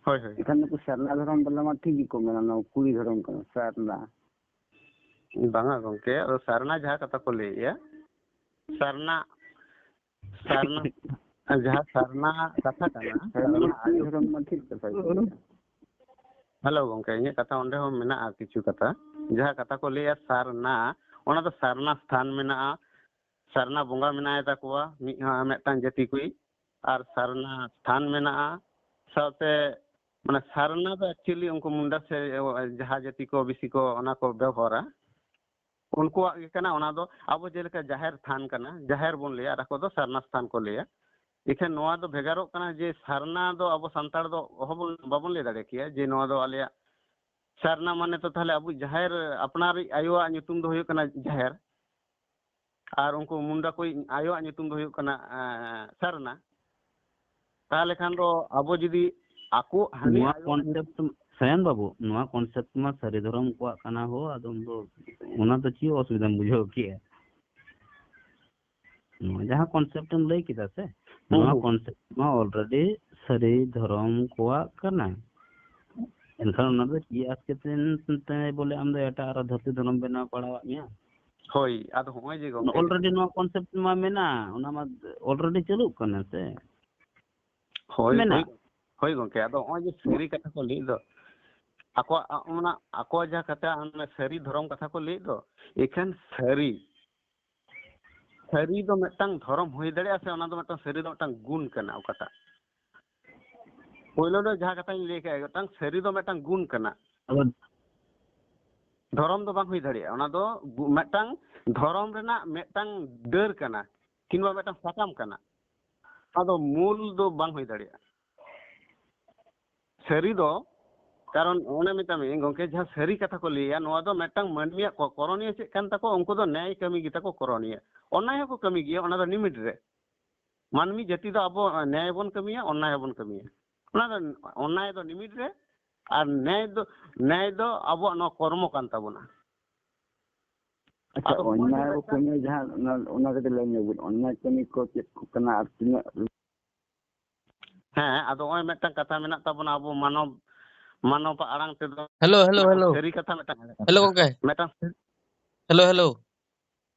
ᱦᱳᱭ, ᱦᱳᱭ᱾ ᱮᱱᱠᱷᱟᱱ ᱱᱩᱠᱩ ᱥᱟᱨᱱᱟ ᱫᱷᱚᱨᱚᱢ ᱵᱟᱞᱟ ᱢᱟ ᱴᱷᱤᱠ ᱜᱮᱠᱚ ᱢᱮᱱᱟ, ᱱᱚᱣᱟ ᱠᱩᱲᱤ ᱫᱷᱚᱨᱚᱢ ᱠᱟᱱᱟ, ᱥᱟᱨᱱᱟ᱾ ᱵᱟᱝᱟ ᱜᱚᱝᱠᱮ, ᱟᱫᱚ ᱥᱟᱨᱱᱟ ᱡᱟᱦᱟᱸ ᱠᱟᱛᱷᱟ ᱠᱚ ᱞᱟᱹᱭᱮᱜᱼᱟ, ᱥᱟᱨᱱᱟ, ᱥᱟᱨᱱᱟ, ᱡᱟᱦᱟᱸ ᱥᱟᱨᱱᱟ ᱠᱟᱛᱷᱟ ᱠᱟᱱᱟ, ᱦᱮᱸ, ᱥᱟᱨᱱᱟ ᱢᱟᱱᱮ ᱠᱩᱲᱤ ᱟᱭᱳ᱾ ᱫᱷᱚᱨᱚᱢ ᱢᱟ ᱴᱷᱤᱠ ᱠᱟᱛᱷᱟ ᱜᱮ ᱠᱟᱱᱟ᱾ ᱦᱮᱞᱳ ᱜᱚᱝᱠᱮ, ᱤᱧᱟᱹᱜ ᱠᱟᱛᱷᱟ ᱚᱸᱰᱮ ᱦᱚᱸ ᱢᱮᱱᱟᱜᱼᱟ ᱠᱤᱪᱷᱩ ᱠᱟᱛᱷᱟ᱾ ᱡᱟᱦᱟᱸ ᱠᱟᱛᱷᱟ ᱠᱚ ᱞᱟᱹᱭᱟ ᱥᱟᱨᱱᱟ, ᱚᱱᱟ ᱫᱚ ᱥᱟᱨᱱᱟ ᱥᱛᱷᱟᱱ ᱢᱮᱱᱟᱜᱼᱟ, ᱥᱟᱨᱱᱟ ᱵᱚᱸᱜᱟ ᱢᱮᱱᱟᱭ ᱛᱟᱠᱚᱣᱟ, ᱢᱤᱫ, ᱢᱤᱫᱴᱟᱝ ᱡᱟᱹᱛᱤ ᱠᱚᱭᱤᱡ, ᱟᱨ ᱥᱟᱨᱱᱟ ᱥᱛᱷᱟᱱ ᱢᱮᱱᱟᱜᱼᱟ᱾ ᱥᱟᱶᱛᱮ ᱢᱟᱱᱮ ᱥᱟᱨᱱᱟ ᱫᱚ actually ᱩᱱᱠᱩ ᱢᱩᱱᱰᱟ ᱥᱮ ᱡᱟᱦᱟᱸ ᱡᱟᱹᱛᱤ ᱠᱚ ᱵᱮᱥᱤ ᱠᱚ ᱚᱱᱟ ᱠᱚ ᱵᱮᱵᱚᱦᱟᱨᱟ, ᱩᱱᱠᱩᱣᱟᱜ ᱜᱮ ᱠᱟᱱᱟ᱾ ᱚᱱᱟ ᱫᱚ ᱟᱵᱚ ᱡᱮᱞᱮᱠᱟ ᱡᱟᱦᱮᱨ ᱛᱷᱟᱱ ᱠᱟᱱᱟ, ᱡᱟᱦᱮᱨ ᱵᱚᱱ ᱞᱟᱹᱭᱟ, ᱟᱨ ᱟᱠᱚ ᱫᱚ ᱥᱟᱨᱱᱟ ᱥᱛᱷᱟᱱ ᱠᱚ ᱞᱟᱹᱭᱟ᱾ ᱤᱠᱷᱟᱹᱱ ᱱᱚᱣᱟ ᱫᱚ ᱵᱷᱮᱜᱟᱨᱚᱜ ᱠᱟᱱᱟ ᱡᱮ ᱥᱟᱨᱱᱟ ᱫᱚ ᱟᱵᱚ ᱥᱟᱱᱛᱟᱲ ᱫᱚ ᱚᱦᱚᱵᱚᱱ, ᱵᱟᱵᱚᱱ ᱞᱟᱹᱭ ᱫᱟᱲᱮ ᱠᱮᱭᱟ ᱡᱮ ᱱᱚᱣᱟ ᱫᱚ ᱟᱞᱮᱭᱟᱜ ᱥᱟᱨᱱᱟ ᱢᱟᱱᱮ ᱛᱚ ᱛᱟᱦᱞᱮ ᱟᱵᱚ ᱡᱟᱦᱮᱨ, ᱟᱯᱱᱟᱨᱤᱡ ᱟᱭᱳᱣᱟᱜ ᱧᱩᱛᱩᱢ ᱫᱚ ᱦᱩᱭᱩᱜ ᱠᱟᱱᱟ ᱡᱟᱦᱮᱨ, ᱟᱨ ᱩᱱᱠᱩ ᱢᱩᱱᱰᱟ ᱠᱚᱭᱤᱡ ᱟᱭᱳᱣᱟᱜ ᱧᱩᱛᱩᱢ ᱫᱚ ᱦᱩᱭᱩᱜ ᱠᱟᱱᱟ, ᱮᱸ, ᱥᱟᱨᱱᱟ᱾ ᱛᱟᱦᱞᱮ ᱠᱷᱟᱱ ᱫᱚ ᱟᱵᱚ ᱡᱩᱫᱤ ᱟᱠᱚ ᱦᱟᱹᱱᱤ ᱱᱚᱣᱟ ᱟᱭᱳᱣᱟᱜ ᱧᱩᱛᱩᱢ ᱠᱚᱱᱥᱮᱯᱴ, ᱥᱟᱭᱟᱱ ᱵᱟᱹᱵᱩ, ᱱᱚᱣᱟ ᱠᱚᱱᱥᱮᱯᱴ ᱢᱟ ᱥᱟᱹᱨᱤ ᱫᱷᱚᱨᱚᱢ ᱠᱚᱣᱟᱜ ᱠᱟᱱᱟ ᱦᱳ, ᱟᱫᱚ ᱩᱱ ᱫᱚ ᱚᱱᱟ ᱫᱚ ᱪᱮᱫ ᱚᱥᱩᱵᱤᱫᱷᱟᱢ ᱵᱩᱡᱷᱟᱹᱣ ᱠᱮᱜᱼᱟ? ᱱᱚᱣᱟ ᱡᱟᱦᱟᱸ ᱠᱚᱱᱥᱮᱯᱴ ᱮᱢ ᱞᱟᱹᱭ ᱠᱮᱫᱟ ᱥᱮ, ᱦᱩᱸ, ᱱᱚᱣᱟ ᱦᱩᱸ᱾ ᱠᱚᱱᱥᱮᱯᱴ ᱢᱟ already ᱥᱟᱹᱨᱤ ᱫᱷᱚᱨᱚᱢ ᱠᱚᱣᱟᱜ ᱠᱟᱱᱟ᱾ ᱮᱱᱠᱷᱟᱱ ᱚᱱᱟ ᱫᱚ ᱪᱮᱫ ᱟᱥᱠᱮᱛᱮ ᱵᱚᱞᱮ ᱟᱢ ᱫᱚ ᱮᱴᱟᱜ ᱟᱨᱚ ᱫᱷᱟᱹᱨᱛᱤ ᱫᱷᱚᱨᱚᱢ ᱵᱮᱱᱟᱣ ᱯᱟᱲᱟᱣᱟᱜ ᱢᱮᱭᱟ? ᱦᱳᱭ, ᱟᱫᱚ ᱦᱚᱸᱜᱼᱚᱭ ᱡᱮ ᱜᱚᱝᱠᱮ already ᱱᱚᱣᱟ ᱠᱚᱱᱥᱮᱯᱴ ᱢᱟ ᱢᱮᱱᱟᱜᱼᱟ, ᱚᱱᱟ ᱢᱟ already ᱪᱟᱹᱞᱩᱜ ᱠᱟᱱᱟ ᱥᱮ? ᱦᱳᱭ, ᱢᱮᱱᱟᱜ᱾ ᱦᱳᱭ, ᱦᱳᱭ ᱜᱚᱝᱠᱮ, ᱟᱫᱚ ᱦᱚᱸᱜᱼᱚᱭ ᱡᱮ ᱥᱟᱹᱨᱤ ᱠᱟᱛᱷᱟ ᱠᱚ ᱞᱟᱹᱭ ᱫᱚ, ᱟᱠᱚᱣᱟᱜ, ᱚᱱᱟ ᱟᱠᱚᱣᱟᱜ ᱡᱟᱦᱟᱸ ᱠᱟᱛᱷᱟ, ᱚᱱᱟ ᱥᱟᱹᱨᱤ ᱫᱷᱚᱨᱚᱢ ᱠᱟᱛᱷᱟ ᱠᱚ ᱞᱟᱹᱭᱮᱫ ᱫᱚ, ᱮᱠᱷᱮᱱ ᱥᱟᱹᱨᱤ, ᱥᱟᱹᱨᱤ ᱫᱚ ᱢᱤᱫᱴᱟᱝ ᱫᱷᱚᱨᱚᱢ ᱦᱩᱭ ᱫᱟᱲᱮᱭᱟᱜᱼᱟ ᱥᱮ, ᱚᱱᱟ ᱫᱚ ᱢᱤᱫᱴᱟᱝ ᱥᱟᱹᱨᱤ ᱫᱚ ᱢᱤᱫᱴᱟᱝ ᱜᱩᱱ ᱠᱟᱱᱟ ᱚᱠᱟᱴᱟᱜ? ᱯᱳᱭᱞᱳ ᱫᱚ ᱡᱟᱦᱟᱸ ᱠᱟᱛᱷᱟᱧ ᱞᱟᱹᱭ ᱠᱮᱫ, ᱢᱤᱫᱴᱟᱝ ᱥᱟᱹᱨᱤ ᱫᱚ ᱢᱤᱫᱴᱟᱝ ᱜᱩᱱ ᱠᱟᱱᱟ, ᱫᱷᱚᱨᱚᱢ ᱫᱚ ᱵᱟᱝ ᱦᱩᱭ ᱫᱟᱲᱮᱭᱟᱜᱼᱟ᱾ ᱚᱱᱟ ᱫᱚ ᱜᱩ-, ᱢᱤᱫᱴᱟᱝ ᱫᱷᱚᱨᱚᱢ ᱨᱮᱱᱟᱜ ᱢᱤᱫᱴᱟᱝ ᱰᱟᱹᱨ ᱠᱟᱱᱟ, ᱠᱤᱝᱵᱟ ᱢᱤᱫᱴᱟᱝ ᱥᱟᱠᱟᱢ ᱠᱟᱱᱟ᱾ ᱚᱱᱟ ᱫᱚ ᱢᱩᱞ ᱫᱚ ᱵᱟᱝ ᱦᱩᱭ ᱫᱟᱲᱮᱭᱟᱜᱼᱟ᱾ ᱥᱟᱹᱨᱤ ᱫᱚ, ᱠᱟᱨᱚᱱ ᱚᱱᱮ ᱢᱮᱛᱟᱢ ᱤᱧ ᱜᱚᱝᱠᱮ, ᱡᱟᱦᱟᱸ ᱥᱟᱹᱨᱤ ᱠᱟᱛᱷᱟ ᱠᱚ ᱞᱟᱹᱭᱟ, ᱱᱚᱣᱟ ᱫᱚ ᱢᱤᱫᱴᱟᱝ ᱢᱟᱹᱱᱢᱤᱭᱟᱜ ᱠᱚ-, ᱠᱚᱨᱚᱱᱤᱭᱚ ᱪᱮᱫ ᱠᱟᱱ ᱛᱟᱠᱚ, ᱩᱱᱠᱩ ᱫᱚ ᱱᱮᱭ ᱠᱟᱹᱢᱤ ᱜᱮᱛᱟ ᱠᱚ ᱠᱚᱨᱚᱱᱤᱭᱚ᱾ ᱚᱱᱟ ᱦᱚᱸᱠᱚ ᱠᱟᱹᱢᱤ ᱜᱮᱭᱟ, ᱚᱱᱟ ᱫᱚ ᱞᱤᱢᱤᱴ ᱨᱮ᱾ ᱢᱟᱹᱱᱢᱤ ᱡᱟᱹᱛᱤ ᱫᱚ ᱟᱵᱚ ᱱᱮᱭ ᱵᱚᱱ ᱠᱟᱹᱢᱤᱭᱟ, ᱚᱱᱱᱟᱭ ᱦᱚᱸᱵᱚᱱ ᱠᱟᱹᱢᱤᱭᱟ᱾ ᱚᱱᱟ ᱫᱚ, ᱚᱱᱱᱟᱭ ᱫᱚ ᱞᱤᱢᱤᱴ ᱨᱮ, ᱟᱨ ᱱᱮᱭ ᱫᱚ, ᱱᱮᱭ ᱫᱚ ᱟᱵᱚᱣᱟᱜ ᱱᱚᱣᱟ ᱠᱚᱨᱢᱚ ᱠᱟᱱ ᱛᱟᱵᱚᱱᱟ᱾ ᱟᱪᱪᱷᱟ, ᱟᱫᱚ ᱦᱚᱸᱜᱼᱚᱭ ᱚᱱᱱᱟᱭ ᱡᱮ ᱟᱵᱚ ᱢᱤᱫᱴᱟᱝ ᱠᱟᱹᱢᱤ ᱡᱟᱦᱟᱸ, ᱚᱱᱟ, ᱚᱱᱟ ᱠᱟᱹᱴᱤᱡ ᱞᱟᱹᱭ ᱧᱚᱜ ᱵᱤᱱ, ᱚᱱᱱᱟᱭ ᱠᱟᱹᱢᱤ ᱠᱚ ᱪᱮᱫ ᱠᱚ ᱠᱟᱱᱟ ᱟᱨ ᱛᱤᱱᱟᱹᱜ? ᱦᱮᱸ, ᱟᱫᱚ ᱱᱚᱜᱼᱚᱭ ᱢᱤᱫᱴᱟᱝ ᱠᱟᱛᱷᱟ ᱢᱮᱱᱟᱜ ᱛᱟᱵᱚᱱᱟ, ᱟᱵᱚ ᱢᱟᱱᱚᱵ, ᱢᱟᱱᱚᱵ ᱟᱲᱟᱝ ᱛᱮᱫᱚ ᱦᱮᱞᱳ, ᱦᱮᱞᱳ, ᱦᱮᱞᱳ᱾ ᱥᱟᱹᱨᱤ ᱠᱟᱛᱷᱟ ᱢᱤᱫᱴᱟᱝ᱾ ᱦᱮᱞᱳ, ᱜᱚᱝᱠᱮ᱾ ᱢᱤᱫᱴᱟᱝ᱾ Hello, hello.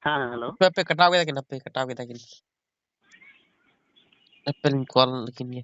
ᱦᱮᱸ, ᱦᱮᱞᱳ᱾ ᱦᱟᱯᱮ, ᱦᱟᱯᱮ, ᱠᱟᱴᱟᱣ ᱠᱮᱫᱟ ᱠᱤᱱ, ᱦᱟᱯᱮ, ᱠᱟᱴᱟᱣ ᱠᱮᱫᱟ ᱠᱤᱱ᱾ ᱦᱟᱯᱮ ᱞᱤᱧ ᱠᱚᱞ ᱞᱮᱠᱤᱱ ᱜᱮ᱾